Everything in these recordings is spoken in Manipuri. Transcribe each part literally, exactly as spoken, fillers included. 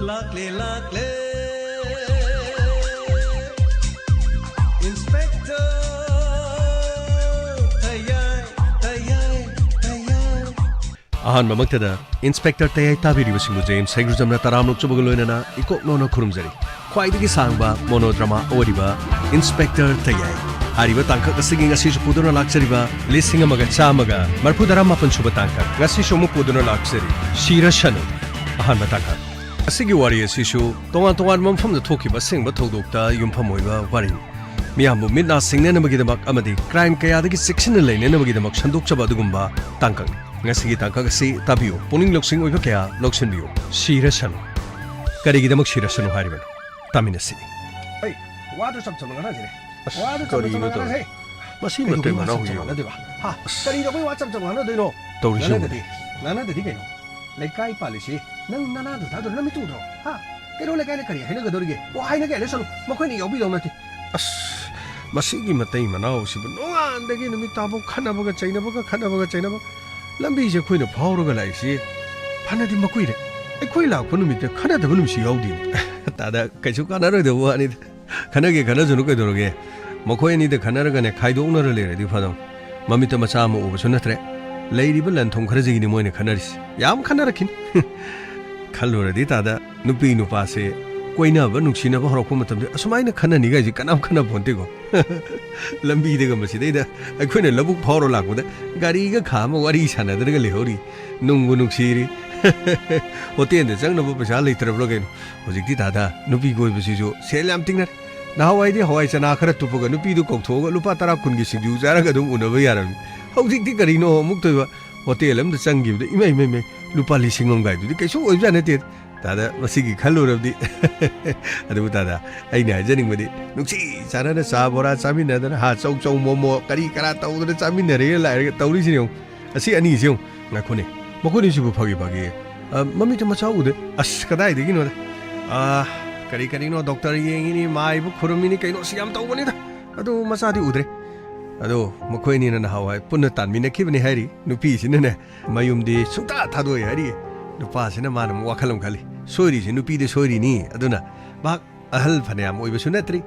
ꯂꯥꯛꯂꯦ, ꯂꯥꯛꯂꯦ, Inspector ꯇꯌꯥꯏ, ꯇꯌꯥꯏ, ꯇꯌꯥꯏ꯫ ꯑꯍꯥꯟꯕꯃꯛꯇꯗ Inspector ꯇꯌꯥꯏ ꯇꯥꯕꯤꯔꯤꯕꯁꯤꯡꯕꯨ ꯖꯦꯝꯁ ꯁꯩꯒ꯭ꯔꯨꯖꯝꯅ ꯇꯔꯥꯝꯅ ꯑꯣꯛꯆꯕꯒ ꯂꯣꯏꯅꯅ ꯏꯀꯣꯛ ꯅꯣꯟꯅ ꯈꯨꯔꯨꯝꯖꯔꯤ꯫ ꯈ꯭ꯋꯥꯏꯗꯒꯤ ꯁꯥꯡꯕ monodrama ꯑꯣꯏꯔꯤꯕ Inspector ꯇꯌꯥꯏ ꯍꯥꯏꯔꯤꯕ ꯇꯥꯡꯀꯛ ꯑꯁꯤꯒꯤ ꯉꯁꯤꯁꯨ ꯄꯨꯗꯨꯅ ꯂꯥꯛꯆꯔꯤꯕ ꯂꯤꯁꯤꯡ ꯑꯃꯒ ꯆꯥꯝꯃꯒ ꯃꯔꯤꯐꯨ ꯇꯔꯥ ꯃꯥꯄꯟ ꯁꯨꯕ ꯇꯥꯡꯀꯛ ꯉꯁꯤꯁꯨ ꯑꯃꯨꯛ ꯄꯨꯗꯨꯅ ꯂꯥꯛꯆꯔꯤ꯫ ꯁꯤꯔꯁꯅꯨ꯫ ꯑꯍꯥꯟꯕ ꯇꯥꯡꯀꯛ꯫ ꯑꯁꯤꯒꯤ ꯋꯥꯔꯤ ꯑꯁꯤꯁꯨ ꯇꯣꯉꯥꯟ ꯇꯣꯉꯥꯟꯕ ꯃꯐꯝꯗ ꯊꯣꯛꯈꯤꯕ ꯑꯁꯦꯡꯕ ꯊꯧꯗꯣꯛꯇ ꯌꯨꯝꯐꯝ ꯑꯣꯏꯕ ꯋꯥꯔꯤꯅꯤ꯫ ꯃꯤꯌꯥꯝꯕꯨ ꯃꯤꯠ ꯅꯥ ꯁꯤꯡꯅꯅꯕꯒꯤꯗꯃꯛ ꯑꯃꯗꯤ crime ꯀꯌꯥꯗꯒꯤ ꯆꯦꯛꯁꯤꯟꯅ ꯂꯩꯅꯅꯕꯒꯤꯗꯃꯛ ꯁꯟꯗꯣꯛꯆꯕ ꯑꯗꯨꯒꯨꯝꯕ ꯇꯥꯡꯀꯛꯅꯤ꯫ ꯉꯁꯤꯒꯤ ꯇꯥꯡꯀꯛ ꯑꯁꯤ ꯇꯥꯕꯤꯌꯨ, ꯄꯨꯛꯅꯤꯡ ꯂꯧꯁꯤꯡ ꯑꯣꯏꯕ ꯀꯌꯥ ꯂꯧꯁꯤꯟꯕꯤꯌꯨ꯫ ꯁꯤꯔꯁꯅꯨ꯫ ꯀꯔꯤꯒꯤꯗꯃꯛ ꯁꯤꯔꯁꯅꯨ ꯍꯥꯏꯔꯤꯕꯅꯣ? ꯇꯥꯃꯤꯟꯅꯁꯤ꯫ ꯑꯩ ꯋꯥꯗꯨ ꯆꯝ ꯆꯝꯅ ꯉꯥꯡꯅꯁꯤꯅꯦ꯫ ꯑꯁ, ꯋꯥꯗꯨ ꯆꯝ ꯀꯔꯤꯅꯣ ꯆꯝꯅ ꯇꯧꯔꯤ? ꯉꯥꯡꯅꯁꯦ꯫ ꯃꯁꯤ ꯀꯩꯗꯧꯕꯩ ꯃꯇꯩ ꯋꯥ ꯃꯅꯥꯎ ꯆꯝ ꯆꯝ ꯍꯨꯏꯌꯨ꯫ ꯉꯥꯡꯅꯗꯣꯏꯕ? ꯍꯥ? ꯑꯁ꯫ ꯀꯔꯤꯗꯧꯕꯩ ꯋꯥ ꯆꯝ ꯆꯝ ꯉꯥꯡꯅꯗꯣꯏꯅꯣ? ꯇꯧꯔꯤꯁꯤ ꯉꯥꯡꯅꯗꯗꯤ, ꯌꯦꯡꯉꯨꯅꯦ꯫ ꯉꯥꯡꯅꯗꯗꯤ ꯀꯩꯅꯣ? ꯂꯩꯀꯥꯏ ꯄꯥꯜꯂꯤꯁꯤ ꯅꯪ ꯅꯅꯥꯗꯨ ꯊꯥꯗꯣ ꯅꯃꯤꯠꯇꯨ ꯎꯗ꯭ꯔꯣ? ꯍꯥ? ꯀꯩꯅꯣ ꯂꯩꯀꯥꯏꯅ ꯀꯔꯤ ꯍꯥꯏꯅꯒꯗꯧꯔꯤꯒꯦ? ꯑꯣ, ꯍꯥꯏꯅꯒꯦ ꯍꯥꯏꯅꯁꯅꯨ, ꯃꯈꯣꯏꯅ ꯌꯥꯎꯕꯤꯗꯧ ꯅꯠꯇꯦ꯫ ꯑꯁ, ꯃꯁꯤꯒꯤ ꯃꯇꯩ ꯃꯅꯥꯎꯁꯤꯕꯨ ꯅꯣꯡꯉꯥꯟꯗꯒꯤ ꯅꯨꯃꯤꯠ ꯇꯥꯕꯧ ꯈꯠꯅꯕꯒ ꯆꯩꯅꯕꯒ, ꯈꯠꯅꯕꯒ ꯆꯩꯅꯕ꯫ ꯂꯝꯕꯤꯁꯦ ꯑꯩꯈꯣꯏꯅ ꯐꯥꯎꯔꯒ ꯂꯥꯛꯏꯁꯤ ꯐꯅꯗꯤ ꯃꯀꯨꯏꯔꯦ꯫ ꯑꯩꯈꯣꯏ ꯂꯥꯛꯄ ꯅꯨꯃꯤꯠꯇ ꯈꯠꯅꯗꯕ ꯅꯨꯃꯤꯠꯁꯨ ꯌꯥꯎꯗꯦꯅꯦ꯫ ꯇꯥꯗ, ꯀꯩꯁꯨ ꯀꯥꯟꯅꯔꯣꯏꯗꯕ ꯋꯥꯅꯤꯗ꯫ ꯈꯠꯅꯒꯦ ꯈꯠꯅꯖꯅꯨ ꯀꯩꯗꯧꯔꯒꯦ? ꯃꯈꯣꯏ ꯑꯅꯤꯗ ꯈꯠꯅꯔꯒꯅꯦ ꯈꯥꯏꯗꯣꯛꯅꯔ ꯂꯩꯔꯗꯤ ꯐꯗꯧꯅꯤ꯫ ꯃꯃꯤꯠꯇ ꯃꯆꯥ ꯑꯃ ꯎꯕꯁꯨ ꯅꯠꯇ꯭ꯔꯦ꯫ ꯂꯩꯔꯤꯕ ꯂꯟ ꯊꯨꯝ ꯈꯔꯁꯤꯒꯤꯅꯤ ꯃꯣꯏꯅ ꯈꯠꯅꯔꯤꯁꯤ꯫ ꯌꯥꯝ ꯈꯠꯅꯔꯛꯈꯤꯅꯤ꯫ ꯈꯜꯂꯨꯔꯗꯤ ꯇꯥꯗ, ꯅꯨꯄꯤ ꯅꯨꯄꯥꯁꯦ ꯀꯣꯏꯅꯕ ꯅꯨꯡꯁꯤꯅꯕ ꯍꯧꯔꯛꯄ ꯃꯇꯝꯗ ꯑꯁꯨꯃꯥꯏꯅ ꯈꯠꯅꯅꯤꯒꯥꯏꯁꯦ ꯀꯅꯥꯝ ꯈꯟꯅ ꯄꯣꯟꯇꯦꯀꯣ꯫ ꯂꯝꯕꯤꯗꯒ ꯃꯁꯤꯗꯩꯗ ꯑꯩꯈꯣꯏꯅ ꯂꯧꯕꯨꯛ ꯐꯥꯎꯔ ꯂꯥꯛꯄꯗ ꯒꯥꯔꯤꯒ ꯈꯥꯝꯃ ꯋꯥꯔꯤ ꯁꯥꯟꯅꯗꯅꯒ ꯂꯩꯍꯧꯔꯤ꯫ ꯅꯨꯡꯕꯨ ꯅꯨꯡꯁꯤꯔꯤ꯫ ꯍꯣꯇꯦꯜꯗ ꯆꯪꯅꯕ ꯄꯩꯁꯥ ꯂꯩꯇ꯭ꯔꯕ꯭ꯔꯥ ꯀꯩꯅꯣ? ꯍꯧꯖꯤꯛꯇꯤ ꯇꯥꯗ, ꯅꯨꯄꯤ ꯀꯣꯏꯕꯁꯤꯁꯨ ꯁꯦꯜ ꯌꯥꯝ ꯇꯤꯡꯅꯔꯦ꯫ ꯅꯍꯥꯟꯋꯥꯏꯗꯤ ꯍꯋꯥꯏ ꯆꯅꯥ ꯈꯔ ꯇꯨꯞꯄꯒ ꯅꯨꯄꯤꯗꯨ ꯀꯧꯊꯣꯛꯑꯒ ꯂꯨꯄꯥ ꯇꯔꯥ ꯀꯨꯟꯒꯤ ꯁꯤꯡꯖꯨ ꯆꯥꯔꯒ ꯑꯗꯨꯝ ꯎꯅꯕ ꯌꯥꯔꯝꯃꯤ꯫ ꯍꯧꯖꯤꯛꯇꯤ ꯀꯔꯤꯅꯣ ꯑꯃꯨꯛ ꯇꯧꯏꯕ? ꯍꯣꯇꯦꯜ ꯑꯃꯗ ꯆꯪꯈꯤꯕꯗ ꯏꯃꯩ, ꯏꯃꯩ, ꯏꯃꯩ, ꯂꯨꯄꯥ ꯂꯤꯁꯤꯡ ꯑꯃ ꯀꯥꯏꯗꯨꯗꯤ ꯀꯩꯁꯨ ꯑꯣꯏꯕꯖꯥꯠ ꯅꯠꯇꯦ꯫ ꯇꯥꯗ, ꯃꯁꯤꯒꯤ ꯈꯜꯂꯨꯔꯕꯗꯤ꯫ ꯑꯗꯨꯕꯨ ꯇꯥꯗ, ꯑꯩꯅ ꯍꯥꯏꯖꯅꯤꯡꯕꯗꯤ, ꯅꯨꯡꯁꯤ ꯆꯥꯟꯅꯅ ꯆꯥ ꯕꯣꯔꯥ ꯆꯥꯃꯤꯟꯅꯗꯅ, ꯍꯥ, ꯆꯧ ꯆꯧ ꯃꯣꯃꯣ ꯀꯔꯤ ꯀꯔꯥ ꯇꯧꯗꯅ ꯆꯥꯃꯤꯟꯅꯔꯦ ꯂꯥꯛꯑꯦ ꯇꯧꯔꯤꯁꯤꯅꯦ ꯌꯦꯡꯉꯨ꯫ ꯑꯁꯤ ꯑꯅꯤꯁꯤ ꯌꯦꯡꯉꯨ꯫ ꯉꯥꯏꯈꯣꯅꯦ, ꯃꯈꯣꯏꯅꯤꯁꯤꯕꯨ ꯐꯒꯤ ꯐꯒꯤ, ꯑ, ꯃꯃꯤꯠꯇ ꯃꯆꯥ ꯎꯗꯦ꯫ ꯑꯁ, ꯀꯗꯥꯏꯗꯒꯤꯅꯣꯗ? ꯑ, ꯀꯔꯤ ꯀꯔꯤꯅꯣ ꯗꯣꯛꯇꯔ ꯌꯦꯡꯉꯤꯅꯤ, ꯃꯥꯏꯕꯨ ꯈꯨꯔꯨꯝꯃꯤꯅꯤ, ꯀꯩꯅꯣ ꯑꯁꯤ ꯌꯥꯝ ꯇꯧꯕꯅꯤꯗ꯫ ꯑꯗꯨ ꯃꯆꯥꯗꯤ ꯎꯗ꯭ꯔꯦ꯫ ꯑꯗꯣ ꯃꯈꯣꯏ ꯑꯅꯤꯅ ꯅꯍꯥꯟꯋꯥꯏ ꯄꯨꯟꯅ ꯇꯥꯟꯃꯤꯟꯅꯈꯤꯕꯅꯤ ꯍꯥꯏꯔꯤ꯫ ꯅꯨꯄꯤꯁꯤꯅꯅꯦ ꯃꯌꯨꯝꯗꯤ ꯁꯨꯡꯇꯥ ꯊꯥꯗꯣꯛꯑꯣꯏ ꯍꯥꯏꯔꯤ꯫ ꯅꯨꯄꯥꯁꯤꯅ ꯃꯥꯅ ꯑꯃꯨꯛ ꯋꯥꯈꯜ ꯑꯃ ꯈꯜꯂꯤ꯫ ꯁꯣꯏꯔꯤꯁꯦ ꯅꯨꯄꯤꯗ ꯁꯣꯏꯔꯤꯅꯤ꯫ ꯑꯗꯨꯅ ꯃꯍꯥꯛ ꯑꯍꯜ ꯐꯅꯌꯥꯝ ꯑꯣꯏꯕꯁꯨ ꯅꯠꯇ꯭ꯔꯤ꯫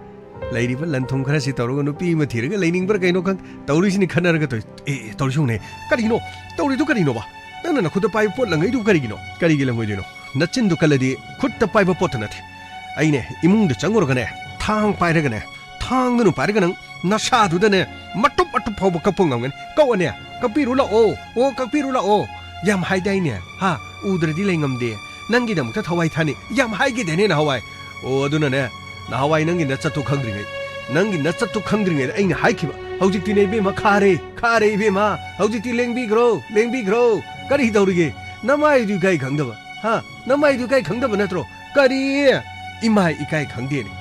ꯂꯩꯔꯤꯕ ꯂꯟ ꯊꯨꯝ ꯈꯔꯁꯤ ꯇꯧꯔꯒ ꯅꯨꯄꯤ ꯑꯃ ꯊꯤꯔꯒ ꯂꯩꯅꯤꯡꯕ꯭ꯔꯥ ꯀꯩꯅꯣ ꯈꯪꯗꯦ꯫ ꯇꯧꯔꯤꯁꯤꯅꯤ ꯈꯟꯅꯔꯒ ꯇꯧꯔꯤ-, ꯑꯦ, ꯑꯦ, ꯇꯧꯔꯤꯁꯤ ꯌꯦꯡꯉꯨꯅꯦ꯫ ꯀꯔꯤꯅꯣ? ꯇꯧꯔꯤꯗꯨ ꯀꯔꯤꯅꯣꯕ? ꯅꯪꯅ ꯅꯈꯨꯠꯇ ꯄꯥꯏꯕ ꯄꯣꯠ ꯂꯪꯉꯩꯗꯨ ꯀꯔꯤꯒꯤꯅꯣ? ꯀꯔꯤꯒꯤ ꯂꯪꯉꯣꯏꯗꯣꯏꯅꯣ? ꯅꯆꯤꯟꯗꯨ ꯀꯜꯂꯗꯤ ꯈꯨꯠꯇ ꯄꯥꯏꯕ ꯄꯣꯠꯇ ꯅꯠꯇꯦ꯫ ꯑꯩꯅꯦ ꯏꯃꯨꯡꯗ ꯆꯪꯉꯨꯔꯒꯅꯦ, ꯊꯥꯡ ꯄꯥꯏꯔꯒꯅꯦ, ꯊꯥꯡꯗꯨꯅ ꯄꯥꯏꯔꯒ ꯅꯪ ꯅꯁꯥꯗꯨꯗꯅꯦ ꯃꯇꯨꯞ ꯃꯇꯨꯞ ꯐꯥꯎꯕ ꯀꯛꯄ ꯉꯝꯒꯅꯤ꯫ ꯀꯛꯑꯣꯅꯦ, ꯀꯛꯄꯤꯔꯨ ꯂꯥꯛꯑꯣ, ꯑꯣ, ꯀꯛꯄꯤꯔꯨ ꯂꯥꯛꯑꯣ꯫ ꯌꯥꯝ ꯍꯥꯏꯗꯥꯏꯅꯦ, ꯍꯥ? ꯎꯗ꯭ꯔꯗꯤ ꯂꯩ ꯉꯝꯗꯦ꯫ ꯅꯪꯒꯤꯗꯃꯛꯇ ꯊꯋꯥꯏ ꯊꯥꯅꯤ ꯌꯥꯝ ꯍꯥꯏꯈꯤꯗꯦꯅꯦ ꯅꯍꯥꯟꯋꯥꯏ꯫ ꯑꯣ, ꯑꯗꯨꯅꯅꯦ, ꯅꯍꯥꯟꯋꯥꯏ ꯅꯪꯒꯤ ꯅꯆꯠꯇꯨ ꯈꯪꯗ꯭ꯔꯤꯉꯩ, ꯅꯪꯒꯤ ꯅꯆꯠꯇꯨ ꯈꯪꯗ꯭ꯔꯤꯉꯩꯗ ꯑꯩꯅ ꯍꯥꯏꯈꯤꯕ꯫ ꯍꯧꯖꯤꯛꯇꯤꯅꯦ ꯏꯕꯦꯝꯃ, ꯈꯥꯔꯦ, ꯈꯥꯔꯦ ꯏꯕꯦꯝꯃ꯫ ꯍꯧꯖꯤꯛꯇꯤ ꯂꯦꯡꯕꯤꯈ꯭ꯔꯣ, ꯂꯦꯡꯕꯤꯈ꯭ꯔꯣ꯫ ꯀꯔꯤ ꯇꯧꯔꯤꯒꯦ? ꯅꯃꯥꯏꯗꯨ ꯏꯀꯥꯏ ꯈꯪꯗꯕ, ꯍꯥ? ꯅꯃꯥꯏꯗꯨ ꯏꯀꯥꯏ ꯈꯪꯗꯕ ꯅꯠꯇ꯭ꯔꯣ? ꯀꯔꯤ? ꯏꯃꯥꯏ ꯏꯀꯥꯏ ꯈꯪꯗꯦꯅꯦ꯫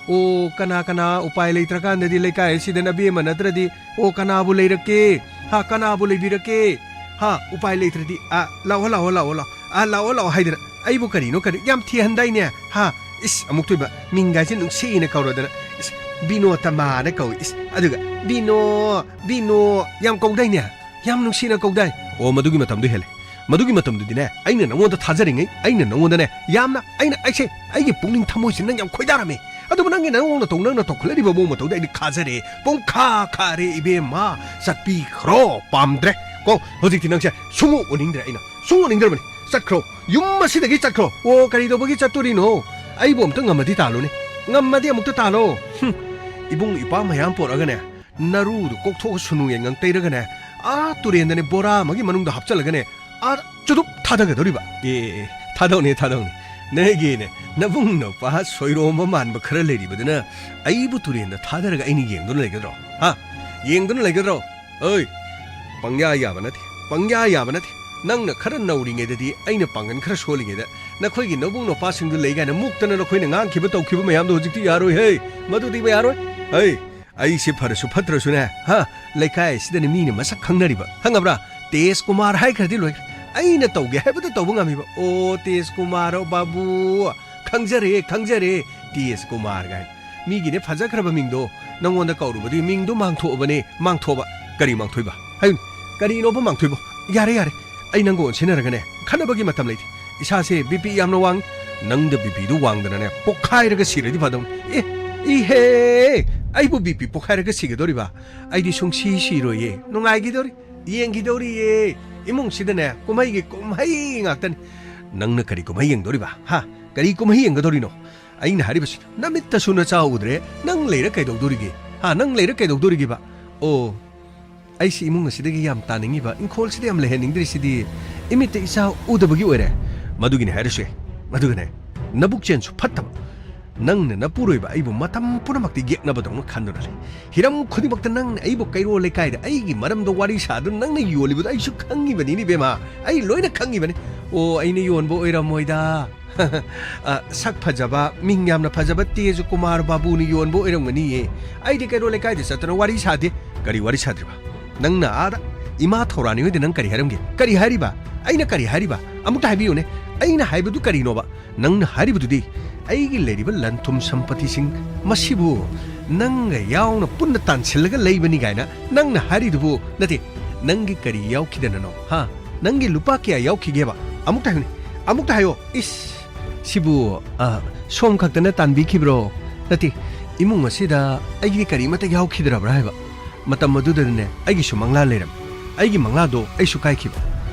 ꯑꯣ, ꯀꯅꯥ ꯀꯅꯥ ꯎꯄꯥꯏ ꯂꯩꯇ꯭ꯔꯀꯥꯟꯗꯗꯤ ꯂꯩꯀꯥꯏ ꯑꯁꯤꯗ ꯅꯕꯦꯝꯃ ꯅꯠꯇ꯭ꯔꯗꯤ, ꯑꯣ, ꯀꯅꯥꯕꯨ ꯂꯩꯔꯛꯀꯦ? ꯍꯥ, ꯀꯅꯥꯕꯨ ꯂꯩꯕꯤꯔꯛꯀꯦ? ꯍꯥ, ꯎꯄꯥꯏ ꯂꯩꯇ꯭ꯔꯗꯤ, ꯑ, ꯂꯥꯛꯑꯣ, ꯂꯥꯛꯑꯣ, ꯂꯥꯛꯑꯣ, ꯂꯥꯛꯑꯣ, ꯑ, ꯂꯥꯛꯑꯣ, ꯂꯥꯛꯑꯣ ꯍꯥꯏꯗꯅ ꯑꯩꯕꯨ ꯀꯔꯤꯅꯣ ꯀꯔꯤ ꯌꯥꯝ ꯊꯤꯍꯟꯗꯥꯏꯅꯦ? ꯍꯥ, ꯏꯁ, ꯑꯃꯨꯛ ꯊꯣꯏꯕ ꯃꯤꯡꯒꯥꯏꯁꯦ ꯅꯨꯡꯁꯤꯅ ꯀꯧꯔꯗꯅ, ꯏꯁ, ꯕꯤꯅꯣ ꯇꯃꯥꯅ ꯀꯧꯏ, ꯏꯁ, ꯑꯗꯨꯒ ꯕꯤꯅꯣ, ꯕꯤꯅꯣ ꯌꯥꯝ ꯀꯧꯗꯥꯏꯅꯦ? ꯌꯥꯝ ꯅꯨꯡꯁꯤꯅ ꯀꯧꯗꯥꯏ꯫ ꯑꯣ, ꯃꯗꯨꯒꯤ ꯃꯇꯝꯗꯨ ꯍꯦꯜꯂꯦ꯫ ꯃꯗꯨꯒꯤ ꯃꯇꯝꯗꯨꯗꯤꯅꯦ, ꯑꯩꯅ ꯅꯉꯣꯟꯗ ꯊꯥꯖꯔꯤꯉꯩ, ꯑꯩꯅ ꯅꯉꯣꯟꯗꯅꯦ, ꯌꯥꯝꯅ, ꯑꯩꯅ, ꯑꯩꯁꯦ, ꯑꯩꯒꯤ ꯄꯨꯛꯅꯤꯡ ꯊꯃꯣꯏꯁꯦ ꯅꯪ ꯌꯥꯝ ꯈꯣꯏꯗꯥꯔꯝꯃꯦ꯫ ꯑꯗꯨꯕꯨ ꯅꯪꯒꯤ ꯅꯑꯣꯡ ꯅꯇꯧ, ꯅꯪꯅ ꯇꯧꯈꯠꯂꯛꯏꯕ ꯃꯑꯣꯡ ꯃꯇꯧꯗ ꯑꯩꯗꯤ ꯈꯥꯖꯔꯦ꯫ ꯄꯨꯡꯈꯥ ꯈꯥꯔꯦ ꯏꯕꯦꯝꯃ, ꯆꯠꯄꯤꯈ꯭ꯔꯣ, ꯄꯥꯝꯗ꯭ꯔꯦ꯫ ꯀꯣ, ꯍꯧꯖꯤꯛꯇꯤ ꯅꯪꯁꯦ ꯁꯨꯡꯎ ꯎꯅꯤꯡꯗ꯭ꯔꯦ ꯑꯩꯅ꯫ ꯁꯨꯡꯎ ꯎꯅꯤꯡꯗ꯭ꯔꯕꯅꯤ꯫ ꯆꯠꯈ꯭ꯔꯣ꯫ ꯌꯨꯝ ꯑꯁꯤꯗꯒꯤ ꯆꯠꯈ꯭ꯔꯣ꯫ ꯑꯣ, ꯀꯔꯤ ꯇꯧꯕꯒꯤ ꯆꯠꯇꯣꯔꯤꯅꯣ? ꯑꯩꯕꯨ ꯑꯝꯇ ꯉꯝꯃꯗꯤ ꯇꯥꯜꯂꯨꯅꯦ꯫ ꯉꯝꯃꯗꯤ ꯑꯃꯨꯛꯇ ꯇꯥꯜꯂꯣ꯫ ꯍꯨꯝ, ꯏꯕꯨꯡ ꯏꯄ꯭ꯋꯥ ꯃꯌꯥꯝ ꯄꯣꯔꯛꯑꯒꯅꯦ, ꯅꯔꯨꯗꯨ ꯀꯣꯛꯊꯣꯛꯑ ꯁꯨꯅꯨ ꯌꯦꯟꯉꯪ ꯇꯩꯔꯒꯅꯦ, ꯑꯥ ꯇꯨꯔꯦꯟꯗꯅꯦ ꯕꯣꯔꯥ ꯑꯃꯒꯤ ꯃꯅꯨꯡꯗ ꯍꯥꯞꯆꯜꯂꯒꯅꯦ, ꯑꯥ ꯆꯨꯗꯨꯞ ꯊꯥꯗꯒꯗꯧꯔꯤꯕ꯫ ꯑꯦ, ꯑꯦ, ꯑꯦ, ꯊꯥꯗꯧꯅꯦ, ꯊꯥꯗꯧꯅꯦ꯫ ꯅꯣꯏꯒꯤꯅꯦ, ꯅꯕꯨꯡ ꯅꯧꯄꯥ ꯁꯣꯏꯔꯣꯝꯕ ꯃꯥꯟꯕ ꯈꯔ ꯂꯩꯔꯤꯕꯗꯨꯅ ꯑꯩꯕꯨ ꯇꯨꯔꯦꯟꯗ ꯊꯥꯗꯔꯒ ꯑꯩꯅ ꯌꯦꯡꯗꯨꯅ ꯂꯩꯒꯗ꯭ꯔꯣ? ꯍꯥ? ꯌꯦꯡꯗꯨꯅ ꯂꯩꯒꯗ꯭ꯔꯣ? ꯑꯣꯏ! ꯄꯪꯌꯥ ꯌꯥꯕ ꯅꯠꯇꯦ, ꯄꯪꯌꯥ ꯌꯥꯕ ꯅꯠꯇꯦ꯫ ꯅꯪꯅ ꯈꯔ ꯅꯧꯔꯤꯉꯩꯗꯗꯤ ꯑꯩꯅ ꯄꯥꯡꯒꯜ ꯈꯔ ꯁꯣꯜꯂꯤꯉꯩꯗ ꯅꯈꯣꯏꯒꯤ ꯅꯕꯨꯡ ꯅꯧꯄꯥꯁꯤꯡꯗꯨ ꯂꯩ ꯀꯥꯏꯅ ꯃꯨꯛꯇꯅ ꯅꯈꯣꯏꯅ ꯉꯥꯡꯈꯤꯕ ꯇꯧꯈꯤꯕ ꯃꯌꯥꯝꯗꯣ ꯍꯧꯖꯤꯛꯇꯤ ꯌꯥꯔꯣꯏ ꯍꯦ꯫ ꯃꯗꯨꯗꯤ ꯌꯥꯔꯣꯏ꯫ ꯍꯩ! ꯑꯩꯁꯦ ꯐꯔꯁꯨ ꯐꯠꯇ꯭ꯔꯁꯨꯅꯦ, ꯍꯥ, ꯂꯩꯀꯥꯏ ꯑꯁꯤꯗꯅꯦ ꯃꯤꯅ ꯃꯁꯛ ꯈꯪꯅꯔꯤꯕ, ꯈꯪꯉꯕ꯭ꯔꯥ? ꯇꯦꯖ ꯀꯨꯃꯥꯔ ꯍꯥꯏꯈ꯭ꯔꯗꯤ ꯂꯣꯏꯈ꯭ꯔꯦ꯫ ꯑꯩꯅ ꯇꯧꯒꯦ ꯍꯥꯏꯕꯗ ꯇꯧꯕ ꯉꯝꯃꯤꯕ꯫ ꯑꯣ, ꯇꯦꯖ ꯀꯨꯃꯥꯔ, ꯑꯣ, ꯕꯥꯕꯨ, ꯈꯪꯖꯔꯦ, ꯈꯪꯖꯔꯦ, ꯇꯦꯖ ꯀꯨꯃꯥꯔ ꯀꯥꯏꯅ꯫ ꯃꯤꯒꯤꯅꯦ ꯐꯖꯈ꯭ꯔꯕ ꯃꯤꯡꯗꯣ ꯅꯪꯉꯣꯟꯗ ꯀꯧꯔꯨꯕꯗꯨꯒꯤ ꯃꯤꯡꯗꯣ ꯃꯥꯡꯊꯣꯛꯑꯕꯅꯦ, ꯃꯥꯡꯊꯣꯛꯑꯕ꯫ ꯀꯔꯤ ꯃꯥꯡꯊꯣꯏꯕ? ꯍꯥꯏꯌꯨꯅꯦ, ꯀꯔꯤꯅꯣꯕ ꯃꯥꯡꯊꯣꯏꯕ? ꯌꯥꯔꯦ, ꯌꯥꯔꯦ, ꯑꯩ ꯅꯪꯒ ꯑꯣꯟꯁꯤꯟꯅꯔꯒꯅꯦ, ꯈꯠꯅꯕꯒꯤ ꯃꯇꯝ ꯂꯩꯇꯦ꯫ ꯏꯁꯥꯁꯦ ꯕꯤ ꯄꯤ ꯌꯥꯝꯅ ꯋꯥꯡꯉꯤ꯫ ꯅꯪꯗ ꯕꯤ ꯄꯤꯗꯨ ꯋꯥꯡꯗꯅꯅꯦ, ꯄꯣꯛꯈꯥꯏꯔꯒ ꯁꯤꯔꯗꯤ ꯐꯗꯧꯅꯤ꯫ ꯑꯦ, ꯏꯍꯦ! ꯑꯩꯕꯨ ꯕꯤ ꯄꯤ ꯄꯣꯛꯈꯥꯏꯔꯒ ꯁꯤꯒꯗꯧꯔꯤꯕ? ꯑꯩꯗꯤ ꯁꯨꯡꯁꯤ ꯁꯤꯔꯣꯏꯌꯦ꯫ ꯅꯨꯡꯉꯥꯏꯈꯤꯗꯧꯔꯤ꯫ ꯌꯦꯡꯈꯤꯗꯧꯔꯤꯌꯦ꯫ ꯏꯃꯨꯡꯁꯤꯗꯅꯦ, ꯀꯨꯝꯍꯩꯒꯤ ꯀꯨꯝꯍꯩ ꯉꯥꯛꯇꯅꯤ꯫ ꯅꯪꯅ ꯀꯔꯤ ꯀꯨꯝꯍꯩ ꯌꯦꯡꯗꯧꯔꯤꯕ? ꯍꯥ? ꯀꯔꯤ ꯀꯨꯝꯍꯩ ꯌꯦꯡꯒꯗꯧꯔꯤꯅꯣ? ꯑꯩꯅ ꯍꯥꯏꯔꯤꯕꯁꯤ, ꯅꯃꯤꯠꯇꯁꯨ ꯅꯆꯥ ꯎꯗ꯭ꯔꯦ, ꯅꯪ ꯂꯩꯔ ꯀꯩꯗꯧꯗꯣꯔꯤꯒꯦ? ꯍꯥ? ꯅꯪ ꯂꯩꯔ ꯀꯩꯗꯧꯗꯣꯔꯤꯒꯦꯕ? ꯑꯣ, ꯑꯩꯁꯤ ꯏꯃꯨꯡ ꯑꯁꯤꯗꯒꯤ ꯌꯥꯝ ꯇꯥꯅꯤꯡꯉꯤꯕ, ꯏꯪꯈꯣꯜꯁꯤꯗ ꯌꯥꯝ ꯂꯩꯍꯟꯅꯤꯡꯗ꯭ꯔꯤꯁꯤꯗꯤ ꯏꯃꯤꯠꯇ ꯏꯆꯥ ꯎꯗꯕꯒꯤ ꯑꯣꯏꯔꯦ꯫ ꯃꯗꯨꯒꯤꯅꯤ ꯍꯥꯏꯔꯁꯨ ꯌꯥꯏ꯫ ꯑꯗꯨꯒꯅꯦ, ꯅꯕꯨꯛ ꯆꯦꯟꯁꯨ ꯐꯠꯇꯕ꯫ ꯅꯪꯅ ꯅꯄꯨꯔꯣꯏꯕ ꯑꯩꯕꯨ ꯃꯇꯝ ꯄꯨꯝꯅꯃꯛꯇ ꯌꯦꯛꯅꯕꯗꯧꯅ ꯈꯟꯗꯨꯅ ꯂꯩ꯫ ꯍꯤꯔꯝ ꯈꯨꯗꯤꯡꯃꯛꯇ ꯅꯪꯅ ꯑꯩꯕꯨ ꯀꯩꯔꯣꯜ ꯂꯩꯀꯥꯏꯗ ꯑꯩꯒꯤ ꯃꯔꯝꯗ ꯋꯥꯔꯤ ꯁꯥꯗꯨꯅ ꯅꯪꯅ ꯌꯣꯜꯂꯤꯕꯗꯣ ꯑꯩꯁꯨ ꯈꯪꯉꯤꯕꯅꯤꯅꯦ, ꯏꯕꯦꯝꯃ꯫ ꯑꯩ ꯂꯣꯏꯅ ꯈꯪꯉꯤꯕꯅꯤ꯫ ꯑꯣ, ꯑꯩꯅ ꯌꯣꯟꯕ ꯑꯣꯏꯔꯝꯃꯣꯏꯗ꯫ ꯑ, ꯁꯛ ꯐꯖꯕ, ꯃꯤꯡ ꯌꯥꯝꯅ ꯐꯖꯕ ꯇꯦꯖ ꯀꯨꯃꯥꯔ ꯕꯥꯕꯨꯅ ꯌꯣꯟꯕ ꯑꯣꯏꯔꯝꯒꯅꯤꯌꯦ꯫ ꯑꯩꯗꯤ ꯀꯩꯔꯣꯜ ꯂꯩꯀꯥꯏꯗ ꯆꯠꯇꯅ ꯋꯥꯔꯤ ꯁꯥꯗꯦ꯫ ꯀꯔꯤ ꯋꯥꯔꯤ ꯁꯥꯗ꯭ꯔꯤꯕ? ꯅꯪꯅ ꯑꯥꯗ ꯏꯃꯥ ꯊꯧꯔꯥꯅꯤ ꯍꯣꯏꯗ ꯅꯪ ꯀꯔꯤ ꯍꯥꯏꯔꯝꯒꯦ? ꯀꯔꯤ ꯍꯥꯏꯔꯤꯕ? ꯑꯩꯅ ꯀꯔꯤ ꯍꯥꯏꯔꯤꯕ? ꯑꯃꯨꯛꯇ ꯍꯥꯏꯕꯤꯌꯨꯅꯦ꯫ ꯑꯩꯅ ꯍꯥꯏꯕꯗꯨ ꯀꯔꯤꯅꯣꯕ? ꯅꯪꯅ ꯍꯥꯏꯔꯤꯕꯗꯨꯗꯤ ꯑꯩꯒꯤ ꯂꯩꯔꯤꯕ ꯂꯟ ꯊꯨꯝ ꯁꯝꯄꯇꯤꯁꯤꯡ ꯃꯁꯤꯕꯨ ꯅꯪꯒ ꯌꯥꯎꯅ ꯄꯨꯟꯅ ꯇꯥꯟꯁꯤꯜꯂꯒ ꯂꯩꯕꯅꯤ ꯀꯥꯏꯅ ꯅꯪꯅ ꯍꯥꯏꯔꯤꯗꯨꯕꯨ, ꯅꯠꯇꯦ, ꯅꯪꯒꯤ ꯀꯔꯤ ꯌꯥꯎꯈꯤꯗꯅꯅꯣ? ꯍꯥ? ꯅꯪꯒꯤ ꯂꯨꯄꯥ ꯀꯌꯥ ꯌꯥꯎꯈꯤꯒꯦꯕ? ꯑꯃꯨꯛꯇ ꯍꯥꯏꯌꯨꯅꯦ꯫ ꯑꯃꯨꯛꯇ ꯍꯥꯏꯌꯣ꯫ ꯏꯁ! ꯁꯤꯕꯨ, ꯑ, ꯁꯣꯝ ꯈꯛꯇꯅ ꯇꯥꯟꯕꯤꯈꯤꯕ꯭ꯔꯣ? ꯅꯠꯇꯦ, ꯏꯃꯨꯡ ꯑꯁꯤꯗ ꯑꯩꯒꯤ ꯀꯔꯤꯃꯠꯇ ꯌꯥꯎꯈꯤꯗ꯭ꯔꯕ꯭ꯔꯥ ꯍꯥꯏꯕ? ꯃꯇꯝ ꯑꯗꯨꯗꯅꯦ, ꯑꯩꯒꯤꯁꯨ ꯃꯪꯂꯥ ꯂꯩꯔꯝꯃꯤ꯫ ꯑꯩꯒꯤ ꯃꯪꯂꯥꯗꯣ ꯑꯩꯁꯨ ꯀꯥꯏꯈꯤꯕ꯫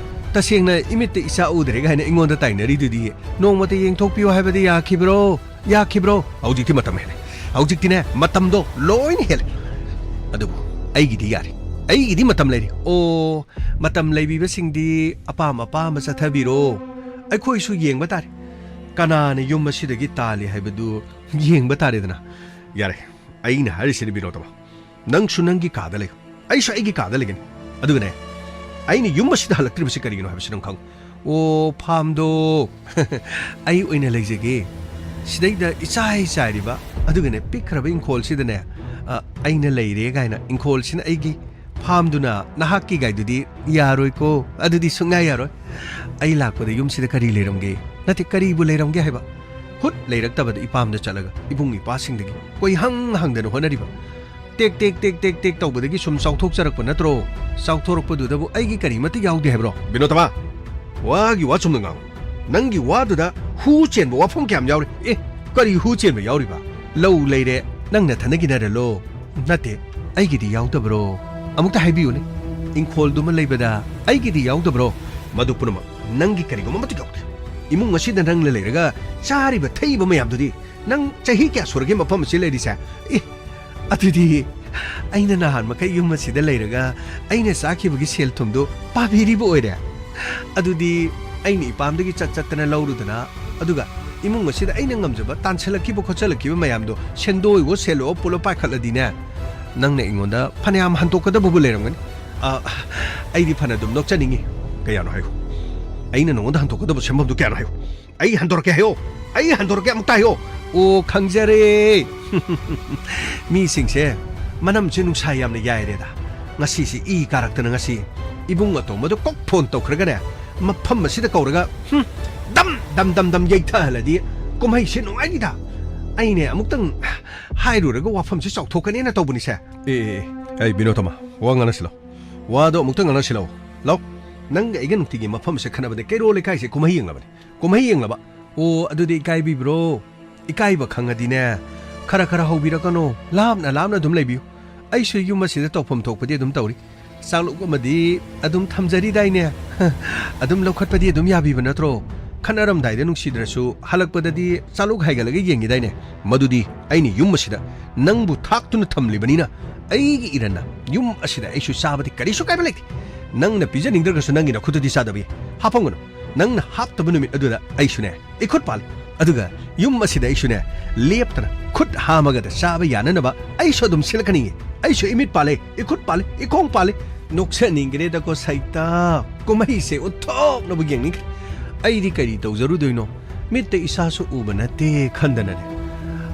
ꯇꯁꯦꯡꯅ ꯏꯃꯤꯠꯇ ꯏꯆꯥ ꯎꯗ꯭ꯔꯦ ꯀꯥꯏꯅ ꯑꯩꯉꯣꯟꯗ ꯇꯥꯏꯅꯔꯤꯗꯨꯗꯤ, ꯅꯣꯡꯃꯇ ꯌꯦꯡꯊꯣꯛꯄꯤꯌꯨ ꯍꯥꯏꯕꯗꯤ ꯌꯥꯈꯤꯕ꯭ꯔꯣ? ꯌꯥꯈꯤꯕ꯭ꯔꯣ? ꯍꯧꯖꯤꯛꯇꯤ ꯃꯇꯝ ꯍꯦꯜꯂꯦ꯫ ꯍꯧꯖꯤꯛꯇꯤꯅꯦ, ꯃꯇꯝꯗꯣ ꯂꯣꯏꯅ ꯍꯦꯜꯂꯦ꯫ ꯑꯗꯨꯕꯨ ꯑꯩꯒꯤꯗꯤ ꯌꯥꯔꯤ꯫ ꯑꯩꯒꯤꯗꯤ ꯃꯇꯝ ꯂꯩꯔꯤ꯫ ꯑꯣ, ꯃꯇꯝ ꯂꯩꯕꯤꯕꯁꯤꯡꯗꯤ ꯑꯄꯥꯝ ꯑꯄꯥꯝꯕ ꯆꯠꯊꯕꯤꯔꯣ꯫ ꯑꯩꯈꯣꯏꯁꯨ ꯌꯦꯡꯕ ꯇꯥꯔꯦ꯫ ꯀꯅꯥꯅ ꯌꯨꯝ ꯑꯁꯤꯗꯒꯤ ꯇꯥꯜꯂꯤ ꯍꯥꯏꯕꯗꯨ ꯌꯦꯡꯕ ꯇꯥꯔꯦꯗꯅ꯫ ꯌꯥꯔꯦ, ꯑꯩꯅ ꯍꯥꯏꯔꯤꯁꯤꯅꯤ ꯕꯤꯅꯣꯗꯕ꯫ ꯅꯪꯁꯨ ꯅꯪꯒꯤ ꯀꯥꯗ ꯂꯩꯌꯨ, ꯑꯩꯁꯨ ꯑꯩꯒꯤ ꯀꯥꯗ ꯂꯩꯒꯅꯤ꯫ ꯑꯗꯨꯒꯅꯦ, ꯑꯩꯅ ꯌꯨꯝ ꯑꯁꯤꯗ ꯍꯜꯂꯛꯇ꯭ꯔꯤꯕꯁꯤ ꯀꯔꯤꯒꯤꯅꯣ ꯍꯥꯏꯕꯁꯤ ꯅꯪ ꯈꯪꯉꯨ꯫ ꯑꯣ, ꯐꯥꯝꯗꯣ ꯑꯩ ꯑꯣꯏꯅ ꯂꯩꯖꯒꯦ꯫ ꯁꯤꯗꯩꯗ ꯏꯆꯥꯏ ꯆꯥꯏꯔꯤꯕ, ꯑꯗꯨꯒꯅꯦ, ꯄꯤꯛꯈ꯭ꯔꯕ ꯏꯪꯈꯣꯜꯁꯤꯗꯅꯦ, ꯑ, ꯑꯩꯅ ꯂꯩꯔꯦ ꯀꯥꯏꯅ, ꯏꯪꯈꯣꯜꯁꯤꯅ ꯑꯩꯒꯤ, ꯐꯥꯝꯗꯨꯅ ꯅꯍꯥꯛꯀꯤ ꯀꯥꯏꯗꯨꯗꯤ ꯌꯥꯔꯣꯏꯀꯣ꯫ ꯑꯗꯨꯗꯤ ꯁꯨꯡꯌꯥ ꯌꯥꯔꯣꯏ꯫ ꯑꯩ ꯂꯥꯛꯄꯗ ꯌꯨꯝꯁꯤꯗ ꯀꯔꯤ ꯂꯩꯔꯝꯒꯦ? ꯅꯠꯇꯦ, ꯀꯔꯤꯕꯨ ꯂꯩꯔꯝꯒꯦ ꯍꯥꯏꯕ? ꯍꯨꯠ ꯂꯩꯔꯛꯇꯕꯗ ꯏꯄꯥꯝꯗ ꯆꯠꯂꯒ ꯏꯕꯨꯡ ꯏꯄ꯭ꯋꯥꯁꯤꯡꯗꯒꯤ ꯀꯣꯏꯍꯪ ꯍꯪꯗꯅ ꯍꯣꯠꯅꯔꯤꯕ꯫ ꯇꯦꯛ ꯇꯦꯛ ꯇꯦꯛ ꯇꯦꯛ ꯇꯦꯛ ꯇꯧꯕꯗꯒꯤ ꯁꯨꯝ ꯆꯥꯎꯊꯣꯛꯆꯔꯛꯄ ꯅꯠꯇ꯭ꯔꯣ? ꯆꯥꯎꯊꯣꯔꯛꯄꯗꯨꯗꯕꯨ ꯑꯩꯒꯤ ꯀꯔꯤꯃꯠꯇ ꯌꯥꯎꯗꯦ ꯍꯥꯏꯕ꯭ꯔꯣ? ꯕꯤꯅꯣꯇꯃꯥ, ꯋꯥꯒꯤ ꯋꯥ ꯆꯨꯝꯅ ꯉꯥꯡꯉꯨ꯫ ꯅꯪꯒꯤ ꯋꯥꯗꯨꯗ ꯍꯨ ꯆꯦꯟꯕ ꯋꯥꯐꯝ ꯀꯌꯥꯝ ꯌꯥꯎꯔꯤ? ꯑꯦ, ꯀꯔꯤ ꯍꯨ ꯆꯦꯟꯕ ꯌꯥꯎꯔꯤꯕ? ꯂꯧ ꯂꯩꯔꯦ, ꯅꯪ ꯅꯊꯟꯗꯒꯤ ꯅꯔꯂꯣ? ꯅꯠꯇꯦ, ꯑꯩꯒꯤꯗꯤ ꯌꯥꯎꯗꯕ꯭ꯔꯣ? ꯑꯃꯨꯛꯇ ꯍꯥꯏꯕꯤꯌꯨꯅꯦ꯫ ꯏꯪꯈꯣꯜꯗꯨꯃ ꯂꯩꯕꯗ ꯑꯩꯒꯤꯗꯤ ꯌꯥꯎꯗꯕ꯭ꯔꯣ? ꯃꯗꯨ ꯄꯨꯝꯅꯃꯛ ꯅꯪꯒꯤ ꯀꯔꯤꯒꯨꯝꯕ ꯃꯇꯤꯛ ꯌꯥꯎꯗꯦ꯫ ꯏꯃꯨꯡ ꯑꯁꯤꯗ ꯅꯪꯅ ꯂꯩꯔꯒ ꯆꯥꯔꯤꯕ ꯊꯛꯏꯕ ꯃꯌꯥꯝꯗꯨꯗꯤ ꯅꯪ ꯆꯍꯤ ꯀꯌꯥ ꯁꯨꯔꯒꯦ ꯃꯐꯝ ꯑꯁꯤ ꯂꯩꯔꯤꯁꯦ? ꯑꯦ, ꯑꯗꯨꯗꯤ ꯑꯩꯅ ꯅꯍꯥꯟ ꯃꯈꯩ ꯌꯨꯝ ꯑꯁꯤꯗ ꯂꯩꯔꯒ ꯑꯩꯅ ꯆꯥꯈꯤꯕꯒꯤ ꯁꯦꯜ ꯊꯨꯝꯗꯨ ꯄꯥꯕꯤꯔꯤꯕ ꯑꯣꯏꯔꯦ꯫ ꯑꯗꯨꯗꯤ ꯑꯩꯅ ꯏꯄꯥꯝꯗꯒꯤ ꯆꯠ ꯆꯠꯇꯅ ꯂꯧꯔꯨꯗꯅ, ꯑꯗꯨꯒ ꯏꯃꯨꯡ ꯑꯁꯤꯗ ꯑꯩꯅ ꯉꯝꯖꯕ ꯇꯥꯟꯁꯤꯜꯂꯛꯈꯤꯕ ꯈꯣꯠꯆꯜꯂꯛꯈꯤꯕ ꯃꯌꯥꯝꯗꯣ ꯁꯦꯟꯗꯣꯏꯋꯣ ꯁꯦꯜꯋꯣ ꯄꯨꯂꯞ ꯄꯥꯏꯈꯠꯂꯗꯤꯅꯦ, ꯅꯪꯅ ꯑꯩꯉꯣꯟꯗ ꯐꯅꯌꯥꯝ ꯍꯟꯗꯣꯛꯀꯗꯕꯕꯨ ꯂꯩꯔꯝꯒꯅꯤ꯫ ꯑ, ꯑꯩꯗꯤ ꯐꯅ ꯑꯗꯨꯝ ꯅꯣꯛꯆꯅꯤꯡꯉꯤ꯫ ꯀꯌꯥꯅꯣ ꯍꯥꯏꯌꯨ? ꯑꯩꯅ ꯅꯉꯣꯟꯗ ꯍꯟꯗꯣꯛꯀꯗꯕ ꯁꯦꯟꯐꯝꯗꯨ ꯀꯌꯥꯅꯣ ꯍꯥꯏꯌꯨ? ꯑꯩ ꯍꯟꯗꯣꯔꯛꯀꯦ ꯍꯥꯏꯌꯣ꯫ ꯑꯩ ꯍꯟꯗꯣꯔꯛꯀꯦ ꯑꯃꯨꯛꯇ ꯍꯥꯏꯌꯣ꯫ ꯑꯣ, ꯈꯪꯖꯔꯦ꯫ ꯃꯤꯁꯤꯡꯁꯦ ꯃꯅꯝꯁꯦ ꯅꯨꯡꯁꯥ ꯌꯥꯝꯅ ꯌꯥꯏꯔꯦꯗ꯫ ꯉꯁꯤꯁꯤ ꯏ ꯀꯥꯔꯛꯇꯅ ꯉꯁꯤ ꯏꯕꯨꯡ ꯑꯇꯣꯝꯕꯗꯣ ꯀꯣꯛ ꯐꯣꯟ ꯇꯧꯈ꯭ꯔꯒꯅꯦ, ꯃꯐꯝ ꯑꯁꯤꯗ ꯀꯧꯔꯒ, ꯍꯨꯝ, ꯗꯝ, ꯗꯝ, ꯗꯝ, ꯗꯝ ꯌꯩꯊꯍꯜꯂꯗꯤ ꯀꯨꯝꯍꯩꯁꯦ ꯅꯨꯡꯉꯥꯏꯅꯤꯗ꯫ ꯑꯩꯅꯦ ꯑꯃꯨꯛꯇꯪ ꯍꯥꯏꯔꯨꯔꯒ ꯋꯥꯐꯝꯁꯦ ꯆꯥꯎꯊꯣꯛꯀꯅꯦꯅ ꯇꯧꯕꯅꯤꯁꯦ꯫ ꯑꯦ, ꯑꯦ, ꯑꯦ, ꯑꯩ ꯕꯤꯅꯣꯇꯃ, ꯋꯥ ꯉꯥꯡꯅꯁꯤꯜꯂꯣ꯫ ꯋꯥꯗꯣ ꯑꯃꯨꯛꯇꯪ ꯉꯥꯡꯅꯁꯤꯜꯂꯣ꯫ ꯂꯥꯎ, ꯅꯪꯒ ꯑꯩꯒ ꯅꯨꯡꯇꯤꯒꯤ ꯃꯐꯝꯁꯦ ꯈꯠꯅꯕꯅꯦ, ꯀꯩꯔꯣꯜ ꯂꯩꯀꯥꯏꯁꯦ ꯀꯨꯝꯍꯩ ꯌꯦꯡꯂꯕꯅꯦ꯫ ꯀꯨꯝꯍꯩ ꯌꯦꯡꯂꯕ? ꯑꯣ, ꯑꯗꯨꯗꯤ ꯏꯀꯥꯏꯕꯤꯕ꯭ꯔꯣ? ꯏꯀꯥꯏꯕ ꯈꯪꯉꯗꯤꯅꯦ, ꯈꯔ ꯈꯔ ꯍꯧꯕꯤꯔꯛꯀꯅꯣ, ꯂꯥꯞꯅ ꯂꯥꯞꯅ ꯑꯗꯨꯝ ꯂꯩꯕꯤꯌꯨ꯫ ꯑꯩꯁꯨ ꯌꯨꯝ ꯑꯁꯤꯗ ꯇꯧꯐꯝ ꯊꯣꯛꯄꯗꯤ ꯑꯗꯨꯝ ꯇꯧꯔꯤ꯫ ꯆꯥꯛꯂꯨꯛ ꯑꯃꯗꯤ ꯑꯗꯨꯝ ꯊꯝꯖꯔꯤꯗꯥꯏꯅꯦ? ꯑꯗꯨꯝ ꯂꯧꯈꯠꯄꯗꯤ ꯑꯗꯨꯝ ꯌꯥꯕꯤꯕ ꯅꯠꯇ꯭ꯔꯣ? ꯈꯠꯅꯔꯝꯗꯥꯏꯗ ꯅꯨꯡꯁꯤꯗ꯭ꯔꯁꯨ ꯍꯜꯂꯛꯄꯗꯗꯤ ꯆꯥꯛꯂꯨꯛ ꯍꯥꯏꯒꯠꯂꯒ ꯌꯦꯡꯈꯤꯗꯥꯏꯅꯦ? ꯃꯗꯨꯗꯤ ꯑꯩꯅ ꯌꯨꯝ ꯑꯁꯤꯗ ꯅꯪꯕꯨ ꯊꯥꯛꯇꯨꯅ ꯊꯝꯂꯤꯕꯅꯤꯅ, ꯑꯩꯒꯤ ꯏꯔꯟꯅ ꯌꯨꯝ ꯑꯁꯤꯗ ꯑꯩꯁꯨ ꯆꯥꯕꯗꯤ ꯀꯔꯤꯁꯨ ꯀꯥꯏꯕ ꯂꯩꯇꯦ꯫ ꯅꯪꯅ ꯄꯤꯖꯅꯤꯡꯗ꯭ꯔꯒꯁꯨ ꯅꯪꯒꯤ ꯅꯈꯨꯠꯇꯗꯤ ꯆꯥꯗꯕ ꯌꯥꯏ꯫ ꯍꯥꯞꯄꯝꯒꯅꯨ꯫ ꯅꯪꯅ ꯍꯥꯞꯇꯕ ꯅꯨꯃꯤꯠ ꯑꯗꯨꯗ ꯑꯩꯁꯨꯅꯦ, ꯏꯈꯨꯠ ꯄꯥꯜꯂꯤ꯫ ꯑꯗꯨꯒ ꯌꯨꯝ ꯑꯁꯤꯗ ꯑꯩꯁꯨꯅꯦ, ꯂꯦꯞꯇꯅ ꯈꯨꯠ ꯍꯥꯝꯃꯒꯗ ꯆꯥꯕ ꯌꯥꯅꯅꯕ ꯑꯩꯁꯨ ꯑꯗꯨꯝ ꯁꯤꯜꯂꯛꯀꯅꯤꯌꯦ꯫ ꯑꯩꯁꯨ ꯏꯃꯤꯠ ꯄꯥꯜꯂꯦ, ꯏꯈꯨꯠ ꯄꯥꯜꯂꯦ, ꯏꯈꯣꯡ ꯄꯥꯜꯂꯦ꯫ ꯅꯣꯛꯁꯟꯅꯤꯡꯈ꯭ꯔꯦꯗꯀꯣ ꯁꯩꯇꯥ꯫ ꯀꯨꯝꯍꯩꯁꯦ ꯑꯣꯟꯊꯣꯛꯅꯕꯨ ꯌꯦꯡꯅꯤꯡꯈ꯭ꯔꯦ꯫ ꯑꯩꯗꯤ ꯀꯔꯤ ꯇꯧꯖꯔꯨꯗꯣꯏꯅꯣ? ꯃꯤꯠꯇ ꯏꯁꯥꯁꯨ ꯎꯕ ꯅꯠꯇꯦ ꯈꯟꯗꯅꯅꯦ꯫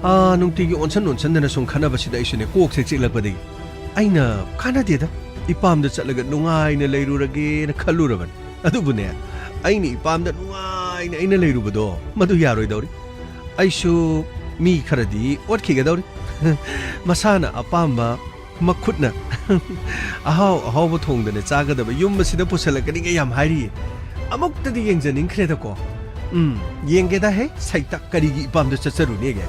ꯑꯥ, ꯅꯨꯡꯇꯤꯒꯤ ꯑꯣꯟꯁꯟ ꯑꯣꯟꯁꯟꯗꯅ ꯁꯨꯝ ꯈꯠꯅꯕꯁꯤꯗ ꯑꯩꯁꯨꯅꯦ ꯀꯣꯛꯁꯦ ꯆꯤꯛꯂꯛꯄꯗꯒꯤ ꯑꯩꯅ ꯀꯥꯟꯅꯗꯦꯗ, ꯏꯄꯥꯝꯗ ꯆꯠꯂꯒ ꯅꯨꯡꯉꯥꯏꯅ ꯂꯩꯔꯨꯔꯒꯦꯅ ꯈꯜꯂꯨꯔꯕꯅꯤ꯫ ꯑꯗꯨꯕꯨꯅꯦ, ꯑꯩꯅ ꯏꯄꯥꯝꯗ ꯅꯨꯡꯉꯥꯏꯅ ꯑꯩꯅ ꯂꯩꯔꯨꯕꯗꯣ ꯃꯗꯨ ꯌꯥꯔꯣꯏꯗꯧꯔꯤ꯫ ꯑꯩꯁꯨ ꯃꯤ ꯈꯔꯗꯤ ꯑꯣꯠꯈꯤꯒꯗꯧꯔꯤ꯫ ꯃꯁꯥꯅ ꯑꯄꯥꯝꯕ ꯃꯈꯨꯠꯅ ꯑꯍꯥꯎ ꯑꯍꯥꯎꯕ ꯊꯣꯡꯗꯅ ꯆꯥꯒꯗꯕ ꯌꯨꯝ ꯑꯁꯤꯗ ꯄꯨꯁꯜꯂꯛꯀꯅꯤꯒ ꯌꯥꯝ ꯍꯥꯏꯔꯤꯌꯦ꯫ ꯑꯃꯨꯛꯇꯗꯤ ꯌꯦꯡꯖꯅꯤꯡꯈ꯭ꯔꯦꯗꯀꯣ꯫ ꯎꯝ, ꯌꯦꯡꯒꯦꯗ ꯍꯦ, ꯁꯩꯇ ꯀꯔꯤꯒꯤ ꯏꯄꯥꯝꯗ ꯆꯠꯆꯔꯨꯅꯦꯒꯦ?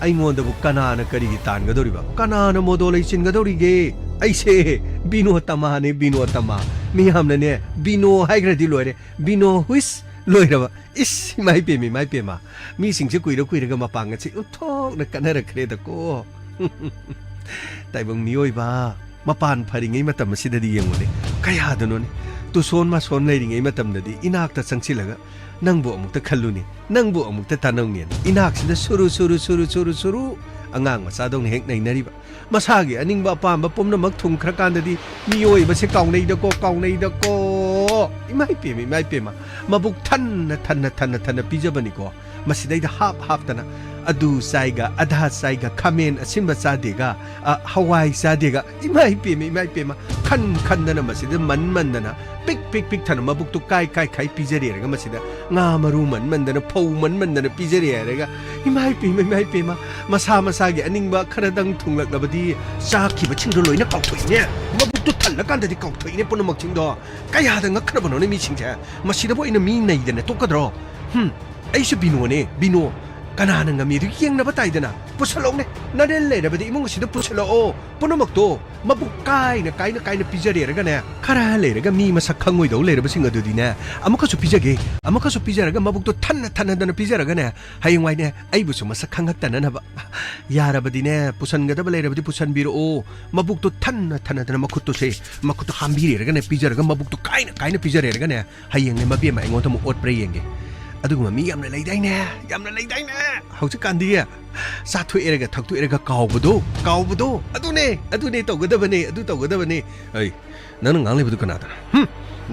ꯑꯩꯉꯣꯟꯗꯕꯨ ꯀꯅꯥꯅ ꯀꯔꯤꯒꯤ ꯇꯥꯟꯒꯗꯧꯔꯤꯕ? ꯀꯅꯥꯅ ꯃꯣꯗꯣ ꯂꯩꯁꯤꯟꯒꯗꯧꯔꯤꯒꯦ? ꯑꯩꯁꯦ ꯕꯤꯅꯣꯇꯃꯥꯅꯦ, ꯕꯤꯅꯣꯇꯃꯥ꯫ ꯃꯤꯌꯥꯝꯅꯅꯦ, ꯕꯤꯅꯣ ꯍꯥꯏꯈ꯭ꯔꯗꯤ ꯂꯣꯏꯔꯦ꯫ ꯕꯤꯅꯣ ꯍꯨꯏꯁ ꯂꯣꯏꯔꯕ꯫ ꯏꯁ, ꯏꯃꯥꯏ ꯄꯦꯝꯃ, ꯏꯃꯥꯏ ꯄꯦꯝꯃ꯫ ꯃꯤꯁꯤꯡꯁꯦ ꯀꯨꯏꯔ ꯀꯨꯏꯔꯒ ꯃꯄꯥꯡꯒꯜꯁꯦ ꯎꯟꯊꯣꯛꯅ ꯀꯟꯅꯔꯛꯈ꯭ꯔꯦꯗꯀꯣ꯫ ꯇꯥꯏꯕꯪ ꯃꯤꯑꯣꯏꯕ, ꯃꯄꯥꯟ ꯐꯔꯤꯉꯩ ꯃꯇꯝ ꯑꯁꯤꯗꯗꯤ ꯌꯦꯡꯉꯨꯅꯦ, ꯀꯌꯥꯗꯅꯣꯅꯦ꯫ ꯇꯨꯁꯣꯟ ꯃꯥꯁꯣꯟ ꯂꯩꯔꯤꯉꯩ ꯃꯇꯝꯗꯗꯤ ꯏꯅꯥꯛꯇ ꯆꯪꯁꯤꯜꯂꯒ ꯅꯪꯕꯨ ꯑꯃꯨꯛꯇ ꯈꯜꯂꯨꯅꯦ, ꯅꯪꯕꯨ ꯑꯃꯨꯛꯇ ꯇꯥꯟꯅꯧꯅꯦ꯫ ꯏꯅꯥꯛꯁꯤꯗ ꯁꯨꯔꯨ, ꯁꯨꯔꯨ, ꯁꯨꯔꯨ, ꯁꯨꯔꯨ, ꯁꯨꯔꯨ, ꯑꯉꯥꯡ ꯃꯆꯥꯗꯧꯅ ꯍꯦꯛ ꯅꯩꯅꯔꯤꯕ꯫ ꯃꯁꯥꯒꯤ ꯑꯅꯤꯡꯕ ꯑꯄꯥꯝꯕ ꯄꯨꯝꯅꯃꯛ ꯊꯨꯡꯈ꯭ꯔꯀꯥꯟꯗꯗꯤ ꯃꯤꯑꯣꯏꯕꯁꯦ ꯀꯥꯎꯅꯩꯗꯀꯣ, ꯀꯥꯎꯅꯩꯗꯀꯣ꯫ ꯏꯃꯥꯏ ꯄꯦꯝꯃ, ꯏꯃꯥꯏ ꯄꯦꯝꯃ꯫ ꯃꯕꯨꯛ ꯊꯟꯅ, ꯊꯟꯅ, ꯊꯟꯅ, ꯊꯟꯅ ꯄꯤꯖꯕꯅꯤꯀꯣ꯫ ꯃꯁꯤꯗꯩꯗ ꯍꯥꯞ ꯍꯥꯞꯇꯅ ꯑꯗꯨ ꯆꯥꯏꯒ, ꯑꯙꯥ ꯆꯥꯏꯒ, ꯈꯥꯃꯦꯟ ꯑꯁꯤꯟꯕ ꯆꯥꯗꯦꯒ, ꯑ, ꯍꯋꯥꯏ ꯆꯥꯗꯦꯒ꯫ ꯏꯃꯥꯏ ꯄꯦꯝꯃ, ꯏꯃꯥꯏ ꯄꯦꯝꯃ꯫ ꯈꯟ ꯈꯟꯗꯅ ꯃꯁꯤꯗ ꯃꯟ ꯃꯟꯗꯅ ꯄꯤꯛ ꯄꯤꯛ ꯄꯤꯛ ꯊꯟꯅ ꯃꯕꯨꯛꯇꯨ ꯀꯥꯏ ꯀꯥꯏ ꯈꯥꯏ ꯄꯤꯖꯔꯦꯔꯒ ꯃꯁꯤꯗ ꯉꯥ ꯃꯔꯨ ꯃꯟꯃꯟꯗꯅ, ꯐꯧ ꯃꯟꯃꯟꯗꯅ ꯄꯤꯖꯔꯦ ꯍꯥꯏꯔꯒ, ꯏꯃꯥꯏ ꯄꯦꯝꯃ, ꯏꯃꯥꯏ ꯄꯦꯝꯃ, ꯃꯁꯥ ꯃꯁꯥꯒꯤ ꯑꯅꯤꯡꯕ ꯈꯔꯗꯪ ꯊꯨꯡꯂꯛꯂꯕꯗꯤ ꯆꯥꯈꯤꯕꯁꯤꯡꯗꯣ ꯂꯣꯏꯅ ꯀꯥꯎꯊꯣꯛꯏꯅꯦ꯫ ꯃꯕꯨꯛꯇꯨ ꯊꯜꯂꯀꯥꯟꯗꯗꯤ ꯀꯥꯎꯊꯣꯛꯏꯅꯦ ꯄꯨꯝꯅꯃꯛꯁꯤꯡꯗꯣ꯫ ꯀꯌꯥꯗ ꯉꯛꯈ꯭ꯔꯕꯅꯣꯅꯦ ꯃꯤꯁꯤꯡꯁꯦ? ꯃꯁꯤꯗꯕꯨ ꯑꯩꯅ ꯃꯤ ꯅꯩꯗꯅ ꯇꯣꯛꯀꯗ꯭ꯔꯣ? ꯍꯨꯝ, ꯑꯩꯁꯨ ꯕꯤꯅꯣꯅꯦ, ꯕꯤꯅꯣ꯫ ꯀꯅꯥꯅ ꯉꯝꯃꯤ ꯑꯗꯨ ꯌꯦꯡꯅꯕ ꯇꯥꯏꯗꯅ꯫ ꯄꯨꯁꯜꯂꯛꯎꯅꯦ, ꯅꯔꯦꯜ ꯂꯩꯔꯕꯗꯤ ꯏꯃꯨꯡ ꯑꯁꯤꯗ ꯄꯨꯁꯜꯂꯛꯑꯣ꯫ ꯄꯨꯝꯅꯃꯛꯇꯣ ꯃꯕꯨꯛ ꯀꯥꯏꯅ, ꯀꯥꯏꯅ, ꯀꯥꯏꯅ ꯄꯤꯖꯔꯦꯔꯒꯅꯦ, ꯈꯔ ꯂꯩꯔꯒ ꯃꯤ ꯃꯁꯛ ꯈꯪꯉꯣꯏꯗꯧ ꯂꯩꯔꯕꯁꯤꯡ ꯑꯗꯨꯗꯤꯅꯦ, ꯑꯃꯨꯛꯀꯁꯨ ꯄꯤꯖꯒꯦ, ꯑꯃꯨꯛꯀꯁꯨ ꯄꯤꯖꯔꯒ ꯃꯕꯨꯛꯇꯣ ꯊꯟꯅ, ꯊꯟꯅꯗꯅ ꯄꯤꯖꯔꯒꯅꯦ, ꯍꯌꯦꯡꯋꯥꯏꯅꯦ, ꯑꯩꯕꯨꯁꯨ ꯃꯁꯛ ꯈꯪꯉꯛꯇꯅꯅꯕ꯫ ꯌꯥꯔꯕꯗꯤꯅꯦ, ꯄꯨꯁꯟꯒꯗꯕ ꯂꯩꯔꯕꯗꯤ ꯄꯨꯁꯟꯕꯤꯔꯛꯑꯣ꯫ ꯃꯕꯨꯛꯇꯣ ꯊꯟꯅ, ꯊꯟꯅꯗꯅ ꯃꯈꯨꯠꯇꯣ ꯁꯦ, ꯃꯈꯨꯠꯇꯣ ꯍꯥꯝꯕꯤꯔꯦꯔꯒꯅꯦ, ꯄꯤꯖꯔꯒ ꯃꯕꯨꯛꯇꯣ ꯀꯥꯏꯅ, ꯀꯥꯏꯅ ꯄꯤꯖꯔꯦꯔꯒꯅꯦ, ꯍꯌꯦꯡꯅꯦ ꯃꯕꯦꯝꯃ ꯑꯩꯉꯣꯟꯗ ꯑꯃꯨꯛ ꯑꯣꯠꯄ꯭ꯔꯥ ꯌꯦꯡꯒꯦ꯫ ꯑꯗꯨꯒꯨꯝꯕ ꯃꯤ ꯌꯥꯝꯅ ꯂꯩꯗꯥꯏꯅꯦ, ꯌꯥꯝꯅ ꯂꯩꯗꯥꯏꯅꯦ꯫ ꯍꯧꯖꯤꯛꯀꯥꯟꯗꯤ ꯆꯥꯊꯣꯛꯑꯦꯔꯒ ꯊꯛꯇꯣꯛꯑꯦꯔꯒ ꯀꯥꯎꯕꯗꯣ, ꯀꯥꯎꯕꯗꯣ꯫ ꯑꯗꯨꯅꯦ, ꯑꯗꯨꯅꯦ ꯇꯧꯒꯗꯕꯅꯦ, ꯑꯗꯨ ꯇꯧꯒꯗꯕꯅꯦ꯫ ꯑꯩ, ꯅꯪꯅ ꯉꯥꯡꯂꯤꯕꯗꯨ ꯀꯅꯥꯗꯅꯣ? ꯍꯨꯝ?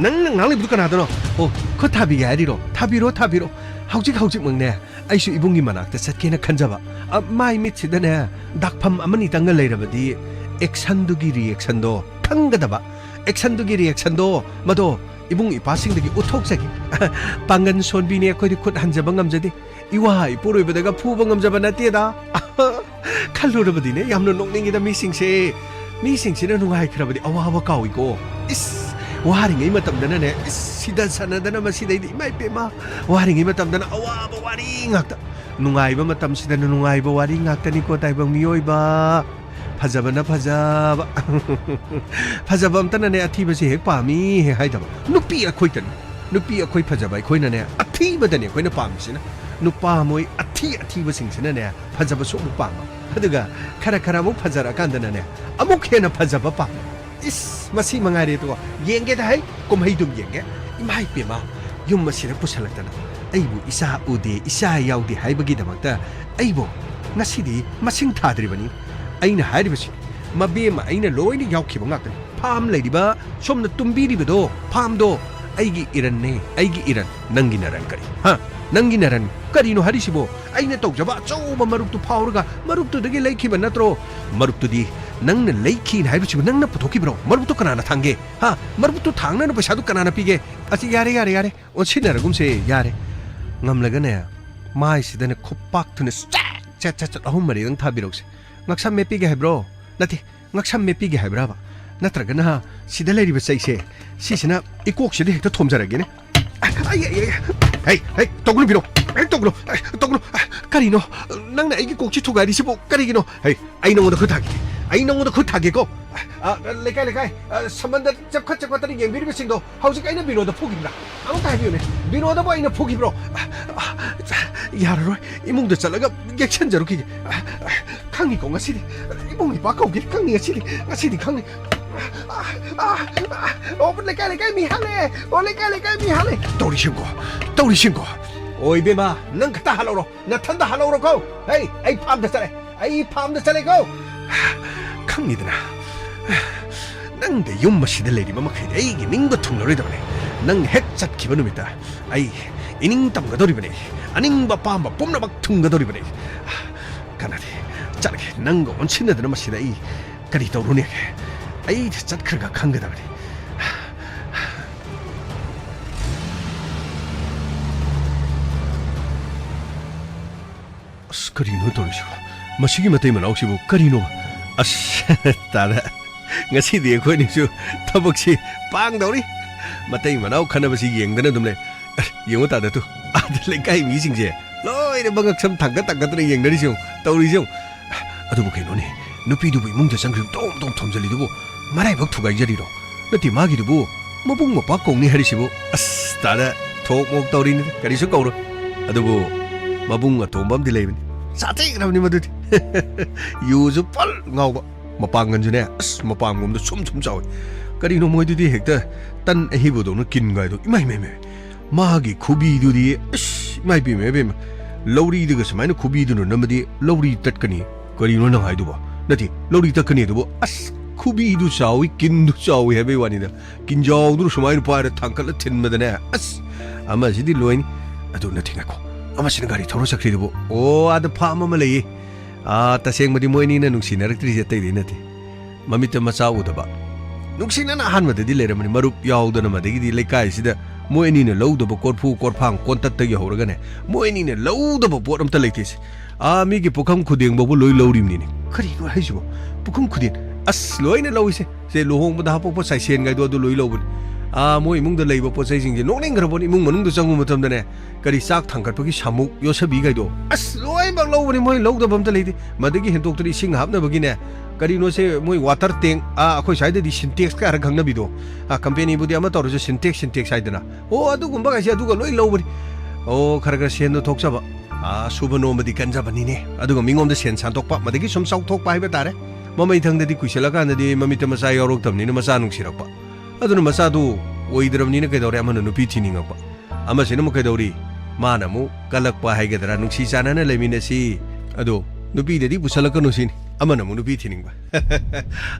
ꯅꯪꯅ ꯉꯥꯡꯂꯤꯕꯗꯨ ꯀꯅꯥꯗꯅꯣ? ꯑꯣ, ꯈꯨꯠ ꯊꯥꯕꯤꯒꯦ ꯍꯥꯏꯔꯤꯔꯣ? ꯊꯥꯕꯤꯔꯣ, ꯊꯥꯕꯤꯔꯣ꯫ ꯍꯧꯖꯤꯛ ꯍꯧꯖꯤꯛꯃꯛꯅꯦ, ꯑꯩꯁꯨ ꯏꯕꯨꯡꯒꯤ ꯃꯅꯥꯛꯇ ꯆꯠꯀꯦꯅ ꯈꯟꯖꯕ꯫ ꯑ, ꯃꯥꯏ ꯃꯤꯠꯁꯤꯗꯅꯦ, ꯗꯥꯛꯐꯝ ꯑꯃꯅꯤꯇꯪꯒ ꯂꯩꯔꯕꯗꯤ, ꯑꯦꯛꯁꯟꯗꯨꯒꯤ ꯔꯤꯑꯦꯛꯁꯟꯗꯣ ꯈꯪꯒꯗꯕ꯫ ꯑꯦꯛꯁꯟꯗꯨꯒꯤ ꯔꯤꯑꯦꯛꯁꯟꯗꯣ, ꯃꯗꯣ ꯏꯕꯨꯡ ꯏꯄꯥꯁꯤꯡꯗꯒꯤ ꯎꯠꯊꯣꯛꯆꯒꯦ꯫ ꯄꯥꯡꯒꯟ ꯁꯣꯟꯕꯤꯅꯦ ꯑꯩꯈꯣꯏꯗꯤ, ꯈꯨꯠ ꯍꯟꯖꯕ ꯉꯝꯖꯗꯦ꯫ ꯏꯋꯥ ꯏꯄꯨꯔꯣꯏꯕꯗꯒ ꯐꯨꯕ ꯉꯝꯖꯕ ꯅꯠꯇꯦꯗ꯫ ꯈꯜꯂꯨꯔꯕꯗꯤꯅꯦ, ꯌꯥꯝꯅ ꯅꯣꯛꯅꯤꯡꯉꯤꯗ ꯃꯤꯁꯤꯡꯁꯦ꯫ ꯃꯤꯁꯤꯡꯁꯤꯅ ꯅꯨꯡꯉꯥꯏꯈ꯭ꯔꯕꯗꯤ ꯑꯋꯥꯕ ꯀꯥꯎꯏꯀꯣ꯫ ꯏꯁ! ꯋꯥꯔꯤꯉꯩ ꯃꯇꯝꯗꯅꯅꯦ, ꯏꯁ, ꯁꯤꯗ ꯁꯥꯟꯅꯗꯅ ꯃꯁꯤꯗꯩꯗꯤ, ꯏꯃꯥ ꯏꯄꯦꯝꯃ, ꯋꯥꯔꯤꯉꯩ ꯃꯇꯝꯗꯅ ꯑꯋꯥꯕ ꯋꯥꯔꯤ ꯉꯥꯛꯇ, ꯅꯨꯡꯉꯥꯏꯕ ꯃꯇꯝꯁꯤꯗꯅ ꯅꯨꯡꯉꯥꯏꯕ ꯋꯥꯔꯤ ꯉꯥꯛꯇꯅꯤꯀꯣ, ꯇꯥꯏꯕꯪ ꯃꯤꯑꯣꯏꯕ꯫ ꯐꯖꯕꯅ ꯐꯖꯕ꯫ ꯐꯖꯕ ꯑꯝꯇꯅꯅꯦ ꯑꯊꯤꯕꯁꯦ ꯍꯦꯛ ꯄꯥꯝꯃꯤ ꯍꯦꯛ ꯍꯥꯏꯗꯕ꯫ ꯅꯨꯄꯤ ꯑꯩꯈꯣꯏꯗꯅꯤ꯫ ꯅꯨꯄꯤ ꯑꯩꯈꯣꯏ ꯐꯖꯕ ꯑꯩꯈꯣꯏꯅꯅꯦ ꯑꯊꯤꯕꯗꯅꯦ ꯑꯩꯈꯣꯏꯅ ꯄꯥꯝꯃꯤꯁꯤꯅ꯫ ꯅꯨꯄꯥ ꯃꯣꯏ ꯑꯊꯤ ꯑꯊꯤꯕꯁꯤꯡꯁꯤꯅꯅꯦ ꯐꯖꯕꯁꯨ ꯑꯃꯨꯛ ꯄꯥꯝꯕ꯫ ꯑꯗꯨꯒ ꯈꯔ ꯈꯔ ꯑꯃꯨꯛ ꯐꯖꯔꯛꯑꯀꯥꯟꯗꯅꯅꯦ ꯑꯃꯨꯛ ꯍꯦꯟꯅ ꯐꯖꯕ ꯄꯥꯝꯕ꯫ ꯏꯁ, ꯃꯁꯤ ꯃꯉꯥꯏꯔꯦ꯫ ꯑꯗꯨꯒ ꯌꯦꯡꯒꯦꯗ ꯍꯩ, ꯀꯨꯝꯍꯩꯗꯨꯝ ꯌꯦꯡꯒꯦ꯫ ꯏꯃꯥ ꯏꯄꯦꯝꯃ, ꯌꯨꯝ ꯑꯁꯤꯗ ꯄꯨꯁꯜꯂꯛꯇꯅ ꯑꯩꯕꯨ ꯏꯆꯥ ꯎꯗꯦ, ꯏꯆꯥ ꯌꯥꯎꯗꯦ ꯍꯥꯏꯕꯒꯤꯗꯃꯛꯇ ꯑꯩꯕꯨ ꯉꯁꯤꯗꯤ ꯃꯁꯤꯡ ꯊꯥꯗ꯭ꯔꯤꯕꯅꯤ꯫ ꯑꯩꯅ ꯍꯥꯏꯔꯤꯕꯁꯤ ꯃꯕꯦꯝꯃ ꯑꯩꯅ ꯂꯣꯏꯅ ꯌꯥꯎꯈꯤꯕ ꯉꯥꯛꯇꯅꯤ꯫ ꯐꯥꯝ ꯂꯩꯔꯤꯕ, ꯁꯣꯝꯗ ꯇꯨꯝꯕꯤꯔꯤꯕꯗꯣ, ꯐꯥꯝꯗꯣ ꯑꯩꯒꯤ ꯏꯔꯟꯅꯦ, ꯑꯩꯒꯤ ꯏꯔꯟ꯫ ꯅꯪꯒꯤ ꯅꯔꯟ ꯀꯔꯤ? ꯍꯥ? ꯅꯪꯒꯤ ꯅꯔꯟ ꯀꯔꯤꯅꯣ ꯍꯥꯏꯔꯤꯁꯤꯕꯣ? ꯑꯩꯅ ꯇꯧꯖꯕ ꯑꯆꯧꯕ ꯃꯔꯨꯞꯇꯨ ꯐꯥꯎꯔꯒ ꯃꯔꯨꯞꯇꯨꯗꯒꯤ ꯂꯩꯈꯤꯕ ꯅꯠꯇ꯭ꯔꯣ? ꯃꯔꯨꯞꯇꯨꯗꯤ ꯅꯪꯅ ꯂꯩꯈꯤꯅ ꯍꯥꯏꯕꯁꯤꯕꯨ ꯅꯪꯅ ꯄꯨꯊꯣꯛꯈꯤꯕ꯭ꯔꯣ? ꯃꯔꯨꯞꯇꯨ ꯀꯅꯥꯅ ꯊꯥꯡꯒꯦ? ꯍꯥ? ꯃꯔꯨꯞꯇꯨ ꯊꯥꯡꯅꯅ ꯄꯩꯁꯥꯗꯨ ꯀꯅꯥꯅ ꯄꯤꯒꯦ? ꯑꯁꯤ ꯌꯥꯔꯦ, ꯌꯥꯔꯦ, ꯌꯥꯔꯦ꯫ ꯑꯣꯟꯁꯤꯟꯅꯔꯒꯨꯝꯁꯦ, ꯌꯥꯔꯦ꯫ ꯉꯝꯂꯒꯅꯦ, ꯃꯥꯏꯁꯤꯗꯅꯦ ꯈꯨꯄꯥꯛ ꯊꯨꯅ ꯆꯦꯠ, ꯆꯦꯠ, ꯆꯦꯠ, ꯆꯦꯠ ꯑꯍꯨꯝ ꯃꯔꯤꯗꯪ ꯊꯥꯕꯤꯔꯛꯎꯁꯦ꯫ ꯉꯛꯁꯝ ꯃꯦꯠꯄꯤꯒꯦ ꯍꯥꯏꯕ꯭ꯔꯣ? ꯅꯠꯇꯦ, ꯉꯛꯁꯝ ꯃꯦꯠꯄꯤꯒꯦ ꯍꯥꯏꯕ꯭ꯔꯕ? ꯅꯠꯇ꯭ꯔꯒꯅ ꯁꯤꯗ ꯂꯩꯔꯤꯕ ꯆꯩꯁꯦ, ꯁꯤꯁꯤꯅ ꯏꯀꯣꯛꯁꯤꯗ ꯍꯦꯛꯇ ꯊꯣꯝꯖꯔꯒꯦꯅꯦ꯫ ꯑꯩ, ꯑꯩ, ꯑꯩ, ꯍꯩ, ꯍꯩ, ꯇꯧꯒꯅꯨ ꯕꯤꯅꯣ, ꯍꯩ, ꯇꯧꯒꯅꯨ, ꯑꯩ, ꯇꯧꯒꯅꯨ꯫ ꯀꯔꯤꯅꯣ? ꯅꯪꯅ ꯑꯩꯒꯤ ꯀꯣꯛꯁꯤ ꯊꯨꯒꯥꯏꯔꯤꯁꯤꯕꯨ ꯀꯔꯤꯒꯤꯅꯣ? ꯍꯩ, ꯑꯩ ꯅꯉꯣꯟꯗ ꯈꯨꯠ ꯊꯥꯒꯦ, ꯑꯩ ꯅꯉꯣꯟꯗ ꯈꯨꯠ ꯊꯥꯒꯦꯀꯣ꯫ ꯑ, ꯂꯩꯀꯥꯏ, ꯂꯩꯀꯥꯏ, ꯑ, ꯁꯝꯕꯟꯗ ꯆꯞꯈꯠ ꯆꯞꯈꯠꯇꯅ ꯌꯦꯡꯕꯤꯔꯤꯕꯁꯤꯡꯗꯣ ꯍꯧꯖꯤꯛ ꯑꯩꯅ ꯕꯤꯅꯣꯗ ꯐꯨꯈꯤꯕ꯭ꯔꯥ? ꯑꯃꯨꯛꯇ ꯍꯥꯏꯕꯤꯌꯨꯅꯦ, ꯕꯤꯅꯣꯗꯕꯨ ꯑꯩꯅ ꯐꯨꯈꯤꯕ꯭ꯔꯣ? ꯑ, ꯑ, ꯌꯥꯔꯔꯣꯏ, ꯏꯃꯨꯡꯗ ꯆꯠꯂꯒ ꯌꯦꯛꯁꯟꯖꯔꯨꯈꯤꯒꯦ꯫ ꯑ, ꯑ, ꯈꯪꯉꯤꯀꯣ ꯉꯁꯤꯗꯤ, ꯏꯕꯨꯡ ꯏꯄ꯭ꯋꯥ ꯀꯧꯒꯦ ꯈꯪꯉꯤ ꯉꯁꯤꯗꯤ, ꯉꯁꯤꯗꯤ ꯈꯪꯉꯤ꯫ ꯑ, ꯑ, ꯑ, ꯑꯣ, ꯂꯩꯀꯥꯏ, ꯂꯩꯀꯥꯏ ꯃꯤ ꯍꯥꯠꯂꯦ, ꯑꯣ, ꯂꯩꯀꯥꯏ, ꯂꯩꯀꯥꯏ ꯃꯤ ꯍꯥꯠꯂꯦ꯫ ꯇꯧꯔꯤꯁꯤꯡꯀꯣ, ꯇꯧꯔꯤꯁꯤꯡꯀꯣ꯫ ꯑꯣ, ꯏꯕꯦꯝꯃ, ꯅꯪ ꯈꯛꯇ ꯍꯥꯠꯍꯧꯔꯣ, ꯅꯊꯟꯗ ꯍꯥꯠꯍꯧꯔꯣꯀꯣ꯫ ꯍꯩ, ꯑꯩ ꯐꯥꯝꯗ ꯆꯠꯂꯦ꯫ ꯑꯩ ꯐꯥꯝꯗ ꯆꯠꯂꯦꯀꯣ꯫ ꯈꯪꯉꯤꯗꯅ, ꯅꯪꯗ ꯌꯨꯝ ꯑꯁꯤꯗ ꯂꯩꯔꯤꯕ ꯃꯈꯩꯗꯤ ꯑꯩꯒꯤ ꯅꯤꯡꯕ ꯊꯨꯡꯂꯔꯣꯏꯗꯕꯅꯤ꯫ ꯅꯪ ꯍꯦꯛ ꯆꯠꯈꯤꯕ ꯅꯨꯃꯤꯠꯇ ꯑꯩ ꯏꯅꯤꯡ ꯇꯝꯒꯗꯧꯔꯤꯕꯅꯤ꯫ ꯑꯅꯤꯡꯕ ꯑꯄꯥꯝꯕ ꯄꯨꯝꯅꯃꯛ ꯊꯨꯡꯒꯗꯧꯔꯤꯕꯅꯤ꯫ ꯀꯥꯟꯅꯗꯦ, ꯆꯠꯂꯒꯦ꯫ ꯅꯪꯒ ꯑꯣꯟꯁꯤꯟꯅꯗꯅ ꯃꯁꯤꯗ ꯑꯩ ꯀꯔꯤ ꯇꯧꯔꯨꯅꯦꯒꯦ? ꯑꯩ ꯆꯠꯈ꯭ꯔꯒ ꯈꯪꯒꯗꯕꯅꯤ꯫ ꯑꯁ, ꯀꯔꯤꯅꯣ ꯇꯧꯔꯤꯁꯤꯕꯣ? ꯃꯁꯤꯒꯤ ꯃꯇꯩ ꯃꯅꯥꯎꯁꯤꯕꯨ ꯀꯔꯤꯅꯣ? ꯑꯁ, ꯇꯥꯗ꯫ ꯉꯁꯤꯗꯤ ꯑꯩꯈꯣꯏꯅꯤꯁꯨ ꯊꯕꯛꯁꯤ ꯄꯥꯡꯗꯧꯔꯤ꯫ ꯃꯇꯩ ꯃꯅꯥꯎ ꯈꯟꯅꯕꯁꯤ ꯌꯦꯡꯗꯅ ꯑꯗꯨꯝ ꯂꯩ꯫ ꯑꯁ, ꯌꯦꯡꯉꯨ ꯇꯥꯗ ꯇꯨ, ꯑꯥꯗ ꯂꯩꯀꯥꯏ ꯃꯤꯁꯤꯡꯁꯦ ꯂꯣꯏꯅ ꯃꯉꯛ ꯁꯝ ꯊꯥꯡꯒꯠ ꯊꯥꯡꯒꯠꯇꯅ ꯌꯦꯡꯅꯔꯤꯁꯦ ꯌꯦꯡꯉꯨ, ꯇꯧꯔꯤꯁꯦ ꯌꯦꯡꯉꯨ꯫ ꯑꯗꯨꯕꯨ ꯀꯩꯅꯣꯅꯦ, ꯅꯨꯄꯤꯗꯨꯕꯨ ꯏꯃꯨꯡꯗ ꯆꯪꯈ꯭ꯔꯤꯕ ꯇꯣꯝ ꯇꯣꯝ ꯊꯣꯝꯖꯤꯜꯂꯤꯗꯨꯕꯨ ꯃꯔꯥꯏꯕꯛ ꯊꯨꯒꯥꯏꯖꯔꯤꯔꯣ? ꯅꯠꯇꯦ, ꯃꯥꯒꯤꯗꯨꯕꯨ ꯃꯕꯨꯡ ꯃꯧꯄ꯭ꯋꯥ ꯀꯧꯅꯤ ꯍꯥꯏꯔꯤꯁꯤꯕꯨ꯫ ꯑꯁ, ꯇꯥꯗ ꯊꯣꯛ ꯃꯣꯛ ꯇꯧꯔꯤꯅꯤ, ꯀꯔꯤꯁꯨ ꯀꯧꯔꯣꯏ꯫ ꯑꯗꯨꯕꯨ ꯃꯕꯨꯡ ꯑꯇꯣꯝꯕ ꯑꯃꯗꯤ ꯂꯩꯕꯅꯤ, ꯁꯥꯊꯤꯈ꯭ꯔꯕꯅꯤ ꯃꯗꯨꯗꯤ꯫ ꯌꯨꯁꯨ ꯐꯜ ꯉꯥꯎꯕ, ꯃꯄꯥꯡꯒꯜꯁꯨꯅꯦ, ꯑꯁ, ꯃꯄꯥꯝꯒꯨꯝꯗ ꯁꯨꯝ ꯁꯨꯝ ꯆꯥꯎꯏ꯫ ꯀꯔꯤꯅꯣ ꯃꯣꯏꯗꯨꯗꯤ ꯍꯦꯛꯇ ꯇꯟ ꯑꯍꯤꯕꯗꯧꯅ ꯀꯤꯟꯒꯥꯏꯗꯣ, ꯏꯃꯥꯏ, ꯏꯃꯥꯏ, ꯏꯃꯥꯏ꯫ ꯃꯥꯒꯤ ꯈꯨꯕꯤꯗꯨꯗꯤ, ꯑꯁ, ꯏꯃꯥꯏ ꯄꯦꯝꯃ, ꯏꯕꯦꯝꯃ꯫ ꯂꯧꯔꯤꯗꯒ ꯁꯨꯃꯥꯏꯅ ꯈꯨꯕꯤꯗꯨꯅ ꯅꯝꯃꯗꯤ ꯂꯧꯔꯤ ꯇꯠꯀꯅꯤ꯫ ꯀꯔꯤꯅꯣ ꯅꯪ ꯍꯥꯏꯗꯨꯕꯣ? ꯅꯠꯇꯦ, ꯂꯧꯔꯤ ꯇꯠꯀꯅꯤ ꯑꯗꯨꯕꯨ, ꯑꯁ, ꯈꯨꯕꯤꯗꯨ ꯆꯥꯎꯏ, ꯀꯤꯟꯗꯨ ꯆꯥꯎꯏ ꯍꯥꯏꯕꯩ ꯋꯥꯅꯤꯗ꯫ ꯀꯤꯟꯖꯥꯎꯗꯨꯅ ꯁꯨꯃꯥꯏꯅ ꯄꯥꯏꯔ ꯊꯥꯡꯀꯠꯂ ꯊꯤꯟꯕꯗꯅꯦ, ꯑꯁ, ꯑꯃꯁꯤꯗꯤ ꯂꯣꯏꯅꯤ꯫ ꯑꯗꯨ ꯅꯠꯇꯦ, ꯉꯥꯏꯈꯣ, ꯑꯃꯁꯤꯅ ꯒꯥꯔꯤ ꯊꯧꯔ ꯆꯠꯈ꯭ꯔꯤꯗꯨꯕꯨ? ꯑꯣ, ꯑꯥꯗ ꯐꯥꯝ ꯑꯃ ꯂꯩꯌꯦ꯫ ꯑꯥ, ꯇꯁꯦꯡꯕꯗꯤ ꯃꯣꯏ ꯑꯅꯤꯅ ꯅꯨꯡꯁꯤꯅꯔꯛꯇ꯭ꯔꯤꯁꯦ ꯑꯇꯩꯗꯩ ꯅꯠꯇꯦ꯫ ꯃꯃꯤꯠꯇ ꯃꯆꯥ ꯎꯗꯕ꯫ ꯅꯨꯡꯁꯤꯅꯅ ꯑꯍꯥꯟꯕꯗꯗꯤ ꯂꯩꯔꯝꯕꯅꯤ, ꯃꯔꯨꯞ ꯌꯥꯎꯗꯅ, ꯃꯗꯒꯤꯗꯤ ꯂꯩꯀꯥꯏꯁꯤꯗ ꯃꯣꯏ ꯑꯅꯤꯅ ꯂꯧꯗꯕ ꯀꯣꯔꯐꯨ ꯀꯣꯔꯐꯥꯡ ꯀꯣꯟꯇꯛꯇꯒꯤ ꯍꯧꯔꯒꯅꯦ, ꯃꯣꯏ ꯑꯅꯤꯅ ꯂꯧꯗꯕ ꯄꯣꯠ ꯑꯝꯇ ꯂꯩꯇꯦꯁꯦ꯫ ꯑꯥ, ꯃꯤꯒꯤ ꯄꯨꯈꯝ ꯈꯨꯗꯦꯡ ꯐꯥꯎꯕ ꯂꯣꯏ ꯂꯧꯔꯤꯕꯅꯤꯅꯦ꯫ ꯀꯔꯤꯅꯣ ꯍꯥꯏꯁꯤꯕꯣ? ꯄꯨꯈꯝ ꯈꯨꯗꯦꯡ? ꯑꯁ, ꯂꯣꯏꯅ ꯂꯧꯏꯁꯦ꯫ ꯁꯦ, ꯂꯨꯍꯣꯡꯕꯗ ꯍꯥꯞꯄꯛꯄ ꯆꯥꯏꯁꯦꯟꯒꯥꯏꯗꯣ ꯑꯗꯨ ꯂꯣꯏ ꯂꯧꯕꯅꯤ꯫ ꯑꯥ, ꯃꯣꯏ ꯏꯃꯨꯡꯗ ꯂꯩꯕ ꯄꯣꯠ ꯆꯩꯁꯤꯡꯁꯦ ꯅꯣꯛꯅꯤꯡꯈ꯭ꯔꯕꯅꯤ꯫ ꯏꯃꯨꯡ ꯃꯅꯨꯡꯗ ꯆꯪꯉꯨ ꯃꯇꯝꯗꯅꯦ, ꯀꯔꯤ ꯆꯥꯛ ꯊꯥꯡꯒꯠꯄꯒꯤ ꯁꯥꯃꯨꯛ, ꯌꯣꯠꯁꯕꯤꯒꯥꯏꯗꯣ, ꯑꯁ, ꯂꯣꯏꯅꯃꯛ ꯂꯧꯕꯅꯤ꯫ ꯃꯣꯏ ꯂꯧꯗꯕ ꯑꯝꯇ ꯂꯩꯇꯦ꯫ ꯃꯗꯒꯤ ꯍꯦꯟꯗꯣꯛꯇꯅ ꯏꯁꯤꯡ ꯍꯥꯞꯅꯕꯒꯤꯅꯦ, ꯀꯔꯤꯅꯣꯁꯦ, ꯃꯣꯏ ꯋꯥꯇꯔ ꯇꯦꯡ, ꯑꯥ, ꯑꯩꯈꯣꯏ ꯁ꯭ꯋꯥꯏꯗꯗꯤ ꯁꯤꯟꯇꯦꯛꯁꯀ ꯍꯥꯏꯔ ꯈꯪꯅꯕꯤꯗꯣ, ꯑꯥ, ꯀꯝꯄꯦꯅꯤꯕꯨꯗꯤ ꯑꯃ ꯇꯧꯔꯁꯨ ꯁꯤꯟꯇꯦꯛꯁ, ꯁꯤꯟꯇꯦꯛꯁ ꯍꯥꯏꯗꯅ, ꯑꯣ, ꯑꯗꯨꯒꯨꯝꯕꯒꯥꯏꯁꯦ ꯑꯗꯨꯒ ꯂꯣꯏ ꯂꯧꯕꯅꯤ꯫ ꯑꯣ, ꯈꯔ ꯈꯔ ꯁꯦꯟꯗꯣ ꯊꯣꯛꯆꯕ꯫ ꯑꯥ, ꯁꯨꯕ ꯅꯣꯝꯕꯗꯤ ꯀꯟꯖꯕꯅꯤꯅꯦ꯫ ꯑꯗꯨꯒ ꯃꯤꯉꯣꯟꯗ ꯁꯦꯟ ꯁꯥꯟꯗꯣꯛꯄ, ꯃꯗꯒꯤ ꯁꯨꯝ ꯆꯥꯎꯊꯣꯛꯄ ꯍꯥꯏꯕ ꯇꯥꯔꯦ꯫ ꯃꯃꯩꯊꯪꯗꯗꯤ ꯀꯨꯏꯁꯜꯂꯀꯥꯟꯗꯗꯤ ꯃꯃꯤꯠꯇ ꯃꯆꯥ ꯌꯥꯎꯔꯛꯇꯕꯅꯤꯅ ꯃꯆꯥ ꯅꯨꯡꯁꯤꯔꯛꯄ꯫ ꯑꯗꯨꯅ ꯃꯆꯥꯗꯨ ꯑꯣꯏꯗ꯭ꯔꯕꯅꯤꯅ ꯀꯩꯗꯧꯔꯦ? ꯑꯃꯅ ꯅꯨꯄꯤ ꯊꯤꯅꯤꯡꯉꯛꯄ꯫ ꯑꯃꯁꯤꯅ ꯑꯃꯨꯛ ꯀꯩꯗꯧꯔꯤ? ꯃꯥꯅ ꯑꯃꯨꯛ ꯀꯜꯂꯛꯄ ꯍꯥꯏꯒꯗ꯭ꯔꯥ, ꯅꯨꯡꯁꯤ ꯆꯥꯟꯅꯅ ꯂꯩꯃꯤꯟꯅꯁꯤ, ꯑꯗꯣ ꯅꯨꯄꯤꯗꯗꯤ ꯄꯨꯁꯜꯂꯛꯀꯅꯨ ꯁꯤꯅꯤ꯫ ꯑꯃꯅ ꯑꯃꯨꯛ ꯅꯨꯄꯤ ꯊꯤꯅꯤꯡꯕ꯫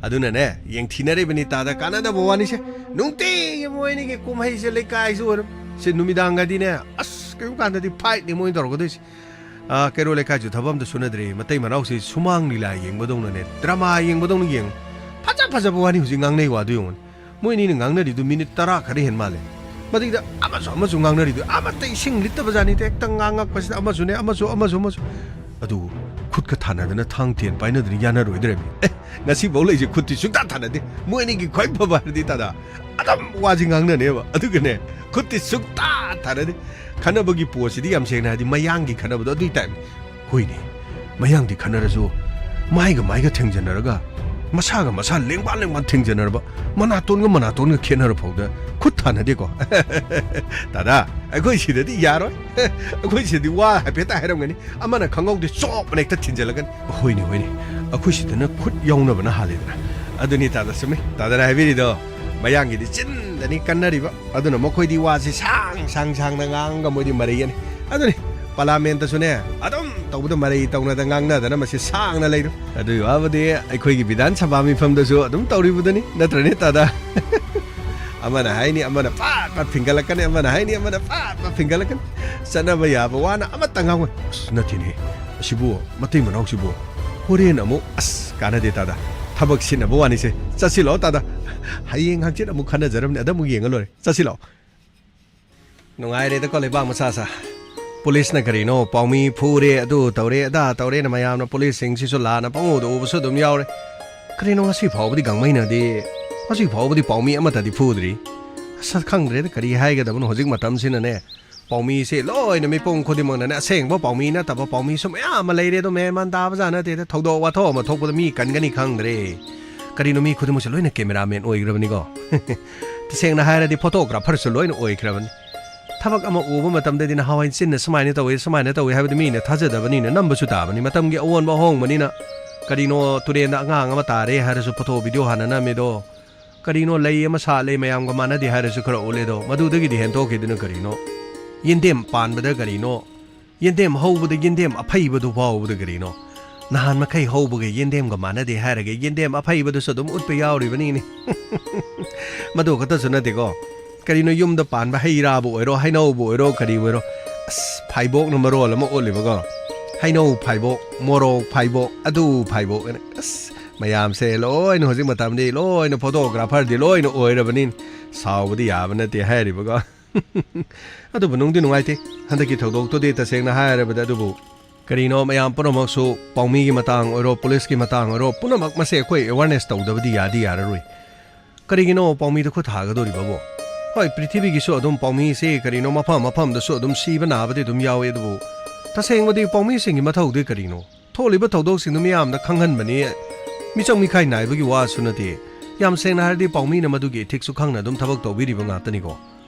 ꯑꯗꯨꯅꯅꯦ, ꯌꯦꯡꯊꯤꯅꯔꯤꯕꯅꯤ ꯇꯥꯗ, ꯀꯥꯟꯅꯗꯕ ꯋꯥꯅꯤꯁꯦ꯫ ꯅꯨꯡꯇꯤꯒꯤ ꯃꯣꯏ ꯑꯅꯤꯒꯤ ꯀꯨꯝꯍꯩꯁꯦ ꯂꯩꯀꯥꯏꯁꯨ ꯑꯣꯏꯔꯝ-, ꯁꯤ ꯅꯨꯃꯤꯗꯥꯡꯒꯗꯤꯅꯦ, ꯑꯁ, ꯀꯩꯒꯨꯝꯕ ꯀꯥꯟꯗꯗꯤ ꯐꯥꯏꯠꯅꯤ ꯃꯣꯏꯅ ꯇꯧꯔꯛꯀꯗꯣꯏꯁꯦ꯫ ꯑꯥ, ꯀꯩꯔꯣꯜ ꯂꯩꯀꯥꯏꯁꯨ ꯊꯕꯛ ꯑꯝꯇ ꯁꯨꯅꯗ꯭ꯔꯦ꯫ ꯃꯇꯩ ꯃꯅꯥꯎꯁꯦ ꯁꯨꯃꯥꯡ ꯂꯤꯂꯥ ꯌꯦꯡꯕꯗꯧꯅꯅꯦ, ꯗ꯭ꯔꯃꯥ ꯌꯦꯡꯕꯗꯧꯅ ꯌꯦꯡꯉꯨ꯫ ꯐꯖ ꯐꯖꯕ ꯋꯥꯅꯤ ꯍꯧꯖꯤꯛ ꯉꯥꯡꯅꯩ ꯋꯥꯗꯨ ꯌꯦꯡꯉꯨꯅꯦ꯫ ꯃꯣꯏ ꯑꯅꯤꯅ ꯉꯥꯡꯅꯔꯤꯗꯨ ꯃꯤꯅꯤꯠ ꯇꯔꯥ ꯈꯔ ꯍꯦꯟ ꯃꯥꯜꯂꯦ꯫ ꯃꯗꯨꯗ ꯑꯃꯁꯨ ꯑꯃꯁꯨ ꯉꯥꯡꯅꯔꯤꯗꯨ ꯑꯃꯠꯇ ꯏꯁꯤꯡ ꯂꯤꯠꯇꯕ ꯖꯥꯠꯅꯤꯗ, ꯍꯦꯛꯇ ꯉꯥꯡꯉꯛꯄꯁꯤꯗ ꯑꯃꯁꯨꯅꯦ, ꯑꯃꯁꯨ, ꯑꯃꯁꯨ, ꯑꯃꯁꯨ꯫ ꯑꯗꯨ ꯈꯨꯠꯀ ꯊꯥꯅꯗꯅ ꯊꯥꯡ ꯇꯦꯟ ꯄꯥꯏꯅꯗꯅ ꯌꯥꯅꯔꯣꯏꯗ꯭ꯔꯦꯃꯤ꯫ ꯑꯦ, ꯉꯁꯤꯐꯥꯎ ꯂꯩꯁꯦ ꯈꯨꯠꯇꯤ ꯁꯨꯡꯇꯥ ꯊꯥꯅꯗꯦ꯫ ꯃꯣꯏ ꯑꯅꯤꯒꯤ ꯈ꯭ꯋꯥꯏ ꯐꯕ ꯍꯥꯏꯔꯗꯤ ꯇꯥꯗ ꯑꯗꯨꯝ ꯋꯥꯁꯤ ꯉꯥꯡꯅꯅꯦꯕ꯫ ꯑꯗꯨꯒꯅꯦ, ꯈꯨꯠꯇꯤ ꯁꯨꯡꯇꯥ ꯊꯥꯅꯗꯦ꯫ ꯈꯟꯅꯕꯒꯤ ꯄꯣꯠꯁꯤꯗꯤ ꯌꯥꯝ ꯁꯦꯡꯅ ꯍꯥꯏꯔꯗꯤ ꯃꯌꯥꯡꯒꯤ ꯈꯟꯅꯕꯗꯣ ꯑꯗꯨꯏ ꯇꯥꯏꯞꯅꯤ꯫ ꯍꯣꯏꯅꯦ, ꯃꯌꯥꯡꯗꯤ ꯈꯟꯅꯔꯁꯨ ꯃꯥꯏꯒ ꯃꯥꯏꯒ ꯊꯦꯡꯖꯟꯅꯔꯒ, ꯃꯁꯥꯒ ꯃꯁꯥ ꯂꯦꯡꯕꯥꯟ ꯂꯦꯡꯕꯥꯟ ꯊꯦꯡꯖꯟꯅꯔꯕ, ꯃꯅꯥꯇꯣꯟꯒ ꯃꯅꯥꯇꯣꯟꯒ ꯈꯦꯠꯅꯔ ꯐꯥꯎꯗ ꯈꯨꯠ ꯊꯥꯅꯗꯦꯀꯣ꯫ ꯇꯥꯗ, ꯑꯩꯈꯣꯏ ꯁꯤꯗꯗꯤ ꯌꯥꯔꯣꯏ꯫ ꯑꯩꯈꯣꯏ ꯁꯤꯗꯗꯤ ꯋꯥ ꯍꯥꯏꯐꯦꯠꯇ ꯍꯥꯏꯔꯝꯒꯅꯤ, ꯑꯃꯅ ꯈꯪꯍꯧꯗꯦ ꯆꯣꯞ ꯑꯅ ꯍꯦꯛꯇ ꯊꯤꯟꯖꯜꯂꯒꯅꯤ꯫ ꯍꯣꯏꯅꯦ, ꯍꯣꯏꯅꯦ, ꯑꯩꯈꯣꯏ ꯁꯤꯗꯅ ꯈꯨꯠ ꯌꯧꯅꯕꯅ ꯍꯥꯜꯂꯤꯗꯅ꯫ ꯑꯗꯨꯅꯤ ꯇꯥꯗ, ꯆꯨꯝꯃꯤ ꯇꯥꯗꯅ ꯍꯥꯏꯕꯤꯔꯤꯗꯣ꯫ ꯃꯌꯥꯡꯒꯤꯗꯤ ꯆꯤꯟꯗꯅꯤ ꯀꯟꯅꯔꯤꯕ꯫ ꯑꯗꯨꯅ ꯃꯈꯣꯏꯗꯤ ꯋꯥꯁꯤ ꯁꯥꯡ ꯁꯥꯡ ꯁꯥꯡꯅ ꯉꯥꯡꯉꯒ ꯃꯣꯏꯗꯤ ꯃꯔꯩꯒꯅꯤ꯫ ꯑꯗꯨꯅꯤ, ꯄꯥꯔꯂꯥꯃꯦꯟꯇꯁꯨꯅꯦ, ꯑꯗꯨꯝ ꯇꯧꯕꯗ ꯃꯔꯩ ꯇꯧꯅꯗ ꯉꯥꯡꯅꯗꯅ ꯃꯁꯤ ꯁꯥꯡꯅ ꯂꯩꯔꯣ꯫ ꯑꯗꯨꯒꯤ ꯋꯥꯕꯨꯗꯤ ꯑꯩꯈꯣꯏꯒꯤ ꯕꯤꯙꯥꯟ ꯁꯚꯥ ꯃꯤꯐꯝꯗꯁꯨ ꯑꯗꯨꯝ ꯇꯧꯔꯤꯕꯗꯨꯅꯤ, ꯅꯠꯇ꯭ꯔꯅꯦ ꯇꯥꯗ? ꯑꯃꯅ ꯍꯥꯏꯅꯤ, ꯑꯃꯅ ꯐꯠ ꯐꯠ ꯐꯤꯡꯒꯠꯂꯛꯀꯅꯤ, ꯑꯃꯅ ꯍꯥꯏꯅꯤ, ꯑꯃꯅ ꯐꯠ ꯐꯠ ꯐꯤꯡꯒꯠꯂꯛꯀꯅꯤ꯫ ꯆꯠꯅꯕ ꯌꯥꯕ ꯋꯥꯅ ꯑꯃꯠꯇ ꯉꯥꯡꯉꯣꯏ꯫ ꯑꯁ, ꯅꯠꯇꯦꯅꯦ, ꯑꯁꯤꯕꯨ, ꯃꯇꯩ ꯃꯅꯥꯎꯁꯤꯕꯨ ꯍꯣꯔꯦꯟ ꯑꯃꯨꯛ, ꯑꯁ, ꯀꯥꯟꯅꯗꯦ ꯇꯥꯗ꯫ ꯊꯕꯛ ꯁꯤꯟꯅꯕ ꯋꯥꯅꯤꯁꯦ꯫ ꯆꯠꯁꯤꯜꯂꯣ ꯇꯥꯗ꯫ ꯍꯌꯦꯡ ꯍꯪꯆꯤꯠ ꯑꯃꯨꯛ ꯈꯟꯅꯖꯔꯕꯅꯤ, ꯑꯗ ꯑꯃꯨꯛ ꯌꯦꯡꯉ ꯂꯣꯏꯔꯦ꯫ ꯆꯠꯁꯤꯜꯂꯣ꯫ ꯅꯨꯡꯉꯥꯏꯔꯦꯗꯀꯣ ꯂꯩꯕꯥꯛ ꯃꯆꯥ ꯁꯥ꯫ ꯄꯨꯂꯤꯁꯅ ꯀꯔꯤꯅꯣ, ꯄꯥꯎꯃꯤ ꯐꯨꯔꯦ, ꯑꯗꯨ ꯇꯧꯔꯦ, ꯑꯗꯥ ꯇꯧꯔꯦꯅ ꯃꯌꯥꯝꯅ ꯄꯨꯂꯤꯁꯁꯤꯡꯁꯤꯁꯨ ꯂꯥꯟꯅ ꯄꯪꯎꯗ ꯎꯕꯁꯨ ꯑꯗꯨꯝ ꯌꯥꯎꯔꯦ꯫ ꯀꯔꯤꯅꯣ ꯉꯁꯤ ꯐꯥꯎꯕꯗꯤ ꯒꯥꯡꯃꯩꯅꯗꯤ, ꯉꯁꯤ ꯐꯥꯎꯕꯗꯤ ꯄꯥꯎꯃꯤ ꯑꯃꯠꯇꯗꯤ ꯐꯨꯗ꯭ꯔꯤ꯫ ꯑꯁ, ꯈꯪꯗ꯭ꯔꯦꯗ ꯀꯔꯤ ꯍꯥꯏꯒꯗꯕꯅꯣ ꯍꯧꯖꯤꯛ ꯃꯇꯝꯁꯤꯅꯅꯦ꯫ ꯄꯥꯎꯃꯤꯁꯦ ꯂꯣꯏꯅ ꯃꯤꯄꯨꯝ ꯈꯨꯗꯤꯡꯃꯛꯅꯅꯦ, ꯑꯁꯦꯡꯕ ꯄꯥꯎꯃꯤ ꯅꯠꯇꯕ ꯄꯥꯎꯃꯤꯁꯨ ꯃꯌꯥꯝ ꯑꯃ ꯂꯩꯔꯦ꯫ ꯑꯗꯣ ꯃꯦꯟ ꯃꯥꯟ ꯇꯥꯕ ꯖꯥꯠ ꯅꯠꯇꯦꯗ꯫ ꯊꯧꯗꯣꯛ ꯋꯥꯊꯣꯛ ꯑꯃ ꯊꯣꯛꯄꯗ ꯃꯤ ꯀꯟꯒꯅꯤ ꯈꯪꯗ꯭ꯔꯦ꯫ ꯀꯔꯤꯅꯣ ꯃꯤ ꯈꯨꯗꯤꯡꯃꯛꯁꯦ ꯂꯣꯏꯅ ꯀꯦꯃꯦꯔꯥꯃꯦꯟ ꯑꯣꯏꯈ꯭ꯔꯕꯅꯤꯀꯣ꯫ ꯇꯁꯦꯡꯅ ꯍꯥꯏꯔꯗꯤ ꯐꯣꯇꯣꯒ꯭ꯔꯥꯐꯔꯁꯨ ꯂꯣꯏꯅ ꯑꯣꯏꯈ꯭ꯔꯕꯅꯤ꯫ ꯊꯕꯛ ꯑꯃ ꯎꯕ ꯃꯇꯝꯗꯗꯤ ꯅꯍꯥꯟꯋꯥꯏ ꯆꯤꯟꯅ ꯁꯨꯃꯥꯏꯅ ꯇꯧꯏ, ꯁꯨꯃꯥꯏꯅ ꯇꯧꯏ ꯍꯥꯏꯕꯗꯤ ꯃꯤꯅ ꯊꯥꯖꯗꯕꯅꯤꯅ ꯅꯝꯕꯁꯨ ꯇꯥꯕꯅꯤ꯫ ꯃꯇꯝꯒꯤ ꯑꯑꯣꯟꯕ ꯑꯍꯣꯡꯕꯅꯤꯅ ꯀꯔꯤꯅꯣ ꯇꯨꯔꯦꯟꯗ ꯑꯉꯥꯡ ꯑꯃ ꯇꯥꯔꯦ ꯍꯥꯏꯔꯁꯨ ꯐꯣꯇꯣ ꯚꯤꯗꯤꯑꯣ ꯍꯥꯟꯅ ꯅꯝꯃꯤꯗꯣ꯫ ꯀꯔꯤꯅꯣ ꯂꯩ ꯑꯃ ꯁꯥꯠꯂꯦ ꯃꯌꯥꯝꯒ ꯃꯥꯟꯅꯗꯦ ꯍꯥꯏꯔꯁꯨ ꯈꯔ ꯎꯠꯂꯦꯗꯣ꯫ ꯃꯗꯨꯗꯒꯤꯗꯤ ꯍꯦꯟꯗꯣꯛꯈꯤꯗꯨꯅ ꯀꯔꯤꯅꯣ? ꯌꯦꯟꯗꯦꯝ ꯄꯥꯟꯕꯗ ꯀꯔꯤꯅꯣ? ꯌꯦꯟꯗꯦꯝ ꯍꯧꯕꯗ ꯌꯦꯟꯗꯦꯝ ꯑꯐꯩꯕꯗꯨ ꯐꯥꯎꯕꯗ ꯀꯔꯤꯅꯣ? ꯅꯍꯥꯟ ꯃꯈꯩ ꯍꯧꯕꯒ ꯌꯦꯟꯗꯦꯝꯒ ꯃꯥꯟꯅꯗꯦ ꯍꯥꯏꯔꯒ ꯌꯦꯟꯗꯦꯝ ꯑꯐꯩꯕꯗꯨꯁꯨ ꯑꯗꯨꯝ ꯎꯠꯄ ꯌꯥꯎꯔꯤꯕꯅꯤꯅꯦ꯫ ꯃꯗꯨ ꯈꯛꯇꯁꯨ ꯅꯠꯇꯦꯀꯣ꯫ ꯀꯔꯤꯅꯣ ꯌꯨꯝꯗ ꯄꯥꯟꯕ ꯍꯩ ꯔꯥꯕꯨ ꯑꯣꯏꯔꯣ, ꯍꯩꯅꯧꯕꯨ ꯑꯣꯏꯔꯣ, ꯀꯔꯤꯕꯨ ꯑꯣꯏꯔꯣ, ꯑꯁ, ꯐꯥꯏꯕꯣꯛꯅ ꯃꯔꯣꯜ ꯑꯃ ꯑꯣꯠꯂꯤꯕꯀꯣ꯫ ꯍꯩꯅꯧ ꯐꯥꯏꯕꯣꯛ, ꯃꯣꯔꯣꯛ ꯐꯥꯏꯕꯣꯛ, ꯑꯗꯨ ꯐꯥꯏꯕꯣꯛ ꯑꯅ, ꯑꯁ, ꯃꯌꯥꯝꯁꯦ ꯂꯣꯏꯅ ꯍꯧꯖꯤꯛ ꯃꯇꯝꯗꯤ ꯂꯣꯏꯅ ꯐꯣꯇꯣꯒ꯭ꯔꯥꯐꯔꯗꯤ ꯂꯣꯏꯅ ꯑꯣꯏꯔꯕꯅꯤꯅ ꯁꯥꯎꯕꯗꯤ ꯌꯥꯕ ꯅꯠꯇꯦ ꯍꯥꯏꯔꯤꯕꯀꯣ꯫ ꯑꯗꯨꯕꯨ ꯅꯨꯡꯗꯤ ꯅꯨꯡꯉꯥꯏꯇꯦ ꯍꯟꯗꯛꯀꯤ ꯊꯧꯗꯣꯛꯇꯨꯗꯤ, ꯇꯁꯦꯡꯅ ꯍꯥꯏꯔꯕꯗ꯫ ꯑꯗꯨꯕꯨ ꯀꯔꯤꯅꯣ, ꯃꯌꯥꯝ ꯄꯨꯝꯅꯃꯛꯁꯨ ꯄꯥꯎꯃꯤꯒꯤ ꯃꯇꯥꯡ ꯑꯣꯏꯔꯣ, ꯄꯨꯂꯤꯁꯀꯤ ꯃꯇꯥꯡ ꯑꯣꯏꯔꯣ, ꯄꯨꯝꯅꯃꯛ ꯃꯁꯦ ꯑꯩꯈꯣꯏ awareness ꯇꯧꯗꯕꯗꯤ ꯌꯥꯗꯤ ꯌꯥꯔꯔꯣꯏ꯫ ꯀꯔꯤꯒꯤꯅꯣ ꯄꯥꯎꯃꯤꯗ ꯈꯨꯠ ꯊꯥꯒꯗꯧꯔꯤꯕꯕꯣ? ꯍꯣꯏ, ꯄ꯭ꯔꯤꯊꯤꯕꯤꯒꯤꯁꯨ ꯑꯗꯨꯝ ꯄꯥꯎꯃꯤꯁꯦ ꯀꯔꯤꯅꯣ, ꯃꯐꯝ ꯃꯐꯝꯗꯁꯨ ꯑꯗꯨꯝ ꯁꯤꯕ ꯅꯥꯕꯗꯤ ꯑꯗꯨꯝ ꯌꯥꯎꯋꯦ, ꯑꯗꯨꯕꯨ ꯇꯁꯦꯡꯕꯗꯤ ꯄꯥꯎꯃꯤꯁꯤꯡꯒꯤ ꯃꯊꯧꯗꯤ ꯀꯔꯤꯅꯣ? ꯊꯣꯛꯂꯤꯕ ꯊꯧꯗꯣꯛꯁꯤꯡꯗꯨ ꯃꯤꯌꯥꯝꯗ ꯈꯪꯍꯟꯕꯅꯤ꯫ ꯃꯤꯆꯪ ꯃꯤꯈꯥꯏ ꯅꯥꯏꯕꯒꯤ ꯋꯥꯁꯨ ꯅꯠꯇꯦ꯫ ꯌꯥꯝ ꯁꯦꯡꯅ ꯍꯥꯏꯔꯗꯤ ꯄꯥꯎꯃꯤꯅ ꯃꯗꯨꯒꯤ ꯏꯊꯤꯛꯁꯨ ꯈꯪꯅ ꯑꯗꯨꯝ ꯊꯕꯛ ꯇꯧꯕꯤꯔꯤꯕ ꯉꯥꯛꯇꯅꯤꯀꯣ꯫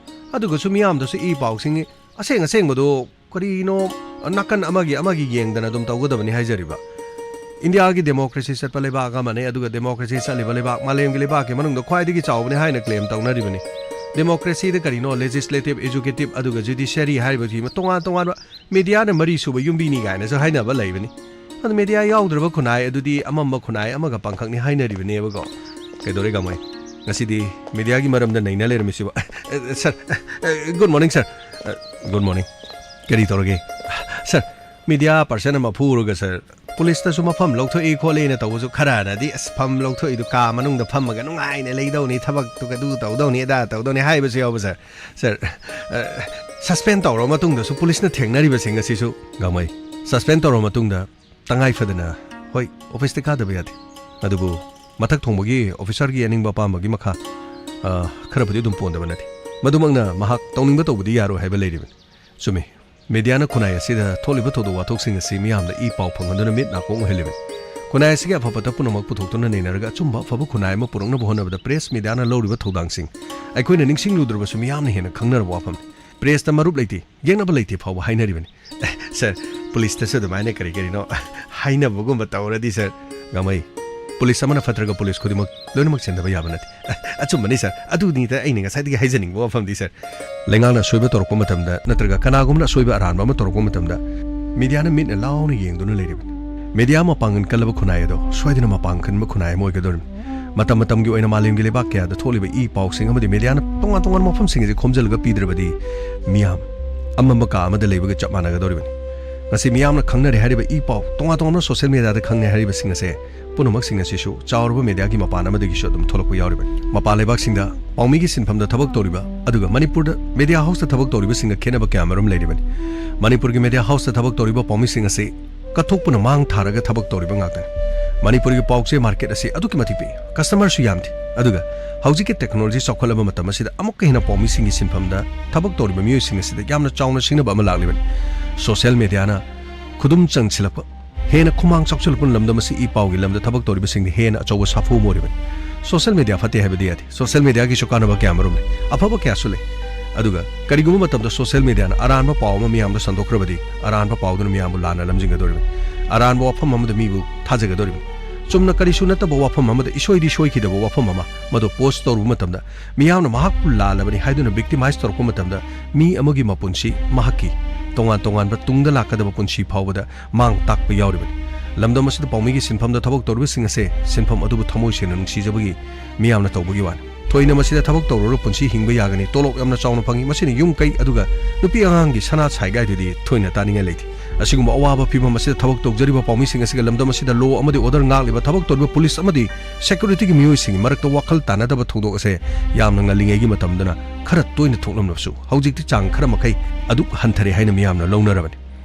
ꯑꯗꯨꯒꯁꯨ ꯃꯤꯌꯥꯝꯗꯁꯨ ꯏ ꯄꯥꯎꯁꯤꯡ ꯑꯁꯦꯡ ꯑꯁꯦꯡꯕꯗꯣ ꯀꯔꯤꯅꯣ, ꯅꯥꯀꯟ ꯑꯃꯒꯤ ꯑꯃꯒꯤ ꯌꯦꯡꯗꯅ ꯑꯗꯨꯝ ꯇꯧꯒꯗꯕꯅꯤ ꯍꯥꯏꯖꯔꯤꯕ꯫ ꯏꯟꯗꯤꯌꯥꯒꯤ democracy ꯆꯠꯄ ꯂꯩꯕꯥꯛ ꯑꯃꯅꯤ, ꯑꯗꯨꯒ democracy ꯆꯠꯂꯤꯕ ꯂꯩꯕꯥꯛ ꯃꯥꯂꯦꯝꯒꯤ ꯂꯩꯕꯥꯛꯀꯤ ꯃꯅꯨꯡꯗ ꯈ꯭ꯋꯥꯏꯗꯒꯤ ꯆꯥꯎꯕꯅꯤ ꯍꯥꯏꯅ claim ꯇꯧꯅꯔꯤꯕꯅꯤ꯫ Democracyꯗ ꯀꯔꯤꯅꯣ, legislative, executive, ꯑꯗꯨꯒ judiciary ꯍꯥꯏꯔꯤꯕꯁꯤ ꯇꯣꯉꯥꯟ ꯇꯣꯉꯥꯟꯕ, mediaꯅ ꯃꯔꯤ ꯁꯨꯕ ꯌꯨꯝꯕꯤꯅꯤ ꯀꯥꯏꯅꯁꯨ ꯍꯥꯏꯅꯕ ꯂꯩꯕꯅꯤ꯫ ꯑꯗꯨ media ꯌꯥꯎꯗ꯭ꯔꯕ ꯈꯨꯟꯅꯥꯏ ꯑꯗꯨꯗꯤ ꯑꯃꯝꯕ ꯈꯨꯟꯅꯥꯏ ꯑꯃꯒ ꯄꯥꯡꯈꯛꯅꯤ ꯍꯥꯏꯅꯔꯤꯕꯅꯦꯕꯀꯣ꯫ ꯀꯩꯗꯧꯔꯦ ꯒꯥꯡꯃꯩ? ꯉꯁꯤꯗꯤ mediaꯒꯤ ꯃꯔꯝꯗ ꯅꯩꯅ ꯂꯩꯔꯝꯃꯤꯁꯤꯕꯣ? Sir, good morning, sir. Good morning. ꯀꯔꯤ ꯇꯧꯔꯒꯦ? Sir, media person ꯑꯃ ꯐꯨꯔꯒ, sir, ꯄꯨꯂꯤꯁꯇꯁꯨ ꯃꯐꯝ ꯂꯧꯊꯣꯛꯏ ꯈꯣꯠꯂꯤꯅ ꯇꯧꯕꯁꯨ ꯈꯔꯅꯗꯤ, "ꯑꯁ, ꯐꯝ ꯂꯧꯊꯣꯛꯏꯗꯨ ꯀꯥ ꯃꯅꯨꯡꯗ ꯐꯝꯃꯒ ꯅꯨꯡꯉꯥꯏꯅ ꯂꯩꯗꯧꯅꯤ, ꯊꯕꯛꯇꯨꯒ ꯑꯗꯨ ꯇꯧꯗꯧꯅꯤ, ꯑꯗꯥ ꯇꯧꯗꯧꯅꯤ" ꯍꯥꯏꯕꯁꯨ ꯌꯥꯎꯕ, sir꯫ Sir, suspend ꯇꯧꯔꯕ ꯃꯇꯨꯡꯗꯁꯨ ꯄꯨꯂꯤꯁꯅ ꯊꯦꯡꯅꯔꯤꯕꯁꯤꯡ ꯑꯁꯤꯁꯨ, ꯒꯥꯡꯃꯩ, suspend ꯇꯧꯔꯕ ꯃꯇꯨꯡꯗ ꯇꯉꯥꯏ ꯐꯗꯅ, ꯍꯣꯏ, officeꯇ ꯀꯥꯗꯕ ꯌꯥꯗꯦ, ꯑꯗꯨꯕꯨ ꯃꯊꯛ ꯊꯣꯡꯕꯒꯤ officerꯒꯤ ꯑꯅꯤꯡꯕ ꯑꯄꯥꯝꯕꯒꯤ ꯃꯈꯥ, ꯑ, ꯈꯔꯕꯨꯗꯤ ꯑꯗꯨꯝ ꯄꯣꯟꯗꯕ ꯅꯠꯇꯦ꯫ ꯃꯗꯨꯃꯛꯅ ꯃꯍꯥꯛ ꯇꯧꯅꯤꯡꯕ ꯇꯧꯕꯗꯤ ꯌꯥꯔꯣꯏ ꯍꯥꯏꯕ ꯂꯩꯔꯤꯕꯅꯤ꯫ ꯆꯨꯝꯃꯤ, mediaꯅ ꯈꯨꯟꯅꯥꯏ ꯑꯁꯤꯗ ꯊꯣꯛꯂꯤꯕ ꯊꯧꯗꯣꯛ ꯋꯥꯊꯣꯛꯁꯤꯡ ꯑꯁꯤ ꯃꯤꯌꯥꯝꯗ ꯏ ꯄꯥꯎ ꯐꯪꯍꯟꯗꯨꯅ ꯃꯤꯠ ꯅꯥꯀꯣꯡ ꯑꯣꯏꯍꯜꯂꯤꯕꯅꯤ꯫ ꯈꯨꯟꯅꯥꯏ ꯑꯁꯤꯒꯤ ꯑꯐ ꯐꯠꯇ ꯄꯨꯝꯅꯃꯛ ꯄꯨꯊꯣꯛꯇꯨꯅ ꯅꯩꯅꯔꯒ ꯑꯆꯨꯝꯕ ꯑꯐꯕ ꯈꯨꯟꯅꯥꯏ ꯑꯃ ꯄꯨꯔꯛꯅꯕ ꯍꯣꯠꯅꯕꯗ press mediaꯅ ꯂꯧꯔꯤꯕ ꯊꯧꯗꯥꯡꯁꯤꯡ ꯑꯩꯈꯣꯏꯅ ꯅꯤꯡꯁꯤꯡꯂꯨꯗ꯭ꯔꯕꯁꯨ ꯃꯤꯌꯥꯝꯅ ꯍꯦꯟꯅ ꯈꯪꯅꯔꯕ ꯋꯥꯐꯝꯅꯤ꯫ Pressꯇ ꯃꯔꯨꯞ ꯂꯩꯇꯦ, ꯌꯦꯛꯅꯕ ꯂꯩꯇꯦ ꯐꯥꯎꯕ ꯍꯥꯏꯅꯔꯤꯕꯅꯤ꯫ ꯑꯦ, sir, ꯄꯨꯂꯤꯁꯇꯁꯨ ꯑꯗꯨꯃꯥꯏꯅ ꯀꯔꯤ ꯀꯔꯤꯅꯣ ꯍꯥꯏꯅꯕꯒꯨꯝꯕ ꯇꯧꯔꯗꯤ, sir, ꯒꯥꯡꯃꯩ, ꯄꯨꯂꯤꯁ ꯑꯃꯅ ꯐꯠꯇ꯭ꯔꯒ ꯄꯨꯂꯤꯁ ꯈꯨꯗꯤꯡꯃꯛ ꯂꯣꯏꯅꯃꯛ ꯆꯦꯟꯗꯕ ꯌꯥꯕ ꯅꯠꯇꯦ꯫ ꯑꯦ, ꯑꯆꯨꯝꯕꯅꯤ, sir, ꯑꯗꯨꯅꯤꯗ ꯑꯩꯅ ꯉꯁꯥꯏꯗꯒꯤ ꯍꯥꯏꯖꯅꯤꯡꯕ ꯋꯥꯐꯝꯗꯤ, sir꯫ ꯂꯩꯉꯥꯛꯅ ꯑꯁꯣꯏꯕ ꯇꯧꯔꯛꯄ ꯃꯇꯝꯗ ꯅꯠꯇ꯭ꯔꯒ ꯀꯅꯥꯒꯨꯝꯕꯅ ꯑꯁꯣꯏꯕ ꯑꯔꯥꯟꯕ ꯑꯃ ꯇꯧꯔꯛꯄ ꯃꯇꯝꯗ mediaꯅ ꯃꯤꯠꯅ ꯂꯥꯎꯅ ꯌꯦꯡꯗꯨꯅ ꯂꯩꯔꯤꯕꯅꯤ꯫ Media ꯃꯄꯥꯡꯒꯜ ꯀꯜꯂꯕ ꯈꯨꯟꯅꯥꯏ ꯑꯗꯣ ꯁꯣꯏꯗꯅ ꯃꯄꯥꯡ ꯀꯟꯕ ꯈꯨꯟꯅꯥꯏ ꯑꯃ ꯑꯣꯏꯒꯗꯧꯔꯤꯕꯅꯤ꯫ ꯃꯇꯝ ꯃꯇꯝꯒꯤ ꯑꯣꯏꯅ ꯃꯥꯂꯦꯝꯒꯤ ꯂꯩꯕꯥꯛ ꯀꯌꯥꯗ ꯊꯣꯛꯂꯤꯕ ꯏ ꯄꯥꯎꯁꯤꯡ ꯑꯃꯗꯤ mediaꯅ ꯇꯣꯉꯥꯟ ꯇꯣꯉꯥꯟꯕ ꯃꯐꯝꯁꯤꯡ ꯑꯁꯤ ꯈꯣꯝꯖꯤꯜꯂꯒ ꯄꯤꯗ꯭ꯔꯕꯗꯤ ꯃꯤꯌꯥꯝ ꯑꯃꯝꯕ ꯀꯥ ꯑꯃꯗ ꯂꯩꯕꯒ ꯆꯞ ꯃꯥꯟꯅꯒꯗꯧꯔꯤꯕꯅꯤ꯫ ꯉꯁꯤ ꯃꯤꯌꯥꯝꯅ ꯈꯪꯅꯔꯦ ꯍꯥꯏꯔꯤꯕ ꯏ ꯄꯥꯎ, ꯇꯣꯉꯥꯟ ꯇꯣꯉꯥꯟꯕ social mediaꯗ ꯈꯪꯅꯩ ꯍꯥꯏꯔꯤꯕꯁꯤꯡ ꯑꯁꯦ ꯄꯨꯝꯅꯃꯛꯁꯤꯡ ꯑꯁꯤꯁꯨ ꯆꯥꯎꯔꯕ ꯃꯦꯗꯤꯌꯥꯒꯤ ꯃꯄꯥꯟ ꯑꯃꯗꯒꯤꯁꯨ ꯑꯗꯨꯝ ꯊꯣꯛꯂꯛꯄ ꯌꯥꯎꯔꯤꯕꯅꯤ꯫ ꯃꯄꯥꯟ ꯂꯩꯕꯥꯛꯁꯤꯡꯗ ꯄꯥꯎꯃꯤꯒꯤ ꯁꯤꯟꯐꯝꯗ ꯊꯕꯛ ꯇꯧꯔꯤꯕ ꯑꯗꯨꯒ ꯃꯅꯤꯄꯨꯔꯗ ꯃꯦꯗꯤꯌꯥ ꯍꯥꯎꯁꯇ ꯊꯕꯛ ꯇꯧꯔꯤꯕꯁꯤꯡꯒ ꯈꯦꯠꯅꯕ ꯀꯌꯥ ꯃꯔꯨꯝ ꯂꯩꯔꯤꯕꯅꯤ꯫ ꯃꯅꯤꯄꯨꯔꯒꯤ ꯃꯦꯗꯤꯌꯥ ꯍꯥꯎꯁꯇ ꯊꯕꯛ ꯇꯧꯔꯤꯕ ꯄꯥꯎꯃꯤꯁꯤꯡ ꯑꯁꯤ ꯀꯠꯊꯣꯛꯄꯅ ꯃꯥꯡ ꯊꯥꯔꯒ ꯊꯕꯛ ꯇꯧꯔꯤꯕ ꯉꯥꯛꯇꯅꯤ꯫ ꯃꯅꯤꯄꯨꯔꯒꯤ ꯄꯥꯎ ꯆꯦ ꯃꯥꯔꯀꯦꯠ ꯑꯁꯤ ꯑꯗꯨꯛꯀꯤ ꯃꯇꯤꯛ ꯄꯤꯛꯏ, ꯀꯁꯇꯃꯔꯁꯨ ꯌꯥꯝꯗꯦ꯫ ꯑꯗꯨꯒ ꯍꯧꯖꯤꯛꯀꯤ ꯇꯦꯛꯅꯣꯂꯣꯖꯤ ꯆꯥꯎꯈꯠꯂꯕ ꯃꯇꯝ ꯑꯁꯤꯗ ꯑꯃꯨꯛꯀ ꯍꯦꯟꯅ ꯄꯥꯎꯃꯤꯁꯤꯡꯒꯤ ꯁꯤꯟꯐꯝꯗ ꯊꯕꯛ ꯇꯧꯔꯤꯕ ꯃꯤꯑꯣꯏꯁꯤꯡ ꯑꯁꯤꯗ ꯌꯥꯝꯅ ꯆꯥꯎꯅ ꯁꯤꯡꯅꯕ ꯑꯃ ꯂꯥꯛꯂꯤꯕꯅꯤ꯫ ꯁꯣꯁꯤꯌꯦꯜ ꯃꯦꯗꯤꯌꯥꯅ ꯈꯨꯗꯨꯝ ꯆꯟꯁꯤꯜꯂꯛꯄ, ꯍꯦꯟꯅ ꯈꯨꯃꯥꯡ ꯆꯥꯎꯁꯤꯜꯂꯛꯄꯅ ꯂꯝꯗꯝ ꯑꯁꯤ ꯏ ꯄꯥꯎꯒꯤ ꯂꯝꯗ ꯊꯕꯛ ꯇꯧꯔꯤꯕꯁꯤꯡꯗ ꯍꯦꯟꯅ ꯑꯆꯧꯕ ꯁꯥꯐꯨ ꯑꯃ ꯑꯣꯏꯔꯤꯕꯅꯤ꯫ ꯁꯣꯁꯤꯌꯦꯜ ꯃꯦꯗꯤꯌꯥ ꯐꯠꯇꯦ ꯍꯥꯏꯕꯗꯤ ꯌꯥꯗꯦ꯫ ꯁꯣꯁꯤꯌꯦꯜ ꯃꯦꯗꯤꯌꯥꯒꯤꯁꯨ ꯀꯥꯟꯅꯕ ꯀꯌꯥ ꯑꯃꯔꯣꯝ ꯂꯩ, ꯑꯐꯕ ꯀꯌꯥꯁꯨ ꯂꯩ꯫ ꯑꯗꯨꯒ ꯀꯔꯤꯒꯨꯝꯕ ꯃꯇꯝꯗ ꯁꯣꯁꯤꯌꯦꯜ ꯃꯦꯗꯤꯌꯥꯅ ꯑꯔꯥꯟꯕ ꯄꯥꯎ ꯑꯃ ꯃꯤꯌꯥꯝꯗ ꯁꯟꯗꯣꯛꯈ꯭ꯔꯕꯗꯤ, ꯑꯔꯥꯟꯕ ꯄꯥꯎꯗꯨꯅ ꯃꯤꯌꯥꯝꯕꯨ ꯂꯥꯟꯅ ꯂꯝꯖꯤꯡꯒꯗꯧꯔꯤꯕꯅꯤ, ꯑꯔꯥꯟꯕ ꯋꯥꯐꯝ ꯑꯃꯗ ꯃꯤꯕꯨ ꯊꯥꯖꯒꯗꯧꯔꯤꯕꯅꯤ꯫ ꯆꯨꯝꯅ ꯀꯔꯤꯁꯨ ꯅꯠꯇꯕ ꯋꯥꯐꯝ ꯑꯃꯗ ꯏꯁꯣꯏꯗꯤ ꯁꯣꯏꯈꯤꯗꯕ ꯋꯥꯐꯝ ꯑꯃ ꯃꯗꯨ ꯄꯣꯁ ꯇꯧꯔꯨꯕ ꯃꯇꯝꯗ ꯃꯤꯌꯥꯝꯅ ꯃꯍꯥꯛꯄꯨ ꯂꯥꯜꯂꯕꯅꯤ ꯍꯥꯏꯗꯨꯅ ꯚꯤꯛꯇꯤꯃꯥꯏꯁ ꯇꯧꯔꯛꯄ ꯃꯇꯝꯗ ꯃꯤ ꯑꯃꯒꯤ ꯃꯄꯨꯟꯁꯤ, ꯃꯍꯥꯛꯀꯤ ꯇꯣꯉꯥꯟ ꯇꯣꯉꯥꯟꯕ ꯇꯨꯡꯗ ꯂꯥꯛꯀꯗꯕ ꯄꯨꯟꯁꯤ ꯐꯥꯎꯕꯗ ꯃꯥꯡ ꯇꯥꯛꯄ ꯌꯥꯎꯔꯤꯕꯅꯤ꯫ ꯂꯝꯗꯝ ꯑꯁꯤꯗ ꯄꯥꯎꯃꯤꯒꯤ ꯁꯤꯟꯐꯝꯗ ꯊꯕꯛ ꯇꯧꯔꯤꯕꯁꯤꯡ ꯑꯁꯦ ꯁꯤꯟꯐꯝ ꯑꯗꯨꯕꯨ ꯊꯃꯣꯏ ꯁꯦꯡꯅ ꯅꯨꯡꯁꯤꯖꯕꯒꯤ ꯃꯤꯌꯥꯝꯅ ꯇꯧꯕꯒꯤ ꯋꯥꯅꯤ꯫ ꯊꯣꯏꯅ ꯃꯁꯤꯗ ꯊꯕꯛ ꯇꯧꯔꯨꯔ ꯄꯨꯟꯁꯤ ꯍꯤꯡꯕ ꯌꯥꯒꯅꯤ, ꯇꯣꯂꯣꯞ ꯌꯥꯝꯅ ꯆꯥꯎꯅ ꯐꯪꯏ, ꯃꯁꯤꯅ ꯌꯨꯝ ꯀꯩ ꯑꯗꯨꯒ ꯅꯨꯄꯤ ꯑꯉꯥꯡꯒꯤ ꯁꯅꯥ ꯁꯥꯏꯒꯥꯏꯗꯨꯗꯤ ꯊꯣꯏꯅ ꯇꯥꯅꯤꯡꯉꯥꯏ ꯂꯩꯇꯦ꯫ ꯑꯁꯤꯒꯨꯝꯕ ꯑꯋꯥꯕ ꯐꯤꯚꯝ ꯑꯁꯤꯗ ꯊꯕꯛ ꯇꯧꯖꯔꯤꯕ ꯄꯥꯎꯃꯤꯁꯤꯡ ꯑꯁꯤꯒ ꯂꯝꯗꯝ ꯑꯁꯤꯗ ꯂꯣ ꯑꯃꯗꯤ ꯑꯣꯔꯗꯔ ꯉꯥꯛꯂꯤꯕ ꯊꯕꯛ ꯇꯧꯔꯤꯕ ꯄꯨꯂꯤꯁ ꯑꯃꯗꯤ ꯁꯦꯀ꯭ꯌꯨꯔꯤꯇꯤꯒꯤ ꯃꯤꯑꯣꯏꯁꯤꯡꯒꯤ ꯃꯔꯛꯇ ꯋꯥꯈꯜ ꯇꯥꯅꯗꯕ ꯊꯧꯗꯣꯛ ꯑꯁꯦ ꯌꯥꯝꯅ ꯉꯜꯂꯤꯉꯩꯒꯤ ꯃꯇꯝꯗꯅ ꯈꯔ ꯇꯣꯏꯅ ꯊꯣꯛꯂꯝꯂꯕꯁꯨ, ꯍꯧꯖꯤꯛꯇꯤ ꯆꯥꯡ ꯈꯔ ꯃꯈꯩ ꯑꯗꯨꯛ ꯍꯟꯊꯔꯦ ꯍꯥꯏꯅ ꯃꯤꯌꯥꯝꯅ ꯂꯧꯅꯔꯕꯅꯤ꯫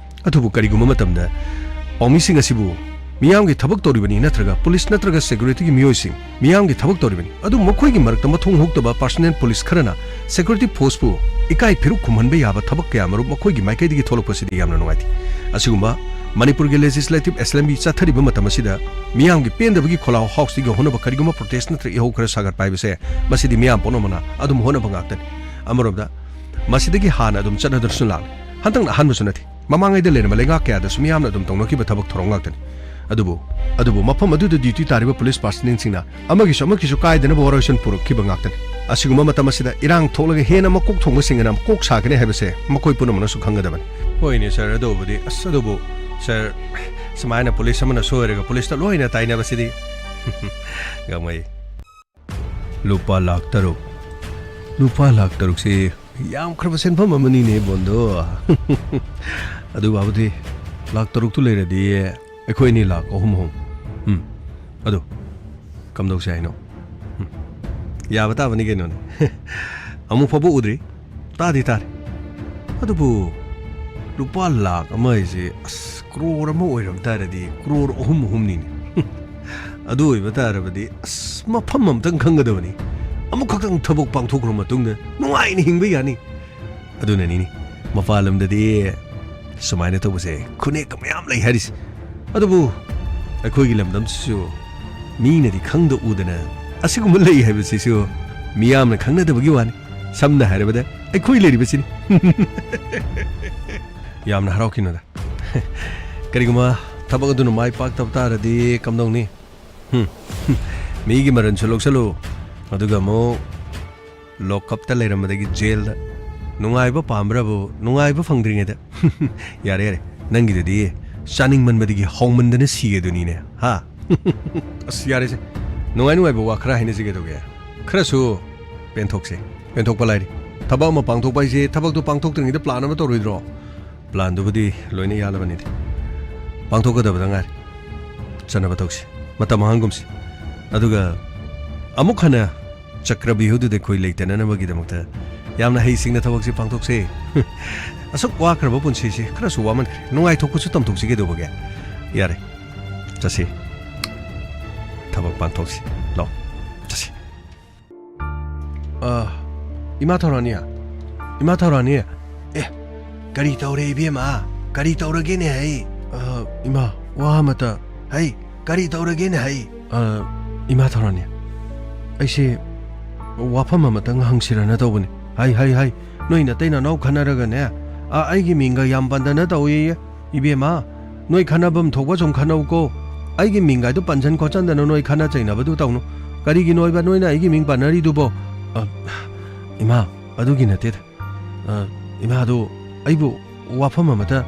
ꯑꯗꯨꯕꯨ ꯀꯔꯤꯒꯨꯝꯕ ꯃꯇꯝꯗ ꯄꯥꯎꯃꯤꯁꯤꯡ ꯑꯁꯤꯕꯨ ꯃꯤꯌꯥꯝꯒꯤ ꯊꯕꯛ ꯇꯧꯔꯤꯕꯅꯤ ꯅꯠꯇ꯭ꯔꯒ ꯄꯨꯂꯤꯁ ꯅꯠꯇ꯭ꯔꯒ ꯁꯦꯀ꯭ꯌꯨꯔꯤꯇꯤꯒꯤ ꯃꯤꯑꯣꯏꯁꯤꯡ ꯃꯤꯌꯥꯝꯒꯤ ꯊꯕꯛ ꯇꯧꯔꯤꯕꯅꯤ, ꯑꯗꯨꯕꯨ ꯃꯈꯣꯏꯒꯤ ꯃꯔꯛꯇ ꯃꯊꯣꯡ ꯍꯨꯛꯇꯕ ꯄꯥꯔꯁꯣꯅꯦꯜ ꯄꯨꯂꯤꯁ ꯈꯔꯅ ꯁꯦꯀ꯭ꯌꯨꯔꯤꯇꯤ ꯐꯣꯔꯁꯄꯨ ꯏꯀꯥꯏ ꯐꯤꯔꯨꯛ ꯈꯨꯝꯍꯟꯕ ꯌꯥꯕ ꯊꯕꯛ ꯀꯌꯥ ꯃꯔꯨꯝ ꯃꯈꯣꯏꯒꯤ ꯃꯥꯏꯀꯩꯗꯒꯤ ꯊꯣꯛꯂꯛꯄꯁꯤꯗꯤ ꯌꯥꯝꯅ ꯅꯨꯡꯉꯥꯏꯇꯦ꯫ ꯑꯁꯤꯒꯨꯝꯕ ꯃꯅꯤꯄꯨꯔꯒꯤ ꯂꯦꯖꯤꯁꯂꯦꯇꯤꯚ ꯑꯦꯁꯦꯝꯕ꯭ꯂꯤ ꯆꯠꯊꯔꯤꯕ ꯃꯇꯝ ꯑꯁꯤꯗ ꯃꯤꯌꯥꯝꯒꯤ ꯄꯦꯟꯗꯕꯒꯤ ꯈꯣꯜꯂꯥꯎ ꯍꯥꯎꯁꯇꯒꯤ ꯍꯧꯅꯕ ꯀꯔꯤꯒꯨꯝꯕ ꯄ꯭ꯔꯣꯇꯦꯁ ꯅꯠꯇ꯭ꯔꯒ ꯏꯍꯧ ꯈꯔ ꯁꯥꯒꯠꯄ ꯍꯥꯏꯕꯁꯦ, ꯃꯁꯤꯗꯤ ꯃꯤꯌꯥꯝ ꯄꯨꯝꯅꯃꯛꯅ ꯑꯗꯨꯝ ꯍꯣꯠꯅꯕ ꯉꯥꯛꯇꯅꯤ꯫ ꯑꯃꯔꯣꯝꯗ ꯃꯁꯤꯗꯒꯤ ꯍꯥꯟꯅ ꯑꯗꯨꯝ ꯆꯠꯅꯗꯨꯅꯁꯨ ꯂꯥꯛꯂꯤ꯫ ꯍꯟꯗꯛꯅ ꯑꯍꯥꯟꯕꯁꯨ ꯅꯠꯇꯦ꯫ ꯃꯃꯥꯡꯉꯩꯗ ꯂꯩꯔꯝꯕ ꯂꯩꯉꯥꯛ ꯀꯌꯥꯗꯁꯨ ꯃꯤꯌꯥꯝꯅ ꯑꯗꯨꯝ ꯇꯧꯅꯈꯤꯕ ꯊꯕꯛ ꯊꯧꯔꯝ ꯉꯥꯛꯇꯅꯤ꯫ ꯑꯗꯨꯕꯨ, ꯑꯗꯨꯕꯨ ꯃꯐꯝ ꯑꯗꯨꯗ ꯗ꯭ꯌꯨꯇꯤ ꯇꯥꯔꯤꯕ ꯄꯨꯂꯤꯁ ꯄꯥꯔꯁꯅꯦꯜꯁꯤꯡꯅ ꯑꯃꯒꯤꯁꯨ ꯑꯃꯒꯤꯁꯨ ꯀꯥꯏꯗꯅꯕ ꯋꯥꯔꯣꯏꯁꯤꯟ ꯄꯨꯔꯛꯈꯤꯕ ꯉꯥꯛꯇꯅꯤ꯫ ꯑꯁꯤꯒꯨꯝꯕ ꯃꯇꯝ ꯑꯁꯤꯗ ꯏꯔꯥꯡ ꯊꯣꯛꯂꯒ ꯍꯦꯟꯅ ꯃꯀꯣꯛ ꯊꯣꯡꯕꯁꯤꯡ ꯑꯗꯨꯅ ꯀꯣꯛ ꯁꯥꯒꯅꯤ ꯍꯥꯏꯕꯁꯦ ꯃꯈꯣꯏ ꯄꯨꯝꯅꯃꯛꯅꯁꯨ ꯈꯪꯒꯗꯕꯅꯤ꯫ ꯍꯣꯏꯅꯦ ꯁꯥꯔ, ꯑꯗꯨꯕꯨꯗꯤ꯫ ꯑꯁ, ꯑꯗꯨꯕꯨ ꯁꯥꯔ, ꯁꯨꯃꯥꯏꯅ ꯄꯨꯂꯤꯁ ꯑꯃꯅ ꯁꯣꯏꯔꯒ ꯄꯨꯂꯤꯁꯇ ꯂꯣꯏꯅ ꯇꯥꯏꯅꯕꯁꯤꯗꯤ ꯉꯝꯃꯣꯏ꯫ ꯂꯨꯄꯥ ꯂꯥꯈ ꯇꯔꯨꯛ꯫ ꯂꯨꯄꯥ ꯂꯥꯈ ꯇꯔꯨꯛꯁꯤ ꯌꯥꯝꯈ꯭ꯔꯕ ꯁꯦꯟꯐꯝ ꯑꯃꯅꯤꯅꯦ, ꯕꯣꯟꯗꯣ꯫ ꯑꯗꯨ ꯕꯥꯕꯨꯗꯤ, ꯂꯥꯈ ꯇꯔꯨꯛꯇꯨ ꯂꯩꯔꯗꯤ ꯑꯩꯈꯣꯏ ꯑꯅꯤ ꯂꯥꯈ ꯑꯍꯨꯝ ꯑꯍꯨꯝ꯫ ꯎꯝ꯫ ꯑꯗꯨ ꯀꯝꯗꯧꯁꯦ ꯍꯥꯏꯅꯣ? ꯍꯨꯝ, ꯌꯥꯕ ꯇꯥꯕꯅꯤ ꯀꯩꯅꯣꯅꯦ꯫ ꯑꯃꯨꯛ ꯐꯥꯎꯕ ꯎꯗ꯭ꯔꯤ, ꯇꯥꯗꯤ ꯇꯥꯔꯦ꯫ ꯑꯗꯨꯕꯨ ꯂꯨꯄꯥ ꯂꯥꯈ ꯑꯃ ꯍꯥꯏꯁꯦ, ꯑꯁ, ꯀ꯭ꯔꯣꯔ ꯑꯃ ꯑꯣꯏꯔꯝ ꯇꯥꯔꯗꯤ ꯀ꯭ꯔꯣꯔ ꯑꯍꯨꯝ ꯑꯍꯨꯝꯅꯤꯅꯦ꯫ ꯑꯗꯨ ꯑꯣꯏꯕ ꯇꯥꯔꯕꯗꯤ, ꯑꯁ, ꯃꯐꯝ ꯑꯝꯇꯪ ꯈꯪꯒꯗꯕꯅꯤ꯫ ꯑꯃꯨꯛꯈꯛꯇꯪ ꯊꯕꯛ ꯄꯥꯡꯊꯣꯛꯈ꯭ꯔ ꯃꯇꯨꯡꯗ ꯅꯨꯡꯉꯥꯏꯅ ꯍꯤꯡꯕ ꯌꯥꯅꯤ꯫ ꯑꯗꯨꯅꯅꯤꯅꯦ, ꯃꯄꯥꯟ ꯂꯝꯗꯗꯤ ꯁꯨꯃꯥꯏꯅ ꯇꯧꯕꯁꯦ ꯈꯨꯅꯦꯛꯀ ꯃꯌꯥꯝ ꯂꯩ ꯍꯥꯏꯔꯤꯁꯦ꯫ ꯑꯗꯨꯕꯨ ꯑꯩꯈꯣꯏꯒꯤ ꯂꯝꯗꯝꯁꯤꯁꯨ ꯃꯤꯅꯗꯤ ꯈꯪꯗ ꯎꯗꯅ ꯑꯁꯤꯒꯨꯝꯕ ꯂꯩ ꯍꯥꯏꯕꯁꯤꯁꯨ ꯃꯤꯌꯥꯝꯅ ꯈꯪꯅꯗꯕꯒꯤ ꯋꯥꯅꯤ꯫ ꯁꯝꯅ ꯍꯥꯏꯔꯕꯗ, ꯑꯩꯈꯣꯏ ꯂꯩꯔꯤꯕꯁꯤꯅꯤ꯫ ꯌꯥꯝꯅ ꯍꯔꯥꯎꯈꯤꯅꯨꯗ꯫ ꯀꯔꯤꯒꯨꯝꯕ ꯊꯕꯛ ꯑꯗꯨꯅ ꯃꯥꯏ ꯄꯥꯛꯇꯕ ꯇꯥꯔꯗꯤ ꯀꯝꯗꯧꯅꯤ? ꯍꯨꯝ꯫ ꯃꯤꯒꯤ ꯃꯔꯟꯁꯨ ꯂꯧꯁꯜꯂꯨ, ꯑꯗꯨꯒ ꯑꯃꯨꯛ ꯂꯣꯛꯀꯞꯇ ꯂꯩꯔꯝꯕꯗꯒꯤ ꯖꯦꯜꯗ꯫ ꯅꯨꯡꯉꯥꯏꯕ ꯄꯥꯝꯕ꯭ꯔꯕꯨ? ꯅꯨꯡꯉꯥꯏꯕ ꯐꯪꯗ꯭ꯔꯤꯉꯩꯗ꯫ ꯌꯥꯔꯦ, ꯌꯥꯔꯦ꯫ ꯅꯪꯒꯤꯗꯨꯗꯤ ꯆꯥꯅꯤꯡꯃꯟꯕꯗꯨꯒꯤ ꯍꯥꯎꯃꯟꯗꯅ ꯁꯤꯒꯦꯗꯨꯅꯤꯅꯦ, ꯍꯥ? ꯑꯁ, ꯌꯥꯔꯦꯁꯦ꯫ ꯅꯨꯡꯉꯥꯏ ꯅꯨꯡꯉꯥꯏꯕ ꯋꯥ ꯈꯔ ꯍꯥꯏꯅꯁꯤ ꯀꯩꯗꯧꯒꯦ? ꯈꯔꯁꯨ ꯄꯦꯟꯊꯣꯛꯁꯦ꯫ ꯄꯦꯟꯊꯣꯛꯄ ꯂꯥꯏꯔꯤ꯫ ꯊꯕꯛ ꯑꯃ ꯄꯥꯡꯊꯣꯛꯄ ꯍꯥꯏꯁꯦ ꯊꯕꯛꯇꯨ ꯄꯥꯡꯊꯣꯛꯇ꯭ꯔꯤꯉꯩꯗ ꯄ꯭ꯂꯥꯟ ꯑꯃ ꯇꯧꯔꯣꯏꯗ꯭ꯔꯣ? ꯄ꯭ꯂꯥꯟꯗꯨꯕꯨꯗꯤ ꯂꯣꯏꯅ ꯌꯥꯜꯂꯕꯅꯤꯗ꯫ ꯄꯥꯡꯊꯣꯛꯀꯗꯕꯗ ꯉꯥꯏꯔꯦ꯫ ꯆꯠꯅꯕ ꯇꯧꯁꯤ꯫ ꯃꯇꯝ ꯃꯥꯡꯍꯟꯒꯨꯝꯁꯤ꯫ ꯑꯗꯨꯒ ꯑꯃꯨꯛ ꯍꯟꯅ ꯆꯀ꯭ꯔꯕ꯭ꯌꯨꯍꯗꯨꯗ ꯑꯩꯈꯣꯏ ꯂꯩꯇꯅꯅꯕꯒꯤꯗꯃꯛꯇ ꯌꯥꯝꯅ ꯍꯩꯁꯤꯡꯅ ꯊꯕꯛꯁꯤ ꯄꯥꯡꯊꯣꯛꯁꯦ꯫ ꯑꯁꯨꯛ ꯋꯥꯈ꯭ꯔꯕ ꯄꯨꯟꯁꯤꯁꯤ ꯈꯔꯁꯨ ꯋꯥꯃꯟꯈ꯭ꯔꯦ꯫ ꯅꯨꯡꯉꯥꯏꯊꯣꯛꯄꯁꯨ ꯇꯝꯊꯣꯛꯁꯤ ꯀꯩꯗꯧꯕꯒꯦ? ꯌꯥꯔꯦ, ꯆꯠꯁꯤ꯫ ꯊꯕꯛ ꯄꯥꯡꯊꯣꯛꯁꯤ꯫ ꯂꯥꯛꯑꯣ, ꯆꯠꯁꯤ꯫ ꯑ, ꯏꯃꯥ ꯊꯧꯔꯥꯅꯤ, ꯏꯃꯥ ꯊꯧꯔꯥꯅꯤ꯫ ꯑꯦ, ꯀꯔꯤ ꯇꯧꯔꯦ ꯏꯕꯦꯝꯃ? ꯀꯔꯤ ꯇꯧꯔꯒꯦꯅꯦ ꯍꯩ? ꯑ, ꯏꯃꯥ, ꯋꯥ ꯑꯃꯇ꯫ ꯍꯩ, ꯀꯔꯤ ꯇꯧꯔꯒꯦꯅꯦ ꯍꯩ? ꯑ, ꯏꯃꯥ ꯊꯧꯔꯥꯅꯤ, ꯑꯩꯁꯦ ꯋꯥꯐꯝ ꯑꯃꯇꯪ ꯍꯪꯁꯤꯔꯅ ꯇꯧꯕꯅꯤ꯫ ꯍꯩ, ꯍꯩ, ꯍꯩ, ꯅꯣꯏ ꯅꯇꯩ ꯅꯅꯥꯎ ꯈꯟꯅꯔꯒꯅꯦ, ꯑ, ꯑꯩꯒꯤ ꯃꯤꯡꯒ ꯌꯥꯝ ꯄꯟꯗꯅ ꯇꯧꯏꯌꯦ꯫ ꯏꯕꯦꯝꯃ, ꯅꯣꯏ ꯈꯟꯅꯐꯝ ꯊꯣꯛꯄ ꯁꯨꯝ ꯈꯟꯅꯧꯀꯣ꯫ ꯑꯩꯒꯤ ꯃꯤꯡꯒꯥꯏꯗꯣ ꯄꯟꯁꯟ ꯈꯣꯠꯆꯟꯗꯅ ꯅꯣꯏ ꯈꯟꯅ ꯆꯩꯅꯕꯗꯨ ꯇꯧꯅꯨ꯫ ꯀꯔꯤꯒꯤꯅꯣ ꯍꯥꯏꯕ ꯅꯣꯏꯅ ꯑꯩꯒꯤ ꯃꯤꯡ ꯄꯟꯅꯔꯤꯗꯨꯕꯣ? ꯑ, ꯏꯃꯥ, ꯑꯗꯨꯒꯤ ꯅꯠꯇꯦꯗ꯫ ꯑ, ꯏꯃꯥꯗꯨ ꯑꯩꯕꯨ ꯋꯥꯐꯝ ꯑꯃꯇ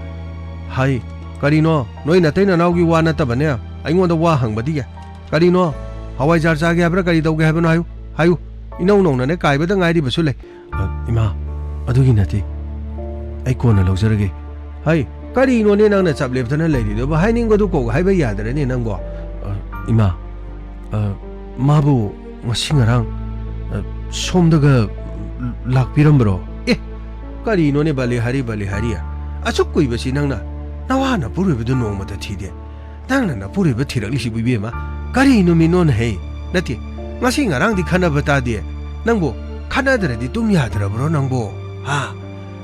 ꯍꯥꯏ꯫ ꯀꯔꯤꯅꯣ? ꯅꯣꯏ ꯅꯇꯩ ꯅꯅꯥꯎꯒꯤ ꯋꯥ ꯅꯠꯇꯕꯅꯦ꯫ ꯑꯩꯉꯣꯟꯗ ꯋꯥ ꯍꯪꯕꯗꯤ ꯌꯥꯏ꯫ ꯀꯔꯤꯅꯣ? ꯍꯋꯥꯏꯖꯥꯔ ꯆꯥꯒꯦ ꯍꯥꯏꯕ꯭ꯔꯥ? ꯀꯔꯤ ꯇꯧꯒꯦ ꯍꯥꯏꯕꯅꯣ? ꯍꯥꯏꯌꯨ, ꯍꯥꯏꯌꯨ꯫ ꯏꯅꯧ ꯅꯧꯅꯅꯦ ꯀꯥꯏꯕꯗ ꯉꯥꯏꯔꯤꯕꯁꯨ ꯂꯩ꯫ ꯑ, ꯏꯃꯥ, ꯑꯗꯨꯒꯤ ꯅꯠꯇꯦ꯫ ꯑꯩ ꯀꯣꯟꯅ ꯂꯧꯖꯔꯒꯦ꯫ ꯍꯩ, ꯀꯔꯤꯅꯣꯅꯦ ꯅꯪꯅ ꯆꯞ ꯂꯦꯞꯇꯅ ꯂꯩꯔꯤꯗꯨꯕꯨ? ꯍꯥꯏꯅꯤꯡꯕꯗꯨ ꯀꯣꯛ ꯍꯥꯏꯕ ꯌꯥꯗ꯭ꯔꯅꯦ ꯅꯪꯕꯣ? ꯑ, ꯏꯃꯥ, ꯑ, ꯃꯥꯕꯨ ꯉꯁꯤ ꯉꯔꯥꯡ, ꯑ, ꯁꯣꯝꯗꯒ ꯂꯥꯛꯄꯤꯔꯝꯕ꯭ꯔꯣ? ꯑꯦ, ꯀꯔꯤꯅꯣꯅꯦ ꯕꯂꯤꯍꯥꯔꯤ, ꯕꯂꯤꯍꯥꯔꯤ? ꯑꯁꯨꯛ ꯀꯨꯏꯕꯁꯤ ꯅꯪꯅ ꯅꯋꯥ ꯅꯄꯨꯔꯣꯏꯕꯗꯨ ꯅꯣꯡꯃꯇ ꯊꯤꯗꯦ꯫ ꯅꯪꯅ ꯅꯄꯨꯔꯣꯏꯕ ꯊꯤꯔꯛꯂꯤꯁꯤꯕꯨ, ꯏꯕꯦꯝꯃ, ꯀꯔꯤ ꯅꯨꯃꯤꯠꯅꯣꯅꯦ ꯍꯦ? ꯅꯠꯇꯦ, ꯉꯁꯤ ꯉꯔꯥꯡꯗꯤ ꯈꯠꯅꯕ ꯇꯥꯗꯦ꯫ ꯅꯪꯕꯨ ꯈꯠꯅꯗ꯭ꯔꯗꯤ ꯇꯨꯝ ꯌꯥꯗ꯭ꯔꯕ꯭ꯔꯣ ꯅꯪꯕꯨ? ꯍꯥ?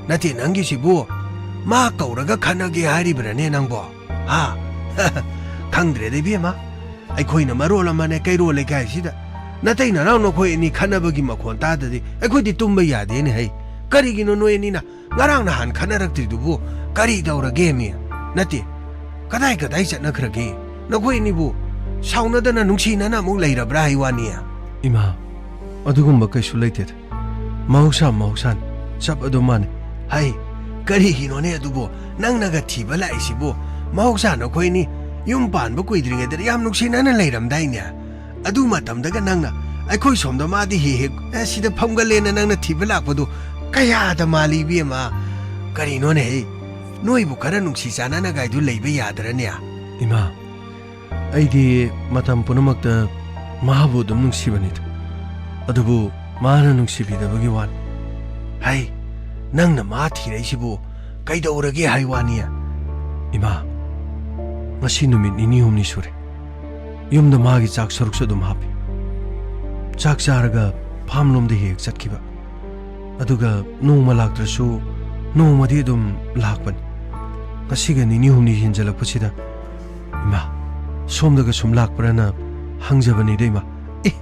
ꯅꯠꯇꯦ, ꯅꯪꯒꯤꯁꯤꯕꯨ ꯃꯥ ꯀꯧꯔꯒ ꯈꯠꯅꯒꯦ ꯍꯥꯏꯔꯤꯕ꯭ꯔꯥꯅꯦ ꯅꯪꯕꯣ? ꯍꯥ? ꯈꯪꯗ꯭ꯔꯦꯗ, ꯏꯕꯦꯝꯃ꯫ ꯑꯩꯈꯣꯏꯅ ꯃꯔꯣꯜ ꯑꯃꯅꯦ ꯀꯩꯔꯣꯜ ꯂꯩꯀꯥꯏꯁꯤꯗ꯫ ꯅꯇꯩ ꯅꯅꯥꯎ ꯅꯈꯣꯏ ꯑꯅꯤ ꯈꯠꯅꯕꯒꯤ ꯃꯈꯣꯟ ꯇꯥꯗꯗꯤ ꯑꯩꯈꯣꯏꯗꯤ ꯇꯨꯝꯕ ꯌꯥꯗꯦꯅꯦ ꯍꯩ꯫ ꯀꯔꯤꯒꯤꯅꯣ ꯅꯣꯏ ꯑꯅꯤꯅ ꯉꯔꯥꯡ ꯅꯍꯥꯟ ꯈꯠꯅꯔꯛꯇ꯭ꯔꯤꯗꯨꯕꯨ? ꯀꯔꯤ ꯇꯧꯔꯒꯦ ꯃꯤ? ꯅꯠꯇꯦ, ꯀꯗꯥꯏ ꯀꯗꯥꯏ ꯆꯠꯅꯈ꯭ꯔꯒꯦ? ꯅꯈꯣꯏ ꯑꯅꯤꯕꯨ ꯁꯥꯎꯅꯗꯅ ꯅꯨꯡꯁꯤꯅꯅ ꯑꯃꯨꯛ ꯂꯩꯔꯕ꯭ꯔꯥ ꯍꯥꯏ ꯋꯥꯅꯤ? ꯏꯃꯥ, ꯑꯗꯨꯒꯨꯝꯕ ꯀꯩꯁꯨ ꯂꯩꯇꯦꯗ꯫ ꯃꯍꯧꯁꯥ ꯃꯍꯧꯁꯥꯅꯤ꯫ ꯆꯞ ꯑꯗꯨꯝ ꯃꯥꯟꯅꯩ꯫ ꯍꯩ, ꯀꯔꯤꯒꯤꯅꯣꯅꯦ ꯑꯗꯨꯕꯨ? ꯅꯪꯅꯒ ꯊꯤꯕ ꯂꯥꯛꯏꯁꯤꯕꯨ? ꯃꯍꯧꯁꯥ ꯅꯈꯣꯏꯅꯤ ꯌꯨꯝ ꯄꯥꯟꯕ ꯀꯨꯏꯗ꯭ꯔꯤꯉꯩꯗ ꯌꯥꯝ ꯅꯨꯡꯁꯤꯅꯅ ꯂꯩꯔꯝꯗꯥꯏꯅꯦ? ꯑꯗꯨ ꯃꯇꯝꯗꯒ ꯅꯪꯅ ꯑꯩꯈꯣꯏ ꯁꯣꯝꯗ ꯃꯥꯗꯤ ꯍꯦꯛ ꯍꯦꯛ, "ꯑꯦ, ꯁꯤꯗ ꯐꯝꯒꯜꯂꯦꯅ" ꯅꯪꯅ ꯊꯤꯕ ꯂꯥꯛꯄꯗꯨ ꯀꯌꯥꯗ ꯃꯥꯜꯂꯤ, ꯏꯕꯦꯝꯃ? ꯀꯔꯤꯅꯣꯅꯦ ꯍꯦ? ꯅꯣꯏꯕꯨ ꯈꯔ ꯅꯨꯡꯁꯤ ꯆꯥꯟꯅꯅꯒꯥꯏꯗꯨ ꯂꯩꯕ ꯌꯥꯗ꯭ꯔꯅꯦ? ꯏꯃꯥ, ꯑꯩꯗꯤ ꯃꯇꯝ ꯄꯨꯝꯅꯃꯛꯇ ꯃꯥꯕꯨ ꯑꯗꯨꯝ ꯅꯨꯡꯁꯤꯕꯅꯤꯗ꯫ ꯑꯗꯨꯕꯨ ꯃꯥꯅ ꯅꯨꯡꯁꯤꯕꯤꯗꯕꯒꯤ ꯋꯥꯅꯤ꯫ ꯍꯩ, ꯅꯪꯅ ꯃꯥ ꯊꯤꯔꯛꯏꯁꯤꯕꯨ ꯀꯩꯗꯧꯔꯒꯦ ꯍꯥꯏ ꯋꯥꯅꯤ? ꯏꯃꯥ, ꯉꯁꯤ ꯅꯨꯃꯤꯠ ꯅꯤꯅꯤ ꯍꯨꯝꯅꯤ ꯁꯨꯔꯦ꯫ ꯌꯨꯝꯗ ꯃꯥꯒꯤ ꯆꯥꯛ ꯁꯔꯨꯛꯁꯨ ꯑꯗꯨꯝ ꯍꯥꯞꯄꯤ꯫ ꯆꯥꯛ ꯆꯥꯔꯒ ꯐꯥꯝꯂꯣꯝꯗ ꯍꯦꯛ ꯆꯠꯈꯤꯕ꯫ ꯑꯗꯨꯒ ꯅꯣꯡꯃ ꯂꯥꯛꯇ꯭ꯔꯁꯨ ꯅꯣꯡꯃꯗꯤ ꯑꯗꯨꯝ ꯂꯥꯛꯄꯅꯤ꯫ ꯉꯁꯤꯒ ꯅꯤꯅꯤ ꯍꯨꯝꯅꯤ ꯍꯦꯟꯖꯜꯂꯛꯄꯁꯤꯗ, ꯏꯃꯥ, ꯁꯣꯝꯗꯒ ꯁꯨꯝ ꯂꯥꯛꯄ꯭ꯔꯅ ꯍꯪꯖꯕꯅꯤꯗ, ꯏꯃꯥ꯫ ꯑꯦ,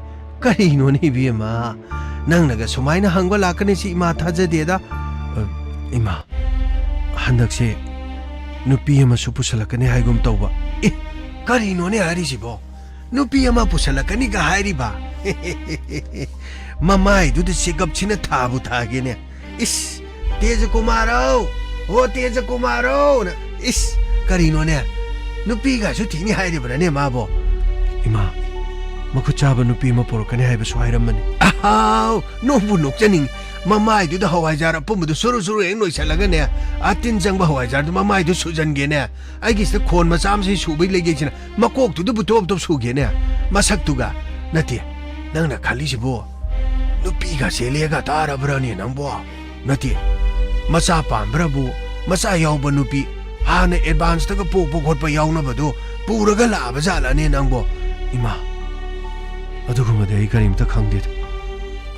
ꯀꯔꯤꯅꯣꯅꯦ, ꯏꯕꯦꯝꯃ? ꯅꯪꯅꯒ ꯁꯨꯃꯥꯏꯅ ꯍꯪꯕ ꯂꯥꯛꯀꯅꯤ ꯁꯤ ꯏꯃꯥ ꯊꯥꯖꯗꯦꯗ꯫ ꯑ, ꯏꯃꯥ, ꯍꯟꯗꯛꯁꯦ ꯅꯨꯄꯤ ꯑꯃꯁꯨ ꯄꯨꯁꯜꯂꯛꯀꯅꯤ ꯍꯥꯏꯒꯨꯝ ꯇꯧꯕ꯫ ꯑꯦ, ꯀꯔꯤꯅꯣꯅꯦ ꯍꯥꯏꯔꯤꯁꯤꯕꯣ? ꯅꯨꯄꯤ ꯑꯃ ꯄꯨꯁꯜꯂꯛꯀꯅꯤꯒ ꯍꯥꯏꯔꯤꯕ? ꯃꯃꯥꯏꯗꯨꯗ ꯆꯦꯒꯞꯁꯤꯅ ꯊꯥꯕꯨ ꯊꯥꯒꯦꯅꯦ꯫ ꯏꯁ, "ꯇꯦꯖꯀꯨꯃꯥꯔꯧ! ꯍꯣ ꯇꯦꯖꯀꯨꯃꯥꯔꯧꯅ!" ꯏꯁ, ꯀꯔꯤꯅꯣꯅꯦ? ꯅꯨꯄꯤꯒꯁꯨ ꯊꯤꯅꯤ ꯍꯥꯏꯔꯤꯕ꯭ꯔꯥꯅꯦ ꯃꯥꯕꯣ? ꯏꯃꯥ, ꯃꯈꯨꯠ ꯆꯥꯕ ꯅꯨꯄꯤ ꯑꯃ ꯄꯨꯔꯛꯀꯅꯤ ꯍꯥꯏꯕꯁꯨ ꯍꯥꯏꯔꯝꯕꯅꯤ꯫ ꯑꯍꯥꯎ! ꯅꯣꯛꯄꯨ ꯅꯣꯛꯆꯅꯤꯡ꯫ ꯃꯃꯥꯏꯗꯨꯗ ꯍꯋꯥꯏꯖꯥꯔ ꯑꯄꯨꯝꯕꯗꯨ ꯁꯨꯔꯨ ꯁꯨꯔꯨ ꯍꯦꯛ ꯅꯣꯏꯁꯜꯂꯒꯅꯦ, ꯑꯥ ꯇꯤꯟ ꯆꯪꯕ ꯍꯋꯥꯏꯖꯥꯔꯗꯨ ꯃꯃꯥꯏꯗꯨ ꯁꯨꯖꯟꯒꯦꯅꯦ꯫ ꯑꯩꯒꯤꯁꯤꯗ ꯈꯣꯟ ꯃꯆꯥ ꯑꯃꯁꯤ ꯁꯨꯕꯩ ꯂꯩꯒꯦꯁꯤꯅ ꯃꯀꯣꯛꯇꯨꯗꯕꯨ ꯇꯣꯞ ꯇꯣꯞ ꯁꯨꯒꯦꯅꯦ꯫ ꯃꯁꯛꯇꯨꯒ꯫ ꯅꯠꯇꯦ, ꯅꯪꯅ ꯈꯜꯂꯤꯁꯤꯕꯨ ꯅꯨꯄꯤꯒ ꯆꯦꯜꯂꯦꯒ ꯇꯥꯔꯕ꯭ꯔꯅꯦ ꯅꯪꯕꯣ? ꯅꯠꯇꯦ, ꯃꯆꯥ ꯄꯥꯟꯕ꯭ꯔꯕꯨ, ꯃꯆꯥ ꯌꯥꯎꯕ ꯅꯨꯄꯤ, ꯍꯥꯟꯅ ꯑꯦꯗꯚꯥꯟꯁꯇꯒ ꯄꯣꯛꯄ ꯈꯣꯠꯄ ꯌꯥꯎꯅꯕꯗꯣ ꯄꯨꯔꯒ ꯂꯥꯛꯑꯕ ꯖꯥꯠꯂꯅꯦ ꯅꯪꯕꯣ? ꯏꯃꯥ, ꯑꯗꯨꯒꯨꯝꯕꯗꯤ ꯑꯩ ꯀꯔꯤꯝꯇ ꯈꯪꯗꯦꯗ꯫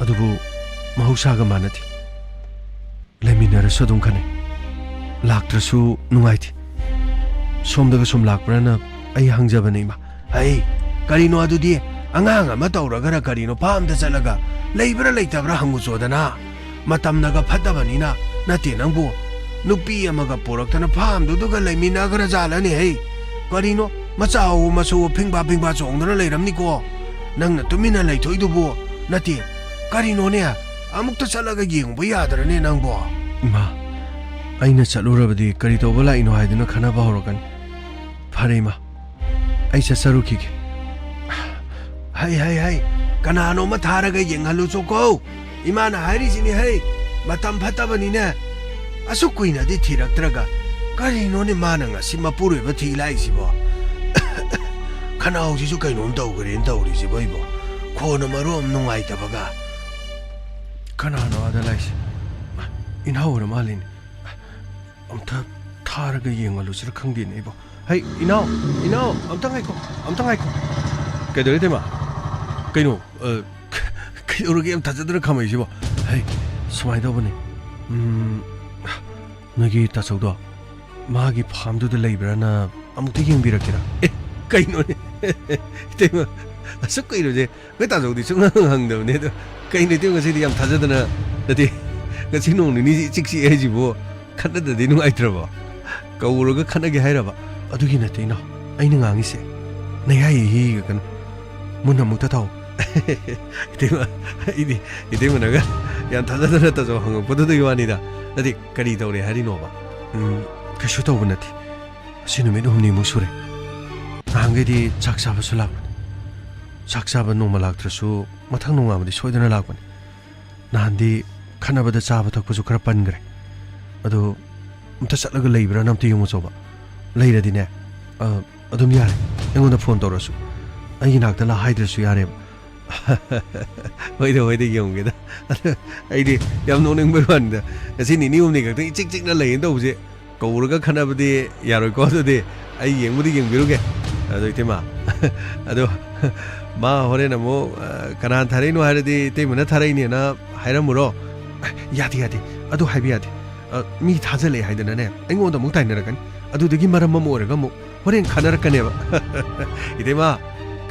ꯑꯗꯨꯕꯨ ꯃꯍꯧꯁꯥꯒ ꯃꯥꯟꯅꯗꯦ꯫ ꯂꯩꯃꯤꯟꯅꯔꯁꯨ ꯑꯗꯨꯝ ꯈꯟꯅꯩ, ꯂꯥꯛꯇ꯭ꯔꯁꯨ ꯅꯨꯡꯉꯥꯏꯇꯦ꯫ ꯁꯣꯝꯗꯒ ꯁꯨꯝ ꯂꯥꯛꯄ꯭ꯔꯅ ꯑꯩ ꯍꯪꯖꯕꯅꯦ, ꯏꯃꯥ꯫ ꯍꯩ, ꯀꯔꯤꯅꯣ ꯑꯗꯨꯗꯤ? ꯑꯉꯥꯡ ꯑꯃ ꯇꯧꯔꯒꯔ ꯀꯔꯤꯅꯣ ꯐꯥꯝꯗ ꯆꯠꯂꯒ ꯂꯩꯕ꯭ꯔꯥ ꯂꯩꯇꯕ꯭ꯔꯥ ꯍꯪꯉꯨꯆꯣꯗꯅ꯫ ꯃꯇꯝꯅꯒ ꯐꯠꯇꯕꯅꯤꯅ꯫ ꯅꯠꯇꯦ ꯅꯪꯕꯨ, ꯅꯨꯄꯤ ꯑꯃꯒ ꯄꯨꯔꯛꯇꯅ ꯐꯥꯝꯗꯨꯗꯒ ꯂꯩꯃꯤꯟꯅꯈ꯭ꯔꯖꯥꯠꯂꯅꯦ ꯍꯩ? ꯀꯔꯤꯅꯣ, ꯃꯆꯥ ꯍꯧ ꯃꯁꯨ ꯐꯤꯡꯕꯥ ꯐꯤꯡꯕꯥ ꯆꯣꯡꯗꯅ ꯂꯩꯔꯝꯅꯤꯀꯣ? ꯅꯪꯅ ꯇꯨꯃꯤꯟꯅ ꯂꯩꯊꯣꯛꯏꯗꯨꯕꯨ? ꯅꯠꯇꯦ, ꯀꯔꯤꯅꯣꯅꯦ? ꯑꯃꯨꯛꯇ ꯆꯠꯂꯒ ꯌꯦꯡꯉꯨꯕ ꯌꯥꯗ꯭ꯔꯅꯦ ꯅꯪꯕꯣ? ꯏꯃꯥ, ꯑꯩꯅ ꯆꯠꯂꯨꯔꯕꯗꯤ ꯀꯔꯤ ꯇꯧꯕ ꯂꯥꯛꯏꯅꯣ ꯍꯥꯏꯗꯨꯅ ꯈꯟꯅꯕ ꯍꯧꯔꯛꯀꯅꯤ꯫ ꯐꯔꯦ ꯏꯃꯥ, ꯑꯩ ꯆꯠꯆꯔꯨꯈꯤꯒꯦ꯫ ꯍꯩ, ꯍꯩ, ꯍꯩ, ꯀꯅꯥꯅꯣꯃ ꯊꯥꯔꯒ ꯌꯦꯡꯍꯜꯂꯨ ꯆꯣꯀꯣ꯫ ꯏꯃꯥꯅ ꯍꯥꯏꯔꯤꯁꯤꯅꯤ ꯍꯩ, ꯃꯇꯝ ꯐꯠꯇꯕꯅꯤꯅꯦ꯫ ꯑꯁꯨꯛ ꯀꯨꯏꯅꯗꯤ ꯊꯤꯔꯛꯇ꯭ꯔꯒ ꯀꯔꯤꯅꯣꯅꯦ ꯃꯥꯅ ꯉꯁꯤ ꯃꯄꯨꯔꯣꯏꯕ ꯊꯤ ꯂꯥꯛꯏꯁꯤꯕꯣ? ꯈꯅꯥꯎꯁꯤꯁꯨ ꯀꯩꯅꯣꯝ ꯇꯧꯈ꯭ꯔꯦꯅ ꯇꯧꯔꯤꯁꯤꯕꯣ ꯑꯩꯕꯣ? ꯈꯣꯟꯅ ꯃꯔꯣꯟ ꯑꯃ ꯅꯨꯡꯉꯥꯏꯇꯕꯒ꯫ ꯀꯅꯥꯅꯣ ꯑꯥꯗ ꯂꯥꯛꯏꯁꯦ? ꯏꯅꯥꯎ ꯑꯣꯏꯔ ꯃꯥꯜꯂꯤꯅꯦ꯫ ꯑꯝꯇ ꯊꯥꯔꯒ ꯌꯦꯡꯍꯜꯂꯨꯁꯤꯔ ꯈꯪꯗꯦꯅꯦ ꯑꯩꯕꯣ꯫ ꯍꯩ, ꯏꯅꯥꯎ, ꯏꯅꯥꯎ, ꯑꯝꯇ ꯉꯥꯏꯈꯣ, ꯑꯝꯇ ꯉꯥꯏꯈꯣ꯫ ꯀꯩꯗꯧꯔꯦ, ꯇꯩꯃ? ꯀꯩꯅꯣ, ꯑ, ꯀꯩꯗꯧꯔꯒꯦ ꯌꯥꯝ ꯊꯥꯖꯗꯅ ꯈꯥꯝꯃꯛꯏꯁꯤꯕꯣ? ꯍꯩ, ꯁꯨꯃꯥꯏꯅ ꯇꯧꯕꯅꯦ꯫ ꯎꯝ, ꯅꯣꯏꯒꯤ ꯇꯥꯆꯧꯗꯣ ꯃꯥꯒꯤ ꯐꯥꯝꯗꯨꯗ ꯂꯩꯕ꯭ꯔꯥꯅ ꯑꯃꯨꯛꯇ ꯌꯦꯡꯕꯤꯔꯛꯀꯦꯔꯥ? ꯑꯦ, ꯀꯩꯅꯣꯅꯦ? ꯏꯇꯩꯃ, ꯑꯁꯨꯛ ꯀꯨꯏꯔꯕꯁꯦ ꯑꯩꯈꯣꯏ ꯇꯥꯆꯧꯗꯤ ꯁꯨꯡꯍꯪ ꯍꯪꯗꯕꯅꯦ꯫ ꯑꯗꯣ ꯀꯩꯅꯣ ꯏꯇꯩꯃ ꯉꯁꯤꯗꯤ ꯌꯥꯝ ꯊꯥꯖꯗꯅ, ꯅꯠꯇꯦ, ꯉꯁꯤ ꯅꯣꯡ ꯅꯤꯅꯤꯁꯤ ꯏꯆꯤꯛ ꯆꯤꯛꯑꯦ ꯍꯥꯏꯁꯤꯕꯨ? ꯈꯠꯅꯗ꯭ꯔꯗꯤ ꯅꯨꯡꯉꯥꯏꯇ꯭ꯔꯕꯣ? ꯀꯧꯔꯒ ꯈꯠꯅꯒꯦ ꯍꯥꯏꯔꯕ? ꯑꯗꯨꯒꯤ ꯅꯠꯇꯦ ꯏꯅꯥꯎ, ꯑꯩꯅ ꯉꯥꯡꯉꯤꯁꯦ ꯅꯌꯥꯏ ꯏꯍꯤꯒ ꯀꯩꯅꯣ꯫ ꯃꯨꯟꯅ ꯑꯃꯨꯛꯇ ꯊꯥꯎ꯫ ꯏꯇꯩꯃ, ꯑꯩꯗꯤ ꯏꯇꯩꯃꯅꯒ ꯌꯥꯝ ꯊꯥꯖꯗꯅ ꯇꯥꯆꯧ ꯍꯪꯉꯛꯄꯗꯨꯗꯒꯤ ꯋꯥꯅꯤꯗ꯫ ꯅꯠꯇꯦ, ꯀꯔꯤ ꯇꯧꯔꯦ ꯍꯥꯏꯔꯤꯅꯣꯕ? ꯎꯝ, ꯀꯩꯁꯨ ꯇꯧꯕ ꯅꯠꯇꯦ꯫ ꯑꯁꯤ ꯅꯨꯃꯤꯠ ꯍꯨꯝꯅꯤꯃꯨꯛ ꯁꯨꯔꯦ꯫ ꯅꯍꯥꯟꯈꯩꯗꯤ ꯆꯥꯛ ꯆꯥꯕꯁꯨ ꯂꯥꯛꯄꯅꯤ꯫ ꯆꯥꯛ ꯆꯥꯕ ꯅꯣꯡꯃ ꯂꯥꯛꯇ꯭ꯔꯁꯨ ꯃꯊꯪ ꯅꯣꯡꯉꯥꯟꯕꯗꯤ ꯁꯣꯏꯗꯅ ꯂꯥꯛꯄꯅꯤ꯫ ꯅꯍꯥꯟꯗꯤ ꯈꯠꯅꯕꯗ ꯆꯥꯕ ꯊꯛꯄꯁꯨ ꯈꯔ ꯄꯟꯈ꯭ꯔꯦ꯫ ꯑꯗꯣ ꯑꯝꯇ ꯆꯠꯂꯒ ꯂꯩꯕ꯭ꯔꯥꯅ ꯑꯝꯇ ꯌꯦꯡꯉꯨ ꯆꯣꯕ꯫ ꯂꯩꯔꯗꯤꯅꯦ, ꯑ, ꯑꯗꯨꯝ ꯌꯥꯔꯦ꯫ ꯑꯩꯉꯣꯟꯗ ꯐꯣꯟ ꯇꯧꯔꯁꯨ, ꯑꯩꯒꯤ ꯅꯥꯛꯇ ꯂꯥꯛ ꯍꯥꯏꯗ꯭ꯔꯁꯨ ꯌꯥꯔꯦꯕ꯫ ꯍꯣꯏꯗ, ꯍꯣꯏꯗ, ꯌꯦꯡꯉꯨꯒꯦꯗ꯫ ꯑꯗ ꯑꯩꯗꯤ ꯌꯥꯝ ꯅꯣꯛꯅꯤꯡꯕꯩ ꯋꯥꯅꯤꯗ꯫ ꯉꯁꯤ ꯅꯤꯅꯤ ꯍꯨꯝꯅꯤ ꯈꯛꯇꯪ ꯏꯆꯤꯛ ꯆꯤꯛꯅ ꯂꯩꯌꯦꯅ ꯇꯧꯕꯁꯦ ꯀꯧꯔꯒ ꯈꯠꯅꯕꯗꯤ ꯌꯥꯔꯣꯏꯀꯣ꯫ ꯑꯗꯨꯗꯤ ꯑꯩ ꯌꯦꯡꯕꯨꯗꯤ ꯌꯦꯡꯕꯤꯔꯨꯒꯦ꯫ ꯑꯗꯣ ꯏꯇꯩꯃ, ꯑꯗꯣ ꯃꯥ ꯍꯣꯔꯦꯟ ꯑꯃꯨꯛ, ꯑ, ꯀꯅꯥꯅ ꯊꯥꯔꯛꯏꯅꯣ ꯍꯥꯏꯔꯗꯤ ꯏꯇꯩꯃꯅ ꯊꯥꯔꯛꯏꯅꯦꯅ ꯍꯥꯏꯔꯝꯃꯨꯔꯣ? ꯑ, ꯌꯥꯗꯦ, ꯌꯥꯗꯦ꯫ ꯑꯗꯨ ꯍꯥꯏꯕ ꯌꯥꯗꯦ꯫ ꯑ, ꯃꯤ ꯊꯥꯖꯜꯂꯛꯑꯦ ꯍꯥꯏꯗꯅꯅꯦ, ꯑꯩꯉꯣꯟꯗ ꯑꯃꯨꯛ ꯇꯥꯏꯅꯔꯛꯀꯅꯤ꯫ ꯑꯗꯨꯗꯒꯤ ꯃꯔꯝ ꯑꯃ ꯑꯣꯏꯔꯒ ꯑꯃꯨꯛ ꯍꯣꯔꯦꯟ ꯈꯠꯅꯔꯛꯀꯅꯦꯕ꯫ ꯏꯇꯩꯃ,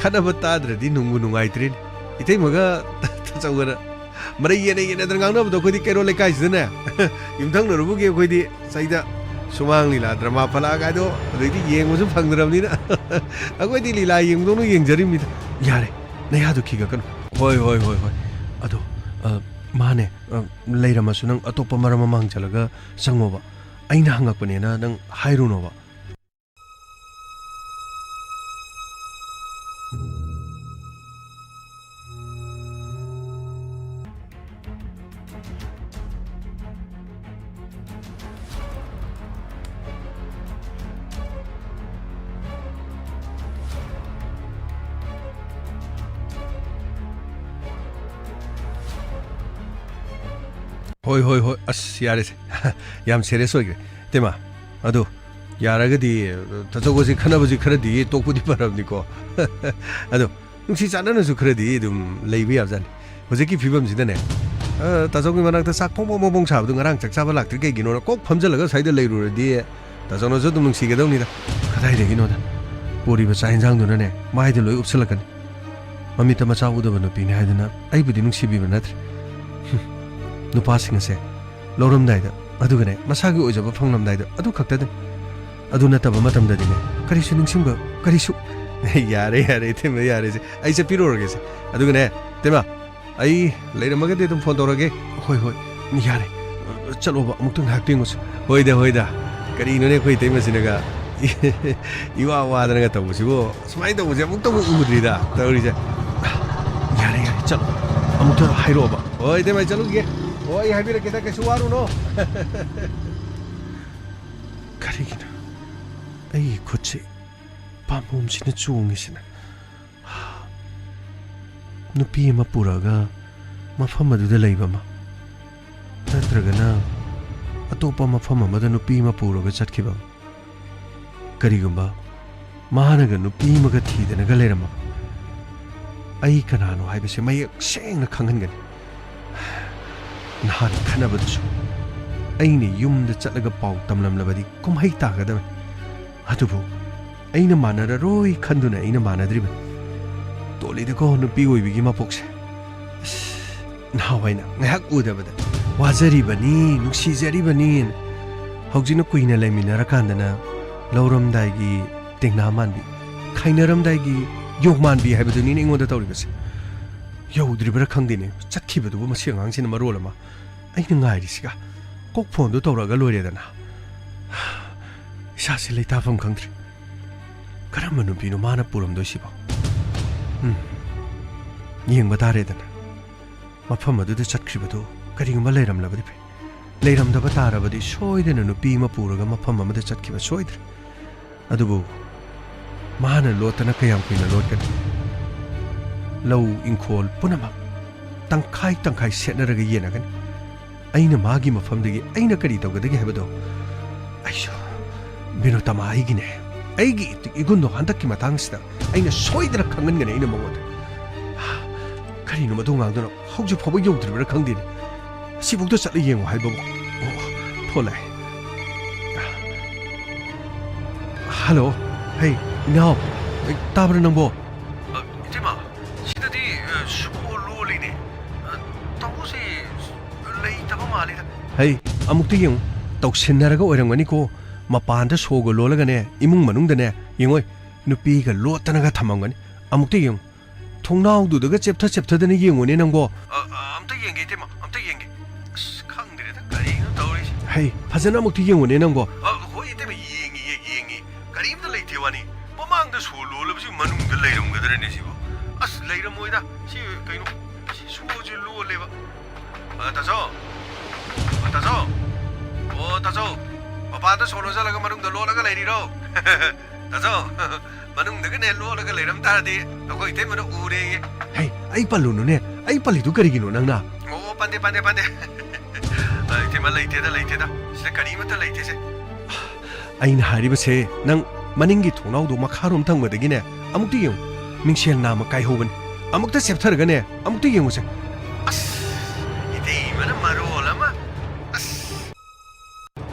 ꯈꯠꯅꯕ ꯇꯥꯗ꯭ꯔꯗꯤ ꯅꯨꯡꯕꯨ ꯅꯨꯡꯉꯥꯏꯇ꯭ꯔꯦꯅꯦ꯫ ꯏꯇꯩꯃꯒ ꯇꯥꯆꯧꯒꯅ ꯃꯔꯩ ꯌꯦꯠꯅ ꯌꯦꯠꯅꯗꯅ ꯉꯥꯡꯅꯕꯗꯣ ꯑꯩꯈꯣꯏꯗꯤ ꯀꯩꯔꯣꯜ ꯂꯩꯀꯥꯏꯁꯤꯗꯅꯦ꯫ ꯌꯨꯝꯊꯪꯅꯔꯨꯕꯒꯤ ꯑꯩꯈꯣꯏꯗꯤ ꯁꯩꯗ ꯁꯨꯃꯥꯡ ꯂꯤꯂꯥ ꯗ꯭ꯔꯃꯥ ꯐꯂꯥ ꯀꯥꯏꯗꯣ ꯑꯗꯩꯗꯤ ꯌꯦꯡꯕꯁꯨ ꯐꯪꯗ꯭ꯔꯕꯅꯤꯅ ꯑꯩꯈꯣꯏꯗꯤ ꯂꯤꯂꯥ ꯌꯦꯡꯕꯗꯧꯅ ꯌꯦꯡꯖꯔꯤꯕꯅꯤꯗ꯫ ꯌꯥꯔꯦ, ꯅꯌꯥꯗꯨ ꯈꯤꯒꯠꯀꯅꯨ꯫ ꯍꯣꯏ, ꯍꯣꯏ, ꯍꯣꯏ, ꯍꯣꯏ꯫ ꯑꯗꯣ, ꯑ, ꯃꯥꯅꯦ, ꯑ, ꯂꯩꯔꯝꯃꯁꯨ ꯅꯪ ꯑꯇꯣꯞꯄ ꯃꯔꯝ ꯑꯃ ꯍꯪꯖꯜꯂꯒ ꯆꯪꯉꯣꯕ꯫ ꯑꯩꯅ ꯍꯪꯉꯛꯄꯅꯦꯅ ꯅꯪ ꯍꯥꯏꯔꯨꯅꯣꯕ꯫ ꯍꯣꯏ, ꯍꯣꯏ, ꯍꯣꯏ꯫ ꯑꯁ, ꯌꯥꯔꯦꯁꯦ꯫ ꯌꯥꯝ serious ꯑꯣꯏꯈ꯭ꯔꯦ꯫ ꯏꯇꯩꯃ, ꯑꯗꯨ ꯌꯥꯔꯒꯗꯤ ꯇꯥꯆꯧꯒꯁꯦ ꯈꯠꯅꯕꯁꯤ ꯈꯔꯗꯤ ꯇꯣꯛꯄꯗꯤ ꯐꯔꯕꯅꯤꯀꯣ꯫ ꯑꯗꯣ ꯅꯨꯡꯁꯤ ꯆꯥꯟꯅꯅꯁꯨ ꯈꯔꯗꯤ ꯑꯗꯨꯝ ꯂꯩꯕ ꯌꯥꯕꯖꯥꯠꯅꯤ꯫ ꯍꯧꯖꯤꯛꯀꯤ ꯐꯤꯕꯝꯁꯤꯗꯅꯦ, ꯑ, ꯇꯥꯆꯧꯒꯤ ꯃꯅꯥꯛꯇ ꯆꯥꯛ ꯐꯣꯡ ꯐꯣꯡ ꯐꯣꯡ ꯐꯣꯡ ꯁꯥꯕꯗꯨ ꯉꯔꯥꯡ ꯆꯥꯛ ꯆꯥꯕ ꯂꯥꯛꯇ꯭ꯔꯤ ꯀꯩꯒꯤꯅꯣꯅ ꯀꯣꯛ ꯐꯝꯖꯜꯂꯒ ꯁ꯭ꯋꯥꯏꯗ ꯂꯩꯔꯨꯔꯗꯤ ꯇꯥꯆꯧꯅꯁꯨ ꯑꯗꯨꯝ ꯅꯨꯡꯁꯤꯒꯗꯧꯅꯤꯗ꯫ ꯀꯗꯥꯏꯗꯒꯤꯅꯣꯗ? ꯄꯨꯔꯤꯕ ꯆꯥꯛ ꯌꯦꯟꯁꯥꯡꯗꯨꯅꯅꯦ ꯃꯥꯏꯗ ꯂꯣꯏ ꯎꯞꯁꯜꯂꯛꯀꯅꯤ꯫ ꯃꯃꯤꯠꯇ ꯃꯆꯥ ꯎꯗꯕ ꯅꯨꯄꯤꯅꯤ ꯍꯥꯏꯗꯅ ꯑꯩꯕꯨꯗꯤ ꯅꯨꯡꯁꯤꯕꯤꯕ ꯅꯠꯇ꯭ꯔꯦ꯫ ꯍꯨꯝ, ꯅꯨꯄꯥꯁꯤꯡ ꯑꯁꯦ ꯂꯧꯔꯝꯗꯥꯏꯗ, ꯑꯗꯨꯒꯅꯦ ꯃꯁꯥꯒꯤ ꯑꯣꯏꯖꯕ ꯐꯪꯂꯝꯗꯥꯏꯗ ꯑꯗꯨ ꯈꯛꯇꯗꯅꯤ꯫ ꯑꯗꯨ ꯅꯠꯇꯕ ꯃꯇꯝꯗꯗꯤꯅꯦ ꯀꯔꯤꯁꯨ ꯅꯤꯡꯁꯤꯡꯕ, ꯀꯔꯤꯁꯨ꯫ ꯌꯥꯔꯦ, ꯌꯥꯔꯦ, ꯏꯇꯩꯃ, ꯌꯥꯔꯦꯁꯦ꯫ ꯑꯩ ꯆꯠꯄꯤꯔꯨꯔꯒꯦꯁꯦ꯫ ꯑꯗꯨꯒꯅꯦ, ꯏꯇꯩꯃ, ꯑꯩ ꯂꯩꯔꯝꯃꯒꯗꯤ ꯑꯗꯨꯝ ꯐꯣꯟ ꯇꯧꯔꯒꯦ꯫ ꯍꯣꯏ, ꯍꯣꯏ, ꯌꯥꯔꯦ꯫ ꯆꯠꯂꯣꯕ, ꯑꯃꯨꯛꯇꯪ ꯉꯥꯏꯍꯥꯛ ꯌꯦꯡꯉꯨꯁꯤ꯫ ꯍꯣꯏꯗ, ꯍꯣꯏꯗ꯫ ꯀꯔꯤꯅꯣꯅꯦ ꯑꯩꯈꯣꯏ ꯏꯇꯩꯃꯁꯤꯅꯒ꯫ ꯏꯋꯥ ꯋꯥꯗꯅꯒ ꯇꯧꯕꯁꯤꯕꯨ, ꯁꯨꯃꯥꯏꯅ ꯇꯧꯕꯁꯦ ꯑꯃꯨꯛꯇꯕꯨ ꯎꯗ꯭ꯔꯤꯗ ꯇꯧꯔꯤꯁꯦ꯫ ꯌꯥꯔꯦ, ꯌꯥꯔꯦ, ꯆꯠꯂꯣ꯫ ꯑꯃꯨꯛꯇ ꯍꯥꯏꯔꯛꯑꯣꯕ꯫ ꯍꯣꯏ, ꯏꯇꯩꯃ, ꯑꯩ ꯆꯠꯂꯨꯈꯤꯒꯦ꯫ ꯍꯣꯏ, ꯑꯩ ꯍꯥꯏꯕꯤꯔꯛꯀꯦꯗ, ꯀꯩꯁꯨ ꯋꯥꯔꯨꯅꯣ꯫ ꯀꯔꯤꯒꯤꯅꯣ ꯑꯩꯒꯤ ꯈꯨꯠꯁꯤ ꯄꯥꯝꯕꯣꯝꯁꯤꯅ ꯆꯣꯡꯉꯤꯁꯤꯅ? ꯅꯨꯄꯤ ꯑꯃ ꯄꯨꯔꯛꯑꯒ ꯃꯐꯝ ꯑꯗꯨꯗ ꯂꯩꯕ ꯑꯃ, ꯅꯠꯇ꯭ꯔꯒꯅ ꯑꯇꯣꯞꯄ ꯃꯐꯝ ꯑꯃꯗ ꯅꯨꯄꯤ ꯑꯃ ꯄꯨꯔꯒ ꯆꯠꯈꯤꯕ ꯑꯃ, ꯀꯔꯤꯒꯨꯝꯕ ꯃꯥꯅꯒ ꯅꯨꯄꯤ ꯑꯃꯒ ꯊꯤꯗꯅꯒ ꯂꯩꯔꯝꯃꯕ, ꯑꯩ ꯀꯅꯥꯅꯣ ꯍꯥꯏꯕꯁꯦ ꯃꯌꯦꯛ ꯁꯦꯡꯅ ꯈꯪꯍꯟꯒꯅꯤ꯫ ꯅꯍꯥꯟ ꯈꯠꯅꯕꯗꯨꯁꯨ ꯑꯩꯅ ꯌꯨꯝꯗ ꯆꯠꯂꯒ ꯄꯥꯎ ꯇꯝꯂꯝꯂꯕꯗꯤ ꯀꯨꯝꯍꯩ ꯇꯥꯒꯗꯕꯅꯤ꯫ ꯑꯗꯨꯕꯨ ꯑꯩꯅ ꯃꯥꯟꯅꯔꯔꯣꯏ ꯈꯟꯗꯨꯅ ꯑꯩꯅ ꯃꯥꯟꯅꯗ꯭ꯔꯤꯕꯅꯤ꯫ ꯇꯣꯜꯂꯤꯗꯀꯣ ꯅꯨꯄꯤ ꯑꯣꯏꯕꯤꯒꯤ ꯃꯄꯣꯛꯁꯦ꯫ ꯑꯁ, ꯅꯍꯥꯟꯋꯥꯏꯅ ꯉꯥꯏꯍꯥꯛ ꯎꯗꯕꯗ ꯋꯥꯖꯔꯤꯕꯅꯤ, ꯅꯨꯡꯁꯤꯖꯔꯤꯕꯅꯤꯅ꯫ ꯍꯧꯖꯤꯛꯅ ꯀꯨꯏꯅ ꯂꯩꯃꯤꯟꯅꯔꯀꯥꯟꯗꯅ ꯂꯧꯔꯝꯗꯥꯏꯒꯤ ꯇꯦꯡꯅꯥ ꯃꯥꯟꯕꯤ, ꯈꯥꯏꯅꯔꯝꯗꯥꯏꯒꯤ ꯌꯣꯡ ꯃꯥꯟꯕꯤ ꯍꯥꯏꯕꯗꯨꯅꯤꯅꯦ ꯑꯩꯉꯣꯟꯗ ꯇꯧꯔꯤꯕꯁꯦ꯫ ꯌꯧꯗ꯭ꯔꯤꯕ꯭ꯔꯥ ꯈꯪꯗꯦꯅꯦ, ꯆꯠꯈꯤꯕꯗꯨꯕꯨ ꯃꯁꯤ ꯑꯉꯥꯡꯁꯤꯅ ꯃꯔꯣꯜ ꯑꯃ꯫ ꯑꯩꯅ ꯉꯥꯏꯔꯤꯁꯤꯒ꯫ ꯀꯣꯛ ꯐꯣꯟꯗꯣ ꯇꯧꯔꯛꯑꯒ ꯂꯣꯏꯔꯦꯗꯅ꯫ ꯏꯁꯥꯁꯦ ꯂꯩꯇꯥꯐꯝ ꯈꯪꯗ꯭ꯔꯦ꯫ ꯀꯔꯝꯕ ꯅꯨꯄꯤꯅꯣ ꯃꯥꯅ ꯄꯨꯔꯝꯗꯣꯏꯁꯤꯕꯣ? ꯎꯝ꯫ ꯌꯦꯡꯕ ꯇꯥꯔꯦꯗꯅ꯫ ꯃꯐꯝ ꯑꯗꯨꯗ ꯆꯠꯈ꯭ꯔꯤꯕꯗꯨ ꯀꯔꯤꯒꯨꯝꯕ ꯂꯩꯔꯝꯂꯕꯗꯤ ꯐꯩ꯫ ꯂꯩꯔꯝꯗꯕ ꯇꯥꯔꯕꯗꯤ ꯁꯣꯏꯗꯅ ꯅꯨꯄꯤ ꯑꯃ ꯄꯨꯔꯒ ꯃꯐꯝ ꯑꯃꯗ ꯆꯠꯈꯤꯕ ꯁꯣꯏꯗ꯭ꯔꯦ꯫ ꯑꯗꯨꯕꯨ ꯃꯥꯅ ꯂꯣꯠꯇꯅ ꯀꯌꯥꯝ ꯀꯨꯏꯅ ꯂꯣꯠꯀꯅꯤ? ꯂꯧ ꯏꯪꯈꯣꯜ ꯄꯨꯝꯅꯃꯛ ꯇꯪꯈꯥꯏ ꯇꯪꯈꯥꯏ ꯁꯦꯠꯅꯔꯒ ꯌꯦꯟꯅꯒꯅꯤ꯫ ꯑꯩꯅ ꯃꯥꯒꯤ ꯃꯐꯝꯗꯒꯤ ꯑꯩꯅ ꯀꯔꯤ ꯇꯧꯒꯗꯒꯦ ꯍꯥꯏꯕꯗꯣ ꯑꯩꯁꯨ, ꯕꯤꯅꯣꯇꯃꯥ, ꯑꯩꯒꯤꯅꯦ, ꯑꯩꯒꯤ ꯏꯇꯤꯛ ꯏꯒꯨꯟꯗꯣ ꯍꯟꯗꯛꯀꯤ ꯃꯇꯥꯡꯁꯤꯗ ꯑꯩꯅ ꯁꯣꯏꯗꯅ ꯈꯪꯍꯟꯒꯅꯤ ꯑꯩꯅ ꯃꯉꯣꯟꯗ꯫ ꯀꯔꯤꯅꯣ ꯃꯗꯨ ꯉꯥꯡꯗꯨꯅ ꯍꯧꯖꯤꯛ ꯐꯥꯎꯕ ꯌꯧꯗ꯭ꯔꯤꯕ꯭ꯔꯥ ꯈꯪꯗꯦꯅꯦ꯫ ꯑꯁꯤꯐꯥꯎꯗ ꯆꯠꯂ ꯌꯦꯡꯉꯨ ꯍꯥꯏꯕꯕꯨ꯫ ꯑꯣ, ꯐꯣꯟ ꯂꯥꯛꯑꯦ꯫ ꯍꯜꯂꯣ꯫ ꯍꯩ, ꯏꯅꯥꯎ꯫ ꯑꯩ, ꯇꯥꯕ꯭ꯔꯥ ꯅꯪꯕꯣ? ꯑ, ꯏꯇꯩꯃ, ꯁꯤꯗꯗꯤ, ꯑ, ꯁꯣ ꯂꯣꯜꯂꯤꯅꯦ꯫ ꯑ, ꯇꯧꯕꯁꯤ ꯂꯩꯇꯕ ꯃꯥꯜꯂꯤꯗ꯫ ꯍꯩ, ꯑꯃꯨꯛꯇ ꯌꯦꯡꯉꯨ꯫ ꯇꯧꯁꯤꯟꯅꯔꯒ ꯑꯣꯏꯔꯝꯒꯅꯤꯀꯣ꯫ ꯃꯄꯥꯟꯗ ꯁꯣꯒ ꯂꯣꯜꯂꯒꯅꯦ, ꯏꯃꯨꯡ ꯃꯅꯨꯡꯗꯅꯦ, ꯌꯦꯡꯉꯣꯏ, ꯅꯨꯄꯤꯒ ꯂꯣꯠꯇꯅꯒ ꯊꯝꯃꯝꯒꯅꯤ꯫ ꯑꯃꯨꯛꯇ ꯌꯦꯡꯉꯨ꯫ ꯊꯣꯡꯅꯥꯎꯗꯨꯗꯒ ꯆꯦꯞꯊ ꯆꯦꯞꯊꯗꯅ ꯌꯦꯡꯉꯨꯅꯦ ꯅꯪꯕꯣ꯫ ꯑ, ꯑ, ꯑꯝꯇ ꯌꯦꯡꯒꯦ, ꯏꯇꯩꯃ, ꯑꯝꯇ ꯌꯦꯡꯒꯦ꯫ ꯑꯁ, ꯈꯪꯗ꯭ꯔꯦꯗ, ꯀꯔꯤꯅꯣ ꯇꯧꯔꯤꯁꯦ? ꯍꯩ, ꯐꯖꯅ ꯑꯃꯨꯛꯇ ꯌꯦꯡꯉꯨꯅꯦ ꯅꯪꯕꯣ꯫ ꯑ, ꯍꯣꯏ, ꯏꯇꯩꯃ, ꯌꯦꯡꯉꯤꯌꯦ, ꯌꯦꯡꯉꯤ꯫ ꯃꯅꯤ꯫ ꯃꯃꯥꯡꯗ ꯁꯣ ꯂꯣꯜꯂꯕꯁꯤ ꯃꯅꯨꯡꯗ ꯂꯩꯔꯝꯒꯗ꯭ꯔꯅꯦ ꯁꯤꯕꯣ? ꯑꯁ, ꯂꯩꯔꯝꯃꯣꯏꯗ꯫ ꯁꯤ ꯀꯩꯅꯣ, ꯁꯤ ꯁꯣꯁꯤ ꯂꯣꯜꯂꯦꯕ꯫ ꯑ, ꯇꯥꯆꯧ꯫ ꯑ, ꯇꯥꯆꯧ꯫ ꯑꯣ, ꯇꯥꯆꯧ꯫ ꯃꯄꯥꯟꯗ ꯁꯣ ꯂꯣꯟꯁꯤꯜꯂꯒ ꯃꯅꯨꯡꯗ ꯂꯣꯜꯂꯒ ꯂꯩꯔꯤꯔꯣ? ꯇꯥꯆꯧ, ꯃꯅꯨꯡꯗꯒꯅꯦ ꯂꯣꯜꯂꯒ ꯂꯩꯔꯝ ꯇꯥꯔꯗꯤ ꯑꯩꯈꯣꯏ ꯏꯇꯩꯃꯅ ꯎꯔꯦꯌꯦ꯫ ꯍꯩ, ꯑꯩ ꯄꯜꯂꯨꯅꯨꯅꯦ꯫ ꯑꯩ ꯄꯜꯂꯤꯗꯨ ꯀꯔꯤꯒꯤꯅꯣ ꯅꯪꯅ? ꯑꯣ, ꯄꯟꯗꯦ, ꯄꯟꯗꯦ, ꯄꯟꯗꯦ꯫ ꯑ, ꯏꯇꯩꯃ, ꯂꯩꯇꯦꯗ, ꯂꯩꯇꯦꯗ꯫ ꯁꯤꯗ ꯀꯔꯤꯃꯠꯇ ꯂꯩꯇꯦꯁꯦ꯫ ꯑꯩꯅ ꯍꯥꯏꯔꯤꯕꯁꯦ ꯅꯪ ꯃꯅꯤꯡꯒꯤ ꯊꯣꯡꯅꯥꯎꯗꯣ ꯃꯈꯥꯔꯣꯝ ꯊꯪꯕꯗꯒꯤꯅꯦ ꯑꯃꯨꯛꯇ ꯌꯦꯡꯉꯨ꯫ ꯃꯤꯡꯁꯦꯜ ꯅꯥꯝꯃ ꯀꯥꯏꯍꯧꯕꯅꯤ꯫ ꯑꯃꯨꯛꯇ ꯆꯦꯞꯊꯔꯒꯅꯦ ꯑꯃꯨꯛꯇ ꯌꯦꯡꯉꯨꯁꯦ꯫ ꯑꯁ, ꯏꯇꯩꯃꯅ ꯃꯔꯣꯜ ꯑꯃ꯫ ꯑꯁ꯫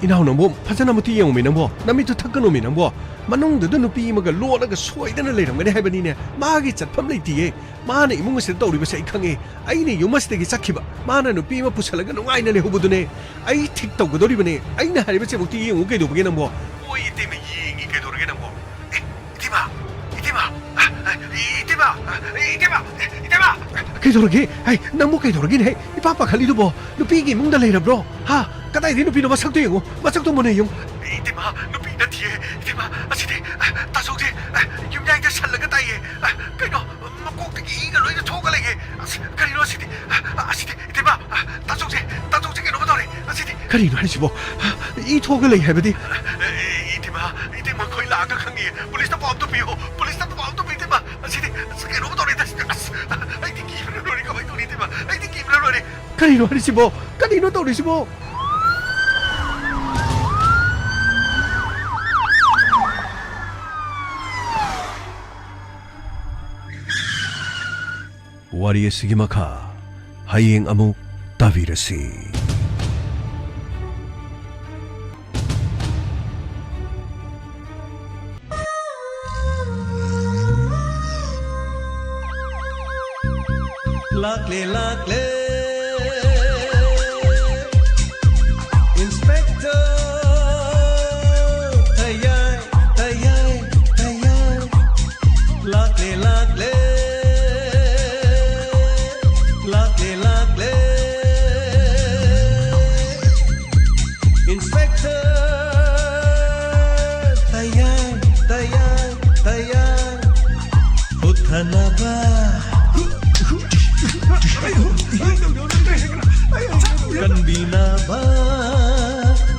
ꯏꯅꯥꯎ ꯅꯪꯕꯣ, ꯐꯖꯅ ꯑꯃꯨꯛꯇ ꯌꯦꯡꯉꯨꯃꯤ ꯅꯪꯕꯣ꯫ ꯅꯃꯤꯠꯇꯨ ꯊꯛꯀꯅꯨꯃꯤ ꯅꯪꯕꯣ꯫ ꯃꯅꯨꯡꯗꯨꯗ ꯅꯨꯄꯤ ꯑꯃꯒ ꯂꯣꯠꯂꯒ ꯁꯣꯏꯗꯅ ꯂꯩꯔꯝꯒꯅꯤ ꯍꯥꯏꯕꯅꯤꯅꯦ꯫ ꯃꯥꯒꯤ ꯆꯠꯐꯝ ꯂꯩꯇꯤꯌꯦ꯫ ꯃꯥꯅ ꯏꯃꯨꯡ ꯑꯁꯤꯗ ꯇꯧꯔꯤꯕꯁꯦ ꯑꯩ ꯈꯪꯉꯦ꯫ ꯑꯩꯅ ꯌꯨꯝ ꯑꯁꯤꯗꯒꯤ ꯆꯠꯈꯤꯕ, ꯃꯥꯅ ꯅꯨꯄꯤ ꯑꯃ ꯄꯨꯁꯜꯂꯒ ꯅꯨꯡꯉꯥꯏꯅ ꯂꯩꯍꯧꯕꯗꯨꯅꯦ꯫ ꯑꯩ ꯊꯤꯛ ꯇꯧꯒꯗꯧꯔꯤꯕꯅꯦ꯫ ꯑꯩꯅ ꯍꯥꯏꯔꯤꯕꯁꯦ ꯑꯃꯨꯛꯇ ꯌꯦꯡꯉꯨ ꯀꯩꯗꯧꯕꯒꯦ ꯅꯪꯕꯣ? ꯍꯣꯏ, ꯏꯇꯩꯃ, ꯌꯦꯡꯉꯤ, ꯀꯩꯗꯧꯔꯒꯦ ꯅꯪꯕꯣ? ꯑꯦ, ꯏꯇꯩꯃ, ꯏꯇꯩꯃ, ꯑ, ꯑ, ꯏꯇꯩꯃ, ꯑ, ꯏꯇꯩꯃ, ꯏꯇꯩꯃ꯫ ꯀꯩꯗꯧꯔꯒꯦ? ꯍꯩ, ꯅꯪꯕꯨ ꯀꯩꯗꯧꯔꯒꯦꯅꯦ? ꯍꯩ, ꯏꯄꯥ ꯄꯥꯈꯠꯂꯤꯗꯨꯕꯣ? ꯅꯨꯄꯤꯒꯤ ꯏꯃꯨꯡꯗ ꯂꯩꯔꯕ꯭ꯔꯣ? ꯍꯥ? ꯀꯗꯥꯏꯗꯒꯤ ꯅꯨꯄꯤꯅꯣ? ꯃꯁꯛꯇꯣ ꯌꯦꯡꯉꯨ, ꯃꯁꯛꯇꯣ ꯃꯨꯟꯅ ꯌꯦꯡꯉꯨ꯫ ꯏꯇꯩꯃ, ꯅꯨꯄꯤ ꯅꯠꯇꯤꯌꯦ꯫ ꯏꯇꯩꯃ, ꯑꯁꯤꯗꯤ, ꯑ, ꯇꯥꯆꯧꯁꯦ, ꯑ, ꯌꯨꯝꯌꯥꯏꯗ ꯁꯜꯂꯒ ꯇꯥꯏꯌꯦ꯫ ꯑ, ꯀꯩꯅꯣ, ꯃꯀꯣꯛꯇꯒꯤ ꯏꯒ ꯂꯣꯏꯅ ꯊꯣꯛꯑꯒ ꯂꯩꯌꯦ꯫ ꯑꯁ, ꯀꯔꯤꯅꯣ ꯑꯁꯤꯗꯤ? ꯑ, ꯑꯁꯤꯗꯤ, ꯏꯇꯩꯃ, ꯑ, ꯇꯥꯆꯧꯁꯦ, ꯇꯥꯆꯧꯁꯦ ꯀꯩꯅꯣꯝꯃ ꯇꯧꯔꯦ꯫ ꯑꯁꯤꯗꯤ꯫ ꯀꯔꯤꯅꯣ ꯍꯥꯏꯁꯤꯕꯣ? ꯏ ꯊꯣꯛꯑꯒ ꯂꯩ ꯍꯥꯏꯕꯗꯤ? ꯑ, ꯏꯇꯩꯃ, ꯏꯇꯩꯃ, ꯑꯩꯈꯣꯏ ꯂꯥꯛꯑꯒ ꯈꯪꯉꯦ꯫ ꯄꯨꯂꯤꯁꯇ ꯄꯥꯎ ꯑꯝꯇ ꯄꯤꯌꯣ꯫ ꯄꯨꯂꯤꯁꯇ ꯄꯥꯎ ꯑꯝꯇ ꯄꯤꯌꯣ, ꯏꯇꯩꯃ꯫ ꯑꯁꯤꯗꯤ, ꯑꯁ, ꯀꯩꯅꯣꯝꯃ ꯇꯧꯔꯦꯗ, ꯑꯁꯤꯗꯤ꯫ ꯑꯁ, ꯑꯩꯗꯤ ꯀꯤꯕꯅ ꯂꯣꯏꯔꯦ꯫ ꯀꯃꯥꯏꯅ ꯇꯧꯅꯤ, ꯏꯇꯩꯃ? ꯑꯩꯗꯤ ꯀꯤꯕꯅ ꯂꯣꯏꯔꯦ꯫ ꯀꯔꯤꯅꯣ ꯍꯥꯏꯔꯤꯁꯤꯕꯣ? ꯀꯔꯤꯅꯣ ꯇꯧꯔꯤꯁꯤꯕꯣ? ꯋꯥꯔꯤ ꯑꯁꯤꯒꯤ ꯃꯈꯥ ꯍꯌꯦꯡ ꯑꯃꯨꯛ ꯇꯥꯕꯤꯔꯁꯤ꯫ ꯂꯥꯛꯂꯦ, ꯂꯥꯛꯂꯦ꯫ Inspector ꯇꯌꯥꯏ, ꯇꯌꯥꯏ, ꯇꯌꯥꯏ꯫ ꯂꯥꯛꯂꯦ, ꯂꯥꯛꯂꯦ꯫ ꯂꯥꯛꯂꯦ, ꯂꯥꯛꯂꯦ꯫ Inspector ꯇꯌꯥꯏ, ꯇꯌꯥꯏ꯫ ꯀꯟꯕꯤꯅꯕ꯫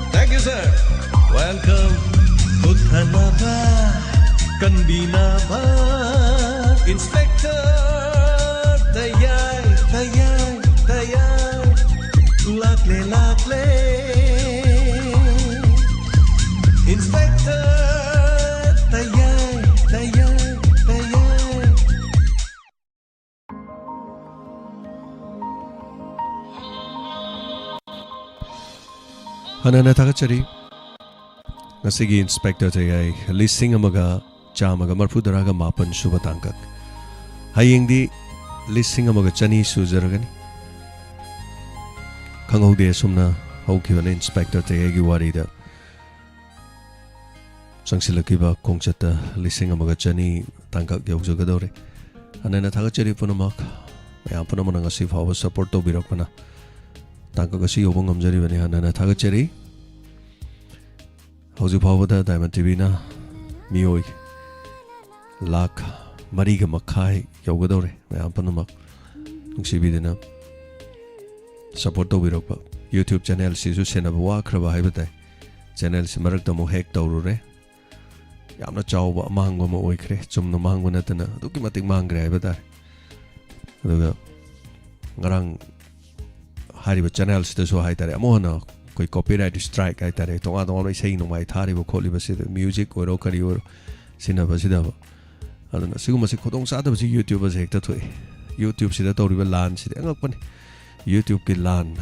Thank you, sir. Welcome. ꯀꯨꯊꯅꯕ, ꯀꯟꯕꯤꯅꯕ꯫ Inspector ꯇꯌꯥꯏ, ꯇꯌꯥꯏ, ꯇꯌꯥꯏ꯫ ꯂꯥꯛꯂꯦ, ꯂꯥꯛꯂꯦ꯫ Inspector ꯇꯌꯥꯏ, ꯇꯌꯥꯏ, ꯇꯌꯥꯏ꯫ ꯍꯟꯅ ꯍꯟꯅ ꯊꯥꯒꯠꯆꯔꯤ꯫ ꯉꯁꯤꯒꯤ ꯏꯟꯁꯄꯦꯛꯇꯔ ꯇꯌꯥꯏ ꯂꯤꯁꯤꯡ ꯑꯃꯒ ꯆꯥꯝꯃꯒ ꯃꯔꯤꯐꯨ ꯇꯔꯥꯒ ꯃꯥꯄꯟ ꯁꯨꯕ ꯇꯥꯡꯀꯛ꯫ ꯍꯌꯦꯡꯗꯤ ꯂꯤꯁꯤꯡ ꯑꯃꯒ ꯆꯅꯤ ꯁꯨꯖꯔꯒꯅꯤ꯫ ꯈꯪꯍꯧꯗꯦ ꯑꯁꯨꯝꯅ ꯍꯧꯈꯤꯕꯅ ꯏꯟꯁꯄꯦꯛꯇꯔ ꯇꯌꯥꯏꯒꯤ ꯋꯥꯔꯤꯗ꯫ ꯆꯪꯁꯤꯜꯂꯛꯈꯤꯕ ꯈꯣꯡꯆꯠꯇ ꯂꯤꯁꯤꯡ ꯑꯃꯒ ꯆꯅꯤ ꯇꯥꯡꯀꯛ ꯌꯧꯖꯒꯗꯧꯔꯦ꯫ ꯍꯟꯅ ꯍꯟꯅ ꯊꯥꯒꯠꯆꯔꯤ ꯄꯨꯝꯅꯃꯛ꯫ ꯃꯌꯥꯝ ꯄꯨꯝꯅꯃꯛꯅ ꯉꯁꯤ ꯐꯥꯎꯕ ꯁꯄꯣꯔꯠ ꯇꯧꯕꯤꯔꯛꯄꯅ ꯇꯥꯡꯀꯛ ꯑꯁꯤ ꯌꯧꯕ ꯉꯝꯖꯔꯤꯕꯅꯤ꯫ ꯍꯟꯅ ꯍꯟꯅ ꯊꯥꯒꯠꯆꯔꯤ꯫ ꯍꯧꯖꯤꯛ ꯐꯥꯎꯕꯗ ꯗꯥꯏꯃꯟ ꯇꯤꯚꯤꯅ ꯃꯤꯑꯣꯏ ꯂꯥꯈ ꯃꯔꯤꯒ ꯃꯈꯥꯏ ꯌꯧꯒꯗꯧꯔꯦ꯫ ꯃꯌꯥꯝ ꯄꯨꯝꯅꯃꯛ ꯅꯨꯡꯁꯤꯕꯤꯗꯨꯅ ꯁꯄꯣꯔꯠ ꯇꯧꯕꯤꯔꯛꯄ꯫ ꯌꯨꯇ꯭ꯌꯨꯕ ꯆꯦꯅꯦꯜꯁꯤꯁꯨ ꯁꯦꯟꯅꯕ ꯋꯥꯈ꯭ꯔꯕ ꯍꯥꯏꯕ ꯇꯥꯏ꯫ ꯆꯦꯅꯦꯜꯁꯤ ꯃꯔꯛꯇ ꯑꯃꯨꯛ ꯍꯦꯛ ꯇꯧꯔꯨꯔꯦ꯫ ꯌꯥꯝꯅ ꯆꯥꯎꯕ ꯑꯃꯥꯡꯕ ꯑꯃ ꯑꯣꯏꯈ꯭ꯔꯦ꯫ ꯆꯨꯝꯅ ꯃꯥꯡꯕ ꯅꯠꯇꯅ ꯑꯗꯨꯛꯀꯤ ꯃꯇꯤꯛ ꯃꯥꯡꯈ꯭ꯔꯦ ꯍꯥꯏꯕ ꯇꯥꯔꯦ꯫ ꯑꯗꯨꯒ ꯉꯔꯥꯡ ꯍꯥꯏꯔꯤꯕ ꯆꯦꯅꯦꯜꯁꯤꯗꯁꯨ ꯍꯥꯏ ꯇꯥꯔꯦ, ꯑꯃꯨꯛ ꯍꯟꯅ ꯑꯩꯈꯣꯏ ꯀꯣꯄꯤꯔꯥꯏꯠ ꯏꯁꯇ꯭ꯔꯥꯏꯛ ꯍꯥꯏ ꯇꯥꯔꯦ, ꯇꯣꯉꯥꯟ ꯇꯣꯉꯥꯟꯕ ꯏꯁꯩ ꯅꯣꯡꯃꯥꯏ ꯊꯥꯔꯤꯕ ꯈꯣꯠꯂꯤꯕꯁꯤꯗ, ꯃ꯭ꯌꯨꯖꯤꯛ ꯑꯣꯏꯔꯣ ꯀꯔꯤ ꯑꯣꯏꯔꯣ, ꯁꯤꯖꯤꯟꯅꯕꯁꯤꯗꯕ꯫ ꯑꯗꯨꯅ ꯁꯤꯒꯨꯝꯕꯁꯤ ꯈꯨꯗꯣꯡꯆꯥꯗꯕꯁꯤ ꯌꯨꯇ꯭ꯌꯨꯕꯔꯁꯦ ꯍꯦꯛꯇ ꯊꯣꯛꯑꯦ꯫ ꯌꯨꯇ꯭ꯌꯨꯕꯁꯤꯗ ꯇꯧꯔꯤꯕ ꯂꯥꯟꯁꯤꯗꯤ ꯑꯉꯛꯄꯅꯤ꯫ ꯌꯨꯇ꯭ꯌꯨꯕꯀꯤ ꯂꯥꯟ꯫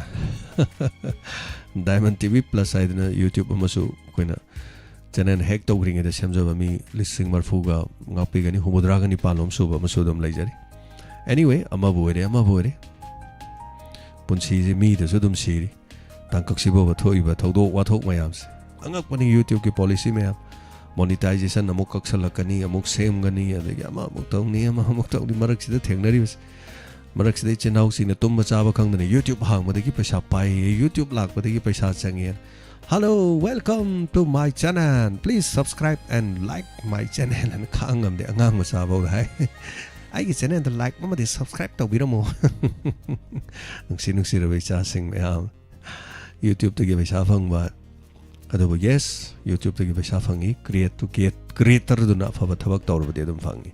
ꯗꯥꯏꯃꯟ ꯇꯤꯚꯤ ꯄ꯭ꯂꯁ ꯍꯥꯏꯗꯅ ꯌꯨꯇ꯭ꯌꯨꯕ ꯑꯃꯁꯨ ꯑꯩꯈꯣꯏꯅ ꯆꯦꯅꯦꯜ ꯍꯦꯛ ꯇꯧꯗ꯭ꯔꯤꯉꯩꯗ ꯁꯦꯝꯖꯕ ꯃꯤ ꯂꯤꯁꯤꯡ ꯃꯔꯤꯐꯨꯒ ꯉꯥꯛꯄꯤꯒꯅꯤ, ꯍꯨꯝꯐꯨꯇꯔꯥꯒ ꯅꯤꯄꯥꯟ ꯂꯣꯝ ꯁꯨꯕ ꯑꯃꯁꯨ ꯑꯗꯨꯝ ꯂꯩꯖꯔꯤ꯫ Anyway, ꯑꯃꯕꯨ ꯑꯣꯏꯔꯦ, ꯑꯃꯕꯨ ꯑꯣꯏꯔꯦ, ꯄꯨꯟꯁꯤꯁꯦ ꯃꯤꯗꯁꯨ ꯑꯗꯨꯝ ꯁꯤꯔꯤ꯫ ꯇꯥꯡꯀꯛꯁꯤꯐꯥꯎꯕ ꯊꯣꯛꯏꯕ ꯊꯧꯗꯣꯛ ꯋꯥꯊꯣꯛ ꯃꯌꯥꯝꯁꯦ ꯑꯉꯛꯄꯅꯤ꯫ ꯌꯨꯇ꯭ꯌꯨꯕꯀꯤ ꯄꯣꯂꯤꯁꯤ ꯃꯌꯥꯝ, ꯃꯣꯅꯤꯇꯥꯏꯖꯦꯁꯟ ꯑꯃꯨꯛ ꯀꯛꯁꯜꯂꯛꯀꯅꯤ, ꯑꯃꯨꯛ ꯁꯦꯝꯒꯅꯤ, ꯑꯗꯒꯤ ꯑꯃ ꯑꯃꯨꯛ ꯇꯧꯅꯤ, ꯑꯃ ꯑꯃꯨꯛ ꯇꯧꯅꯤ꯫ ꯃꯔꯛꯁꯤꯗ ꯊꯦꯡꯅꯔꯤꯕꯁꯦ, ꯃꯔꯛꯁꯤꯗ ꯏꯆꯤꯟ ꯏꯅꯥꯎꯁꯤꯡꯅ ꯇꯨꯝꯕ ꯆꯥꯕ ꯈꯪꯗꯅ ꯌꯨꯇ꯭ꯌꯨꯕ ꯍꯥꯡꯕꯗꯒꯤ ꯄꯩꯁꯥ ꯄꯥꯏꯌꯦ, ꯌꯨꯇ꯭ꯌꯨꯕ ꯂꯥꯛꯄꯗꯒꯤ ꯄꯩꯁꯥ ꯆꯪꯉꯦ꯫ Hello, welcome to my channel. Please subscribe and like my channel. ꯍꯥꯏꯅ ꯈꯥꯡꯉꯝꯗꯦ, ꯑꯉꯥꯡ ꯃꯆꯥ ꯐꯥꯎꯗ ꯍꯥꯏ꯫ ꯑꯩꯒꯤ ꯆꯦꯅꯦꯜꯗ ꯂꯥꯏꯛ ꯑꯃꯗꯤ ꯁꯕꯁꯀ꯭ꯔꯥꯏꯕ ꯇꯧꯕꯤꯔꯝꯃꯣ꯫ ꯅꯨꯡꯁꯤ ꯅꯨꯡꯁꯤꯔꯕ ꯏꯆꯥꯁꯤꯡ ꯃꯌꯥꯝ, ꯌꯨꯇ꯭ꯌꯨꯕꯇꯒꯤ ꯄꯩꯁꯥ ꯐꯪꯕ꯫ ꯑꯗꯨꯕꯨ ꯌꯦꯁ, ꯌꯨꯇ꯭ꯌꯨꯕꯇꯒꯤ ꯄꯩꯁꯥ ꯐꯪꯉꯤ꯫ ꯀ꯭ꯔꯤꯌꯦꯠ ꯇꯨ ꯀ꯭ꯔꯤꯌꯦꯠ ꯀ꯭ꯔꯤꯌꯦꯇꯔꯗꯨꯅ ꯑꯐꯕ ꯊꯕꯛ ꯇꯧꯔꯕꯗꯤ ꯑꯗꯨꯝ ꯐꯪꯉꯤ꯫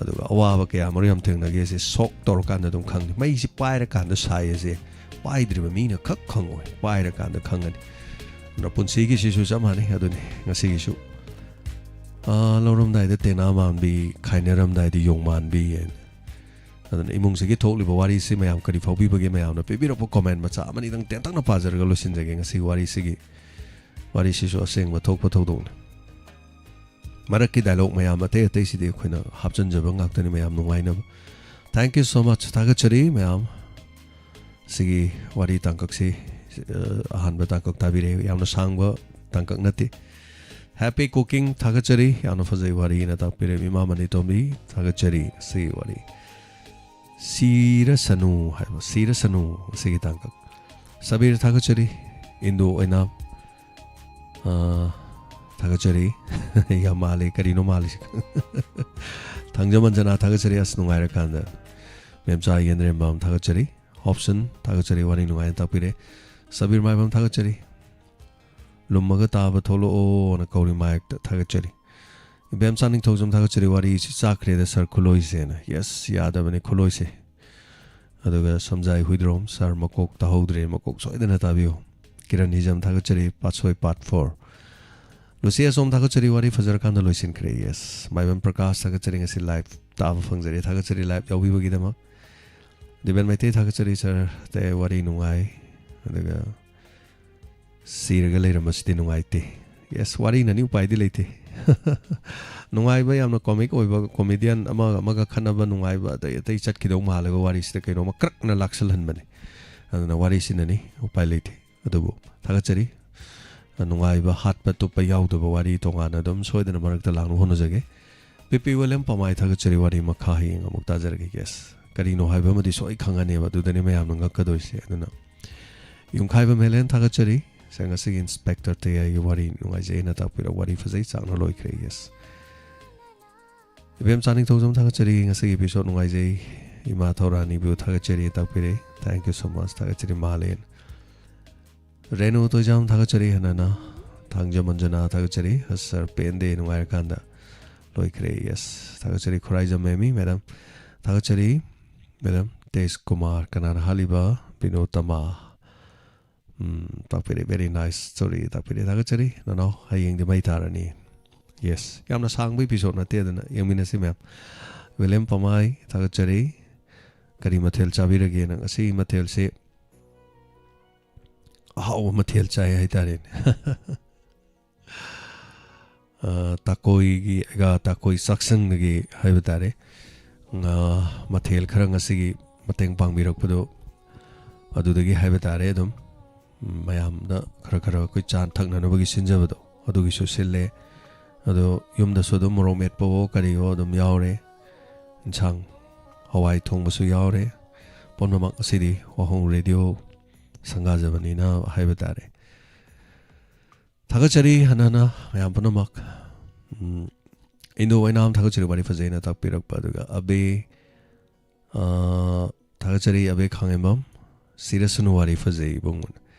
ꯑꯗꯨꯒ ꯑꯋꯥꯕ ꯀꯌꯥ ꯃꯔꯨꯝ ꯌꯥꯝ ꯊꯦꯡꯅꯒꯦꯁꯦ ꯁꯣꯛ ꯇꯧꯔꯀꯥꯟꯗ ꯑꯗꯨꯝ ꯈꯪꯅꯤ꯫ ꯃꯩꯁꯤ ꯄꯥꯏꯔꯀꯥꯟꯗ ꯁꯥꯏ ꯑꯁꯦ ꯄꯥꯏꯗ꯭ꯔꯤꯕ ꯃꯤꯅ ꯈꯛ ꯈꯪꯉꯣꯏ, ꯄꯥꯏꯔꯀꯥꯟꯗ ꯈꯪꯒꯅꯤ꯫ ꯑꯗꯨꯅ ꯄꯨꯟꯁꯤꯒꯤꯁꯤꯁꯨ ꯆꯞ ꯃꯥꯟꯅꯩ꯫ ꯑꯗꯨꯅꯤ ꯉꯁꯤꯒꯤꯁꯨ, ꯑꯥ, ꯂꯧꯔꯝꯗꯥꯏꯗ ꯇꯦꯅꯥ ꯃꯥꯟꯕꯤ, ꯈꯥꯏꯅꯔꯝꯗꯥꯏꯗ ꯌꯣꯡ ꯃꯥꯟꯕꯤ ꯍꯥꯏꯅ꯫ ꯑꯗꯨꯅ ꯏꯃꯨꯡꯁꯤꯒꯤ ꯊꯣꯛꯂꯤꯕ ꯋꯥꯔꯤꯁꯤ ꯃꯌꯥꯝ ꯀꯔꯤ ꯐꯥꯎꯕꯤꯕꯒꯦ? ꯃꯌꯥꯝꯅ ꯄꯤꯕꯤꯔꯛꯄ ꯀꯣꯃꯦꯟ ꯃꯆꯥ ꯑꯃꯅꯤꯗꯪ ꯇꯦꯟꯇꯛꯅ ꯄꯥꯖꯔꯒ ꯂꯣꯏꯁꯤꯟꯖꯒꯦ ꯉꯁꯤꯒꯤ ꯋꯥꯔꯤꯁꯤꯒꯤ꯫ ꯋꯥꯔꯤꯁꯤꯁꯨ ꯑꯁꯦꯡꯕ ꯊꯣꯛꯄ ꯊꯧꯗꯣꯛꯅꯤ꯫ ꯃꯔꯛꯀꯤ ꯗꯥꯏꯂꯣꯒ ꯃꯌꯥꯝ ꯑꯇꯩ ꯑꯇꯩꯁꯤꯗꯤ ꯑꯩꯈꯣꯏꯅ ꯍꯥꯞꯆꯤꯟꯖꯕ ꯉꯥꯛꯇꯅꯤ, ꯃꯌꯥꯝ ꯅꯨꯡꯉꯥꯏꯅꯕ꯫ Thank you so much, ꯊꯥꯒꯠꯆꯔꯤ ꯃꯌꯥꯝ꯫ ꯁꯤꯒꯤ ꯋꯥꯔꯤ ꯇꯥꯡꯀꯛꯁꯤ, ꯑ, ꯑꯍꯥꯟꯕ ꯇꯥꯡꯀꯛ ꯇꯥꯕꯤꯔꯦ, ꯌꯥꯝꯅ ꯁꯥꯡꯕ ꯇꯥꯡꯀꯛ ꯅꯠꯇꯦ꯫ Happy cooking, ꯊꯥꯒꯠꯆꯔꯤ, ꯌꯥꯝꯅ ꯐꯖꯩ ꯋꯥꯔꯤꯅ ꯇꯥꯛꯄꯤꯔꯦ꯫ ꯏꯃꯥ ꯃꯅꯤꯇꯣꯝꯕꯤ, ꯊꯥꯒꯠꯆꯔꯤ ꯁꯤꯒꯤ ꯋꯥꯔꯤ꯫ ꯁꯤꯔꯁꯅꯨ ꯍꯥꯏꯕ, ꯁꯤꯔꯁꯅꯨ ꯁꯤꯒꯤ ꯇꯥꯡꯀꯛ꯫ ꯁꯕꯤꯔ, ꯊꯥꯒꯠꯆꯔꯤ꯫ ꯏꯟꯗꯣ ꯑꯣꯏꯅ, ꯑ, ꯊꯥꯒꯠꯆꯔꯤ꯫ ꯌꯥꯝ ꯃꯥꯜꯂꯦ, ꯀꯔꯤꯅꯣ ꯃꯥꯜꯂꯤꯁꯦ? ꯊꯥꯡꯖꯝ ꯑꯟꯖꯅꯥ, ꯊꯥꯒꯠꯆꯔꯤ꯫ ꯑꯁ, ꯅꯨꯡꯉꯥꯏꯔꯀꯥꯟꯗ꯫ ꯃꯦꯝꯆꯥ ꯌꯦꯟꯗ꯭ꯔꯦꯝꯕꯝ, ꯊꯥꯒꯠꯆꯔꯤ꯫ ꯍꯣꯞꯁꯟ, ꯊꯥꯒꯠꯆꯔꯤ, ꯋꯥꯔꯤ ꯅꯨꯡꯉꯥꯏꯅ ꯇꯥꯛꯄꯤꯔꯦ꯫ ꯁꯕꯤꯔ ꯃꯥꯏꯕꯝ, ꯊꯥꯒꯠꯆꯔꯤ꯫ ꯂꯨꯝꯃꯒ ꯇꯥꯕ ꯊꯣꯛꯂꯛꯑꯣꯅ ꯀꯧꯔꯤ ꯃꯥꯌꯦꯛꯇ, ꯊꯥꯒꯠꯆꯔꯤ꯫ ꯏꯕꯦꯝꯆꯥ ꯅꯤꯡꯊꯧꯖꯝ, ꯊꯥꯒꯠꯆꯔꯤ, ꯋꯥꯔꯤꯁꯤ ꯆꯥꯛꯈ꯭ꯔꯦꯗ ꯁꯥꯔ ꯈꯨꯂꯣꯏꯁꯦꯅ꯫ ꯌꯦꯁ, ꯌꯥꯗꯕꯅꯤ ꯈꯨꯂꯣꯏꯁꯦ꯫ ꯑꯗꯨꯒ ꯁꯝꯖꯥꯏ ꯍꯨꯏꯗ꯭ꯔꯣꯝ, ꯁꯥꯔ ꯃꯀꯣꯛ ꯇꯥꯍꯧꯗ꯭ꯔꯦ, ꯃꯀꯣꯛ ꯁꯣꯏꯗꯅ ꯇꯥꯕꯤꯌꯨ꯫ ꯀꯤꯔꯟ ꯍꯤꯖꯝ, ꯊꯥꯒꯠꯆꯔꯤ, ꯄꯥꯠꯁꯣꯏ ꯄꯥꯔꯠ ꯐꯣꯔ꯫ ꯂꯨꯁꯤ ꯑꯁꯣꯝ, ꯊꯥꯒꯠꯆꯔꯤ, ꯋꯥꯔꯤ ꯐꯖꯔꯀꯥꯟꯗ ꯂꯣꯏꯁꯤꯟꯈ꯭ꯔꯦ꯫ ꯌꯦꯁ, ꯃꯥꯏꯕꯝ ꯄ꯭ꯔꯀꯥꯁ, ꯊꯥꯒꯠꯆꯔꯤ, ꯉꯁꯤ ꯂꯥꯏꯚ ꯇꯥꯕ ꯐꯪꯖꯔꯦ, ꯊꯥꯒꯠꯆꯔꯤ ꯂꯥꯏꯚ ꯌꯥꯎꯕꯤꯕꯒꯤꯗꯃꯛ꯫ ꯗꯤꯕꯦꯟ ꯃꯩꯇꯩ, ꯊꯥꯒꯠꯆꯔꯤ ꯁꯥꯔ, ꯑꯇꯩ ꯋꯥꯔꯤ ꯅꯨꯡꯉꯥꯏ꯫ ꯑꯗꯨꯒ ꯁꯤꯔꯒ ꯂꯩꯔꯝꯕꯁꯤꯗꯤ ꯅꯨꯡꯉꯥꯏꯇꯦ꯫ ꯌꯦꯁ, ꯋꯥꯔꯤꯅꯅꯤ, ꯎꯄꯥꯏꯗꯤ ꯂꯩꯇꯦ꯫ ꯅꯨꯡꯉꯥꯏꯕ, ꯌꯥꯝꯅ ꯀꯣꯃꯤꯛ ꯑꯣꯏꯕ, ꯀꯣꯃꯦꯗꯤꯌꯟ ꯑꯃꯒ ꯑꯃꯒ ꯈꯠꯅꯕ ꯅꯨꯡꯉꯥꯏꯕ, ꯑꯇꯩ ꯑꯇꯩ ꯆꯠꯈꯤꯗꯧ ꯃꯥꯜꯂꯒ ꯋꯥꯔꯤꯁꯤꯗ ꯀꯩꯅꯣꯝꯃ ꯀ꯭ꯔꯛꯅ ꯂꯥꯛꯁꯜꯍꯟꯕꯅꯦ꯫ ꯑꯗꯨꯅ ꯋꯥꯔꯤꯁꯤꯅꯅꯤ, ꯎꯄꯥꯏ ꯂꯩꯇꯦ꯫ ꯑꯗꯨꯕꯨ ꯊꯥꯒꯠꯆꯔꯤ꯫ ꯅꯨꯡꯉꯥꯏꯕ, ꯍꯥꯠꯄ ꯇꯨꯞꯄ ꯌꯥꯎꯗꯕ ꯋꯥꯔꯤ ꯇꯣꯉꯥꯟꯅ ꯑꯗꯨꯝ ꯁꯣꯏꯗꯅ ꯃꯔꯛꯇ ꯂꯥꯛꯅꯕ ꯍꯣꯠꯅꯖꯒꯦ꯫ ꯄꯤ ꯄꯤ ꯋꯤꯂꯤꯌꯝ ꯄꯃꯥꯏ, ꯊꯥꯒꯠꯆꯔꯤ, ꯋꯥꯔꯤ ꯃꯈꯥ ꯍꯌꯦꯡ ꯑꯃꯨꯛ ꯇꯥꯖꯔꯒꯦ꯫ ꯌꯦꯁ, ꯀꯔꯤꯅꯣ ꯍꯥꯏꯕ ꯑꯃꯗꯤ ꯁꯣꯏ ꯈꯪꯉꯅꯦꯕ, ꯑꯗꯨꯗꯅꯤ ꯃꯌꯥꯝꯅ ꯉꯛꯀꯗꯣꯏꯁꯦ꯫ ꯑꯗꯨꯅ ꯌꯨꯝꯈꯥꯏꯕꯝ ꯍꯦꯂꯦꯟ, ꯊꯥꯒꯠꯆꯔꯤ꯫ ꯁꯦ, ꯉꯁꯤꯒꯤ ꯏꯟꯁꯄꯦꯛꯇꯔ ꯇꯌꯥꯏꯒꯤ ꯋꯥꯔꯤ ꯅꯨꯡꯉꯥꯏꯖꯩꯅ ꯇꯥꯛꯄꯤꯔꯛ, ꯋꯥꯔꯤ ꯐꯖꯩ, ꯆꯥꯛꯅ ꯂꯣꯏꯈ꯭ꯔꯦ꯫ Yes. ꯏꯕꯦꯝ ꯆꯥꯅꯤꯡꯊꯧꯖꯝ ꯊꯥꯒꯠꯆꯔꯤ꯫ ꯉꯁꯤꯒꯤ episode ꯅꯨꯡꯉꯥꯏꯖꯩ꯫ ꯏꯃꯥ ꯊꯧꯔꯥꯅꯤꯕꯨ ꯊꯥꯒꯠꯆꯔꯤ ꯇꯥꯛꯄꯤꯔꯦ꯫ Thank you so much. ꯊꯥꯒꯠꯆꯔꯤ ꯃꯥꯂꯦꯟ꯫ ꯔꯦꯅꯨ ꯇꯣꯏꯖꯥꯝ ꯊꯥꯒꯠꯆꯔꯤ꯫ ꯍꯅꯥꯅ ꯊꯥꯡꯖ ꯃꯟꯖꯨꯅꯥ ꯊꯥꯒꯠꯆꯔꯤ꯫ ꯑꯁ, ꯁꯥꯔ ꯄꯦꯟꯗꯦ ꯅꯨꯡꯉꯥꯏꯔꯀꯥꯟꯗ꯫ ꯂꯣꯏꯈ꯭ꯔꯦ꯫ Yes. ꯊꯥꯒꯠꯆꯔꯤ ꯈꯨꯔꯥꯏꯖꯝ ꯃꯦꯃꯤ ꯃꯦꯗꯥꯝ꯫ ꯊꯥꯒꯠꯆꯔꯤ ꯃꯦꯗꯥꯝ꯫ ꯇꯦꯖ ꯀꯨꯃꯥꯔ, ꯀꯅꯥꯅ ꯍꯥꯠꯂꯤꯕ? ꯕꯤꯅꯣꯗ ꯇꯃꯥ꯫ ꯎꯝ, ꯇꯥꯛꯄꯤꯔꯦ꯫ Very nice story ꯇꯥꯛꯄꯤꯔꯦ꯫ ꯊꯥꯒꯠꯆꯔꯤ ꯅꯅꯥꯎ꯫ ꯍꯌꯦꯡꯗꯤ ꯃꯩ ꯇꯥꯔꯅꯤ꯫ Yes. ꯌꯥꯝꯅ ꯁꯥꯡꯕ episode ꯅꯠꯇꯦ, ꯑꯗꯨꯅ ꯌꯦꯡꯃꯤꯟꯅꯁꯤ ꯃꯌꯥꯝ꯫ ꯋꯤꯂꯤꯌꯝ ꯄꯃꯥꯏ ꯊꯥꯒꯠꯆꯔꯤ꯫ ꯀꯔꯤ ꯃꯊꯦꯜ ꯆꯥꯕꯤꯔꯒꯦ ꯅꯪ? ꯉꯁꯤ ꯃꯊꯦꯜꯁꯦ ꯑꯍꯥꯎꯕ ꯃꯊꯦꯜ ꯆꯥꯏ ꯍꯥꯏꯇꯥꯔꯦꯅꯦ꯫ ꯑ, ꯇꯥꯀꯣꯏꯒꯤ, ꯑꯩꯒ ꯇꯥꯀꯣꯏ ꯆꯥꯛꯁꯪꯗꯒꯤ ꯍꯥꯏꯕ ꯇꯥꯔꯦ꯫ ꯉꯥ ꯃꯊꯦꯜ ꯈꯔ ꯉꯁꯤꯒꯤ ꯃꯇꯦꯡ ꯄꯥꯡꯕꯤꯔꯛꯄꯗꯣ ꯑꯗꯨꯗꯒꯤ ꯍꯥꯏꯕ ꯇꯥꯔꯦ꯫ ꯑꯗꯨꯝ ꯃꯌꯥꯝꯗ ꯈꯔ ꯈꯔ ꯑꯩꯈꯣꯏ ꯆꯥ ꯊꯛꯅꯅꯕꯒꯤ ꯁꯤꯟꯖꯕꯗꯣ ꯑꯗꯨꯒꯤꯁꯨ ꯁꯤꯜꯂꯦ꯫ ꯑꯗꯣ ꯌꯨꯝꯗꯁꯨ ꯑꯗꯨꯝ ꯃꯣꯔꯣꯛ ꯃꯦꯠꯄꯋꯣ ꯀꯔꯤꯋꯣ ꯑꯗꯨꯝ ꯌꯥꯎꯔꯦ꯫ ꯏꯟꯁꯥꯡ ꯍꯋꯥꯏ ꯊꯣꯡꯕꯁꯨ ꯌꯥꯎꯔꯦ꯫ ꯄꯨꯝꯅꯃꯛ ꯑꯁꯤꯗꯤ ꯋꯥꯍꯣꯡ ꯔꯦꯗꯤꯑꯣ ꯁꯪꯒꯥꯖꯕꯅꯤꯅ ꯍꯥꯏꯕ ꯇꯥꯔꯦ꯫ ꯊꯥꯒꯠꯆꯔꯤ ꯍꯟꯅ ꯍꯟꯅ ꯃꯌꯥꯝ ꯄꯨꯝꯅꯃꯛ꯫ ꯎꯝ, ꯏꯟꯗꯣ ꯑꯣꯏꯅꯥꯝ ꯊꯥꯒꯠꯆꯔꯤ, ꯋꯥꯔꯤ ꯐꯖꯩꯅ ꯇꯥꯛꯄꯤꯔꯛꯄ꯫ ꯑꯗꯨꯒ ꯑꯕꯦ, ꯑ, ꯊꯥꯒꯠꯆꯔꯤ ꯑꯕꯦ ꯈꯥꯡꯉꯦꯝꯕꯝ꯫ ꯁꯤꯔꯁꯅꯨ, ꯋꯥꯔꯤ ꯐꯖꯩ ꯏꯕꯨꯡꯉꯣ꯫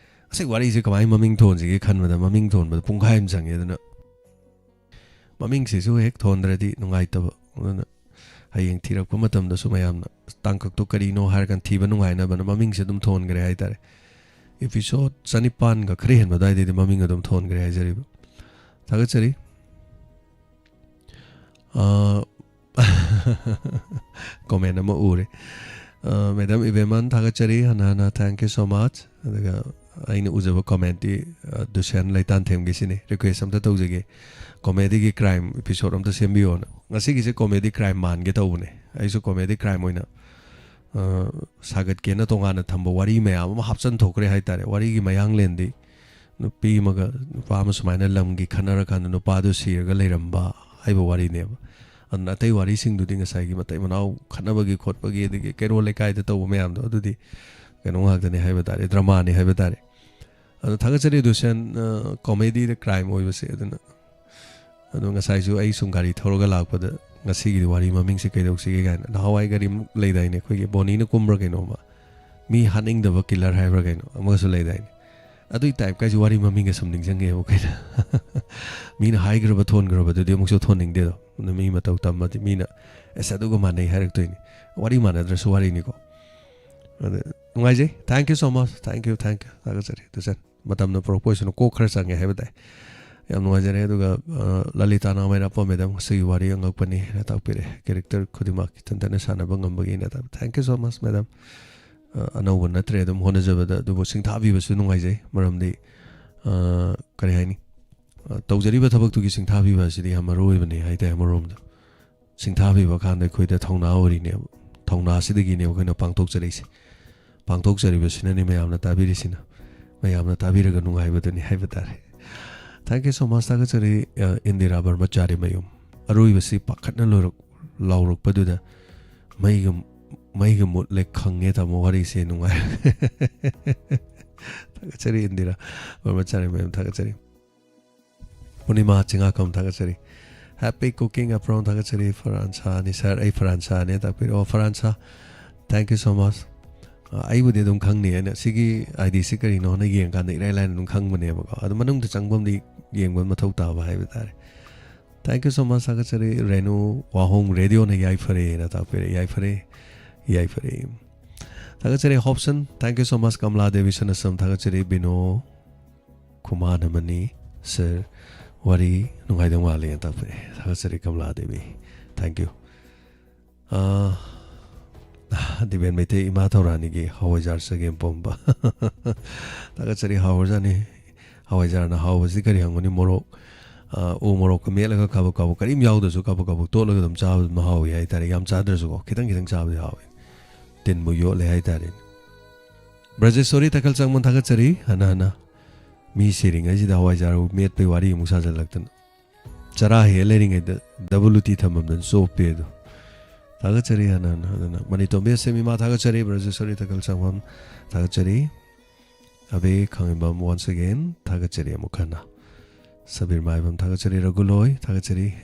ꯑꯁꯤ ꯋꯥꯔꯤꯁꯦ ꯀꯃꯥꯏꯅ ꯃꯃꯤꯡ ꯊꯣꯟꯁꯤꯒꯦ ꯈꯟꯕꯗ ꯃꯃꯤꯡ ꯊꯣꯟꯕꯗ ꯄꯨꯡꯈꯥꯏ ꯑꯃ ꯆꯪꯉꯦ꯫ ꯑꯗꯨꯅ ꯃꯃꯤꯡꯁꯤꯁꯨ ꯍꯦꯛ ꯊꯣꯟꯗ꯭ꯔꯗꯤ ꯅꯨꯡꯉꯥꯏꯇꯕ꯫ ꯑꯗꯨꯅ ꯍꯌꯦꯡ ꯊꯤꯔꯛꯄ ꯃꯇꯝꯗꯁꯨ ꯃꯌꯥꯝꯅ ꯇꯥꯡꯀꯛꯇꯣ ꯀꯔꯤꯅꯣ ꯍꯥꯏꯔꯀꯥꯟꯗ ꯊꯤꯕ ꯅꯨꯡꯉꯥꯏꯅꯕꯅ ꯃꯃꯤꯡꯁꯦ ꯑꯗꯨꯝ ꯊꯣꯟꯈ꯭ꯔꯦ ꯍꯥꯏꯇꯥꯔꯦ꯫ Episode ꯆꯅꯤꯄꯥꯟꯒ ꯈꯔ ꯍꯦꯟꯕ ꯑꯗꯨꯋꯥꯏꯗꯩꯗꯤ ꯃꯃꯤꯡ ꯑꯗꯨꯝ ꯊꯣꯟꯈ꯭ꯔꯦ ꯍꯥꯏꯖꯔꯤꯕ꯫ ꯊꯥꯒꯠꯆꯔꯤ꯫ ꯑ, comment ꯑꯃ ꯎꯔꯦ꯫ ꯑ, ꯃꯦꯗꯥꯝ ꯏꯕꯦꯃꯟ ꯊꯥꯒꯠꯆꯔꯤ ꯍꯟꯅ ꯍꯟꯅ, thank you so much꯫ ꯑꯗꯨꯒ ꯑꯩꯅ ꯎꯖꯕ commentꯇꯤ, ꯑ, ꯗꯨꯁ꯭ꯌꯟ ꯂꯩꯇꯥꯟꯊꯦꯝꯒꯤꯁꯤꯅꯤ, request ꯑꯝꯇ ꯇꯧꯖꯒꯦ, comedyꯒꯤ crime episode ꯑꯝꯇ ꯁꯦꯝꯕꯤꯌꯣꯅ꯫ ꯉꯁꯤꯒꯤꯁꯦ comedy crime ꯃꯥꯟꯒꯦ ꯇꯧꯕꯅꯦ, ꯑꯩꯁꯨ comedy crime ꯑꯣꯏꯅ, ꯑ, ꯁꯥꯒꯠꯀꯦꯅ ꯇꯣꯉꯥꯟꯅ ꯊꯝꯕ ꯋꯥꯔꯤ ꯃꯌꯥꯝ ꯑꯃ ꯍꯥꯞꯆꯟꯊꯣꯛꯈ꯭ꯔꯦ ꯍꯥꯏꯇꯥꯔꯦ꯫ ꯋꯥꯔꯤꯒꯤ ꯃꯌꯥꯡꯂꯦꯟꯗꯤ ꯅꯨꯄꯤ ꯑꯃꯒ ꯅꯨꯄꯥ ꯑꯃ ꯁꯨꯃꯥꯏꯅ ꯂꯝꯒꯤ ꯈꯠꯅꯔꯀꯥꯟꯗ ꯅꯨꯄꯥꯗꯨ ꯁꯤꯔꯒ ꯂꯩꯔꯝꯕ ꯍꯥꯏꯕ ꯋꯥꯔꯤꯅꯦꯕ꯫ ꯑꯗꯨꯅ ꯑꯇꯩ ꯋꯥꯔꯤꯁꯤꯡꯗꯨꯗꯤ ꯉꯁꯥꯏꯒꯤ ꯃꯇꯩ ꯃꯅꯥꯎ ꯈꯠꯅꯕꯒꯤ ꯈꯣꯠꯄꯒꯤ, ꯑꯗꯒꯤ ꯀꯩꯔꯣꯜ ꯂꯩꯀꯥꯏꯗ ꯇꯧꯕ ꯃꯌꯥꯝꯗꯣ, ꯑꯗꯨꯗꯤ ꯀꯩꯅꯣ ꯉꯥꯛꯇꯅꯤ ꯍꯥꯏꯕ ꯇꯥꯔꯦ, dramaꯅꯤ ꯍꯥꯏꯕ ꯇꯥꯔꯦ꯫ ꯑꯗꯣ ꯊꯥꯒꯠꯆꯔꯤ ꯗꯨꯁꯦꯟ, ꯑ, comedy-ꯗ crime ꯑꯣꯏꯕꯁꯦ꯫ ꯑꯗꯨꯅ, ꯑꯗꯣ ꯉꯁꯥꯏꯁꯨ ꯑꯩ ꯁꯨꯝ ꯒꯥꯔꯤ ꯊꯧꯔꯒ ꯂꯥꯛꯄꯗ, "ꯉꯁꯤꯒꯤꯗꯤ ꯋꯥꯔꯤ ꯃꯃꯤꯡꯁꯦ ꯀꯩꯗꯧꯁꯤꯒꯦ?" ꯀꯥꯏꯅ꯫ ꯅꯍꯥꯟꯋꯥꯏ ꯒꯥꯔꯤ ꯂꯩꯗꯥꯏꯅꯦ, ꯑꯩꯈꯣꯏꯒꯤ ꯕꯣꯅꯤꯅ ꯀꯨꯝꯕ꯭ꯔꯥ ꯀꯩꯅꯣꯝꯃ, "ꯃꯤ ꯍꯥꯠꯅꯤꯡꯗꯕ killer" ꯍꯥꯏꯕ꯭ꯔꯥ ꯀꯩꯅꯣ ꯑꯃꯁꯨ ꯂꯩꯗꯥꯏꯅꯦ꯫ ꯑꯗꯨꯏ type-ꯀꯥꯏꯁꯨ ꯋꯥꯔꯤ ꯃꯃꯤꯡꯒ ꯁꯨꯝ ꯅꯤꯡꯁꯤꯡꯉꯦꯕ ꯑꯩꯈꯣꯏꯅ꯫ ꯃꯤꯅ ꯍꯥꯏꯈ꯭ꯔꯕ ꯊꯣꯟꯈ꯭ꯔꯕꯗꯨꯗꯤ ꯑꯃꯨꯛꯁꯨ ꯊꯣꯟꯅꯤꯡꯗꯦꯗꯣ꯫ ꯑꯗꯨ ꯃꯤ ꯃꯇꯧ ꯇꯝꯃꯗꯤ ꯃꯤꯅ, "ꯑꯁ, ꯑꯗꯨꯒ ꯃꯥꯟꯅꯩ" ꯍꯥꯏꯔꯛꯇꯣꯏꯅꯤ꯫ ꯋꯥꯔꯤ ꯃꯥꯟꯅꯗ꯭ꯔꯁꯨ ꯋꯥꯔꯤꯅꯤꯀꯣ꯫ ꯑꯗꯨ ꯅꯨꯡꯉꯥꯏꯖꯩ꯫ Thank you so much. Thank you, thank you. ꯊꯥꯒꯠꯆꯔꯤ꯫ ꯗꯨꯁꯦꯟ, ꯃꯇꯝꯅ ꯄꯨꯔꯛꯄ ꯑꯣꯏꯁꯅꯨ, ꯀꯣꯛ ꯈꯔ ꯆꯪꯉꯦ ꯍꯥꯏꯕ ꯇꯥꯏ꯫ ꯌꯥꯝ ꯅꯨꯡꯉꯥꯏꯖꯔꯦ꯫ ꯑꯗꯨꯒ, ꯑ, ꯂꯂꯤꯇꯥ ꯅꯥꯎꯃꯩꯔꯥꯄꯝ madam, ꯉꯁꯤꯒꯤ ꯋꯥꯔꯤ ꯑꯉꯛꯄꯅꯤ ꯍꯥꯏꯅ ꯇꯥꯛꯄꯤꯔꯦ꯫ Character ꯈꯨꯗꯤꯡꯃꯛ ꯏꯊꯟ ꯊꯟꯅ ꯁꯥꯟꯅꯕ ꯉꯝꯕꯒꯤꯅ ꯇꯥꯛꯄꯤ-, thank you so much, madam. ꯑ, ꯑꯅꯧꯕ ꯅꯠꯇ꯭ꯔꯦ, ꯑꯗꯨꯝ ꯍꯣꯠꯅꯖꯕꯗ, ꯑꯗꯨꯕꯨ ꯁꯤꯡꯊꯥꯕꯤꯕꯁꯨ ꯅꯨꯡꯉꯥꯏꯖꯩ꯫ ꯃꯔꯝꯗꯤ, ꯑ, ꯀꯔꯤ ꯍꯥꯏꯅꯤ? ꯑ, ꯇꯧꯖꯔꯤꯕ ꯊꯕꯛꯇꯨꯒꯤ ꯁꯤꯡꯊꯥꯕꯤꯕ ꯑꯁꯤꯗꯤ ꯌꯥꯝ ꯃꯔꯨ ꯑꯣꯏꯕꯅꯤ ꯍꯥꯏꯇꯥꯔꯦ ꯑꯃꯔꯣꯝꯗ꯫ ꯁꯤꯡꯊꯥꯕꯤꯕ ꯀꯥꯟꯗ ꯑꯩꯈꯣꯏꯗ ꯊꯧꯅꯥ ꯑꯣꯏꯔꯤꯅꯦꯕ꯫ ꯊꯧꯅꯥꯁꯤꯗꯒꯤꯅꯦꯕ ꯑꯩꯈꯣꯏꯅ ꯄꯥꯡꯊꯣꯛꯆꯔꯛꯏꯁꯦ꯫ ꯄꯥꯡꯊꯣꯛꯆꯔꯤꯕꯁꯤꯅꯅꯦ ꯃꯌꯥꯝꯅ ꯇꯥꯕꯤꯔꯤꯁꯤꯅ꯫ ꯃꯌꯥꯝꯅ ꯇꯥꯕꯤꯔꯒ ꯅꯨꯡꯉꯥꯏꯕꯗꯨꯅꯤ ꯍꯥꯏꯕ ꯇꯥꯔꯦ꯫ Thank you so much. ꯊꯥꯒꯠꯆꯔꯤ, ꯑ, ꯏꯟꯗꯤꯔꯥ ꯕ꯭ꯔꯍ꯭ꯃꯆꯥꯔꯤ ꯃꯌꯨꯝ꯫ ꯑꯔꯣꯏꯕꯁꯤ ꯄꯥꯈꯠꯅ ꯂꯣꯏꯔꯛ-, ꯂꯥꯎꯔꯛꯄꯗꯨꯗ ꯃꯩꯒ, ꯃꯩꯒ ꯃꯨꯠꯂꯦ ꯈꯪꯉꯦ ꯇꯥꯃꯣ, ꯋꯥꯔꯤꯁꯦ ꯅꯨꯡꯉꯥꯏ꯫ ꯊꯥꯒꯠꯆꯔꯤ ꯏꯟꯗꯤꯔꯥ ꯕ꯭ꯔꯍ꯭ꯃꯆꯥꯔꯤ ꯃꯌꯨꯝ, ꯊꯥꯒꯠꯆꯔꯤ꯫ ꯄꯨꯔꯅꯤꯃꯥ ꯆꯤꯡꯉꯥꯈꯝ, ꯊꯥꯒꯠꯆꯔꯤ꯫ Happy cooking, ꯑꯦꯄ꯭ꯔꯣꯟ, ꯊꯥꯒꯠꯆꯔꯤ꯫ ꯐꯔꯥꯟꯁꯥꯅꯤ sir, ꯑꯩ ꯐꯔꯥꯟꯁꯥꯅꯦ ꯇꯥꯛꯄꯤꯔꯛꯑꯣ꯫ ꯐꯔꯥꯟꯁꯥ, thank you so much. ꯑ, ꯑꯩꯕꯨꯗꯤ ꯑꯗꯨꯝ ꯈꯪꯅꯤ, ꯑꯩꯅ ꯁꯤꯒꯤ ID-ꯁꯤ ꯀꯔꯤꯅꯣꯅ ꯌꯦꯡꯀꯥꯟꯗ ꯏꯔꯥꯏ ꯂꯥꯏꯅ ꯑꯗꯨꯝ ꯈꯪꯕꯅꯦꯕꯀꯣ꯫ ꯑꯗꯨ ꯃꯅꯨꯡꯗ ꯆꯪꯐꯝꯗꯤ ꯌꯦꯡꯕ ꯃꯊꯧ ꯇꯥꯕ ꯍꯥꯏꯕ ꯇꯥꯔꯦ꯫ Thank you so much, ꯊꯥꯒꯠꯆꯔꯤ꯫ ꯔꯦꯅꯨ ꯋꯥꯍꯣꯡ, ꯔꯦꯗꯤꯑꯣꯅ ꯌꯥꯏꯐꯔꯦꯅ ꯇꯥꯛꯄꯤꯔꯦ꯫ ꯌꯥꯏꯐꯔꯦ, ꯌꯥꯏꯐꯔꯦ꯫ ꯊꯥꯒꯠꯆꯔꯤ ꯍꯣꯞꯁꯟ, thank you so much꯫ Kamala Devi ꯁꯅꯁꯝ, ꯊꯥꯒꯠꯆꯔꯤ꯫ ꯕꯤꯅꯣ ꯈꯨꯃꯥꯟ ꯑꯃꯅꯤ꯫ Sir, ꯋꯥꯔꯤ ꯅꯨꯡꯉꯥꯏꯗꯧ ꯃꯥꯜꯂꯦꯅ ꯇꯥꯛꯄꯤꯔꯛꯑꯦ꯫ ꯊꯥꯒꯠꯆꯔꯤ ꯀꯃꯂꯥ ꯗꯦꯕꯤ꯫ Thank you꯫ ꯑꯥ, ꯗꯤꯕꯦꯟ ꯃꯩꯇꯩ, ꯏꯃꯥ ꯊꯧꯔꯥꯅꯤꯒꯤ ꯍꯋꯥꯏꯖꯥꯔ ꯆꯒꯦꯝ ꯄꯣꯝꯕ꯫ ꯊꯥꯒꯠꯆꯔꯤ, ꯍꯥꯎꯔꯖꯥꯠꯅꯤ꯫ ꯍꯋꯥꯏꯖꯥꯔꯅ ꯍꯥꯎꯕꯁꯤꯗꯤ ꯀꯔꯤ ꯍꯪꯒꯅꯤ? ꯃꯣꯔꯣꯛ, ꯑꯥ, ꯎ ꯃꯣꯔꯣꯛꯀ ꯃꯦꯠꯂꯒ ꯀꯥꯕꯛ ꯀꯥꯕꯛ ꯀꯔꯤꯝ ꯌꯥꯎꯗ꯭ꯔꯁꯨ ꯀꯥꯕꯛ ꯀꯥꯕꯛ ꯇꯣꯠꯂꯒ ꯑꯗꯨꯝ ꯆꯥꯕ ꯑꯗꯨꯝ ꯍꯥꯎꯏ ꯍꯥꯏꯇꯥꯔꯦ꯫ ꯌꯥꯝ ꯆꯥꯗ꯭ꯔꯁꯨꯀꯣ, ꯈꯤꯇꯪ ꯈꯤꯇꯪ ꯆꯥꯕꯗꯤ ꯍꯥꯎꯏ꯫ ꯇꯤꯟꯕꯨ ꯌꯣꯠꯂꯦ ꯍꯥꯏꯇꯥꯔꯦ꯫ ꯕ꯭ꯔꯖꯦꯁꯣꯔꯤ ꯇꯈꯦꯜ ꯆꯪꯕ, ꯊꯥꯒꯠꯆꯔꯤ꯫ ꯍꯟꯅ ꯍꯟꯅ ꯃꯤ ꯁꯤꯔꯤꯉꯩꯁꯤꯗ ꯍꯋꯥꯏꯖꯥꯔ ꯃꯦꯠꯄꯩ ꯋꯥꯔꯤ ꯑꯃꯨꯛ ꯁꯥꯖꯜꯂꯛꯇꯅ꯫ ꯆꯔꯥ ꯍꯦꯛ ꯂꯩꯔꯤꯉꯩꯗ WT ꯊꯝꯃꯝꯗꯅ ꯆꯣꯞꯄꯦ ꯑꯗꯣ꯫ ꯊꯥꯒꯠꯆꯔꯤ ꯍꯟꯅ ꯍꯟꯅ꯫ ꯑꯗꯨꯅ ꯃꯅꯤꯇꯣꯝꯕꯤ ꯑꯦꯁ ꯑꯦꯝ ꯏꯃꯥ ꯊꯥꯒꯠꯆꯔꯤ, ꯕ꯭ꯔꯖꯦꯁꯣꯔꯤ ꯊꯥꯒꯠ ꯆꯪꯐꯝ ꯊꯥꯒꯠꯆꯔꯤ꯫ ꯑꯕꯦ ꯈꯥꯡꯉꯦꯝꯕꯝ, once again ꯊꯥꯒꯠꯆꯔꯤ ꯑꯃꯨꯛ ꯍꯟꯅ꯫ ꯁꯕꯤꯔ ꯃꯥꯏꯕꯝ ꯊꯥꯒꯠꯆꯔꯤ, ꯔꯘꯨꯂꯣꯏ ꯊꯥꯒꯠꯆꯔꯤ꯫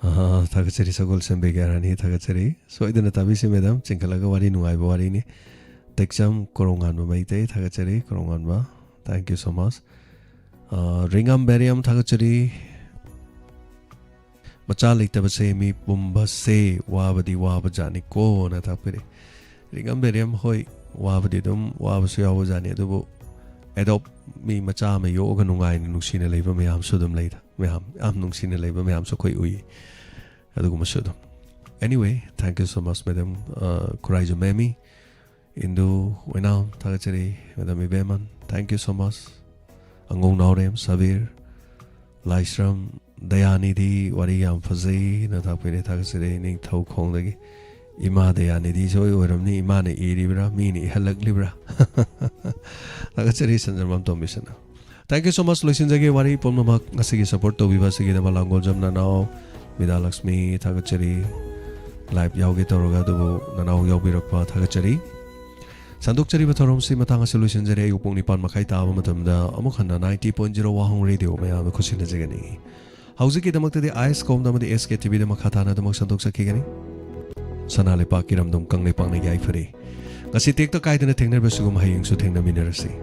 ꯑꯍꯥ, ꯊꯥꯒꯠꯆꯔꯤ, ꯁꯒꯣꯜꯁꯦꯝ ꯕꯤꯒ꯭ꯌꯥꯔꯥꯅꯤ ꯊꯥꯒꯠꯆꯔꯤ꯫ ꯁꯣꯏꯗꯅ ꯇꯥꯕꯤꯁꯤ ꯃꯦꯗꯥꯝ, ꯆꯤꯡꯈꯠꯂꯒ ꯋꯥꯔꯤ ꯅꯨꯡꯉꯥꯏꯕ ꯋꯥꯔꯤꯅꯤ꯫ ꯇꯦꯛꯆꯝ ꯀꯣꯔꯧꯉꯥꯟꯕ ꯃꯩꯇꯩ ꯊꯥꯒꯠꯆꯔꯤ, ꯀꯣꯔꯧꯉꯥꯟꯕ, thank you so much꯫ ꯑ, ꯔꯤꯉꯝ ꯕꯦꯔꯤꯌꯝ ꯊꯥꯒꯠꯆꯔꯤ꯫ ꯃꯆꯥ ꯂꯩꯇꯕꯁꯦ ꯃꯤ ꯄꯨꯝꯕꯁꯦ ꯋꯥꯕꯗꯤ ꯋꯥꯕ ꯖꯥꯠꯅꯤꯀꯣꯅ ꯇꯥꯛꯄꯤꯔꯦ꯫ ꯔꯤꯉꯝ ꯕꯦꯔꯤꯌꯝ, ꯍꯣꯏ, ꯋꯥꯕꯗꯤ ꯑꯗꯨꯝ ꯋꯥꯕꯁꯨ ꯌꯥꯎꯕ ꯖꯥꯠꯅꯤ, ꯑꯗꯨꯕꯨ ꯑꯦꯗꯣꯞ ꯃꯤ ꯃꯆꯥ ꯑꯃ ꯌꯣꯛꯑꯒ ꯅꯨꯡꯉꯥꯏꯅ ꯅꯨꯡꯁꯤꯅ ꯂꯩꯕ ꯃꯌꯥꯝꯁꯨ ꯑꯗꯨꯝ ꯂꯩꯗ, ꯃꯌꯥꯝ ꯌꯥꯝ ꯅꯨꯡꯁꯤꯅ ꯂꯩꯕ ꯃꯌꯥꯝꯁꯨ ꯑꯩꯈꯣꯏ ꯎꯏ꯫ ꯑꯗꯨꯒꯨꯝꯕꯁꯨ ꯑꯗꯨꯝ꯫ Anyway, thank you so much, madam, uh, Khuraijam ꯃꯦꯃꯤ, Indu Oinam ꯊꯥꯒꯠꯆꯔꯤ, madam Ibemman, thank you so much꯫ Angou Naorem, Sabir, Laishram, ꯗꯌꯥꯅꯤꯗꯤ ꯋꯥꯔꯤ ꯌꯥꯝ ꯐꯖꯩꯅ ꯇꯥꯛꯄꯤꯔꯦ, ꯊꯥꯒꯠꯆꯔꯤ꯫ ꯅꯤꯡꯊꯧ ꯈꯣꯡꯗꯒꯤ ꯏꯃꯥ ꯗꯌꯥꯅꯤꯗꯤ ꯁꯣꯏ ꯑꯣꯏꯔꯝꯅꯤ, ꯏꯃꯥꯅ ꯏꯔꯤꯕ꯭ꯔꯥ, ꯃꯤꯅ ꯏꯍꯜꯂꯛꯂꯤꯕ꯭ꯔꯥ? ꯊꯥꯒꯠꯆꯔꯤ, ꯁꯟꯖꯔꯃꯥꯝ ꯇꯣꯝꯕꯤꯁꯅ꯫ Thank you so much꯫ ꯂꯣꯏꯁꯤꯟꯖꯒꯦ ꯋꯥꯔꯤ ꯄꯨꯝꯅꯃꯛ꯫ ꯉꯁꯤꯒꯤ support ꯇꯧꯕꯤꯕ ꯑꯁꯤꯒꯤꯗꯃꯛ ꯂꯥꯡꯒꯣꯜꯖꯝ ꯅꯅꯥꯎ ꯃꯤꯗꯥ ꯂꯛꯁꯃꯤ ꯊꯥꯒꯠꯆꯔꯤ꯫ Live ꯌꯥꯎꯒꯦ ꯇꯧꯔꯒ, ꯑꯗꯨꯕꯨ ꯅꯅꯥꯎ ꯌꯥꯎꯕꯤꯔꯛꯄ ꯊꯥꯒꯠꯆꯔꯤ꯫ ꯁꯟꯗꯣꯛꯆꯔꯤꯕ ꯊꯧꯔꯝꯁꯤ ꯃꯇꯥꯡ ꯑꯁꯤ ꯂꯣꯏꯁꯤꯟꯖꯔꯦ꯫ ꯑꯌꯨꯛ ꯄꯨꯡ ꯅꯤꯄꯥꯟ ꯃꯈꯥꯏ ꯇꯥꯕ ꯃꯇꯝꯗ ꯑꯃꯨꯛ ꯍꯟꯅ ninety point zero ꯋꯥꯍꯣꯡ ꯔꯦꯗꯤꯑꯣ ꯃꯌꯥꯝꯗ ꯈꯨꯠꯁꯤꯟꯅꯖꯒꯅꯤ꯫ ꯍꯧꯖꯤꯛꯀꯤꯗꯃꯛꯇꯗꯤ ꯑꯥꯏ ꯑꯦꯁ ꯀꯣꯝꯗ ꯑꯃꯗꯤ ꯑꯦꯁ ꯀꯦ ꯇꯤ ꯚꯤꯗ ꯃꯈꯥ ꯇꯥꯅ ꯑꯗꯨꯃꯛ ꯁꯟꯗꯣꯛꯆꯈꯤꯒꯅꯤ꯫ ꯁꯅꯥ ꯂꯩꯄꯥꯛ ꯏꯔꯝꯗꯝ ꯀꯪꯂꯩꯄꯥꯛꯅ ꯌꯥꯏꯐꯔꯦ꯫ ꯉꯁꯤ ꯇꯦꯛꯇ ꯀꯥꯏꯗꯅ ꯊꯦꯡꯅꯔꯕꯁꯤꯒꯨꯝ ꯍꯌꯦꯡꯁꯨ ꯊꯦꯡꯅꯃꯤꯟꯅꯔꯁꯤ꯫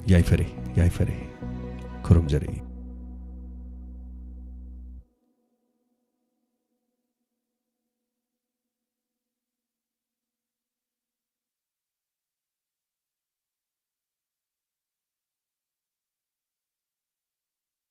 ꯌꯥꯏꯐꯔꯦ, ꯌꯥꯏꯐꯔꯦ꯫ ꯈꯨꯔꯨꯝꯖꯔꯤ꯫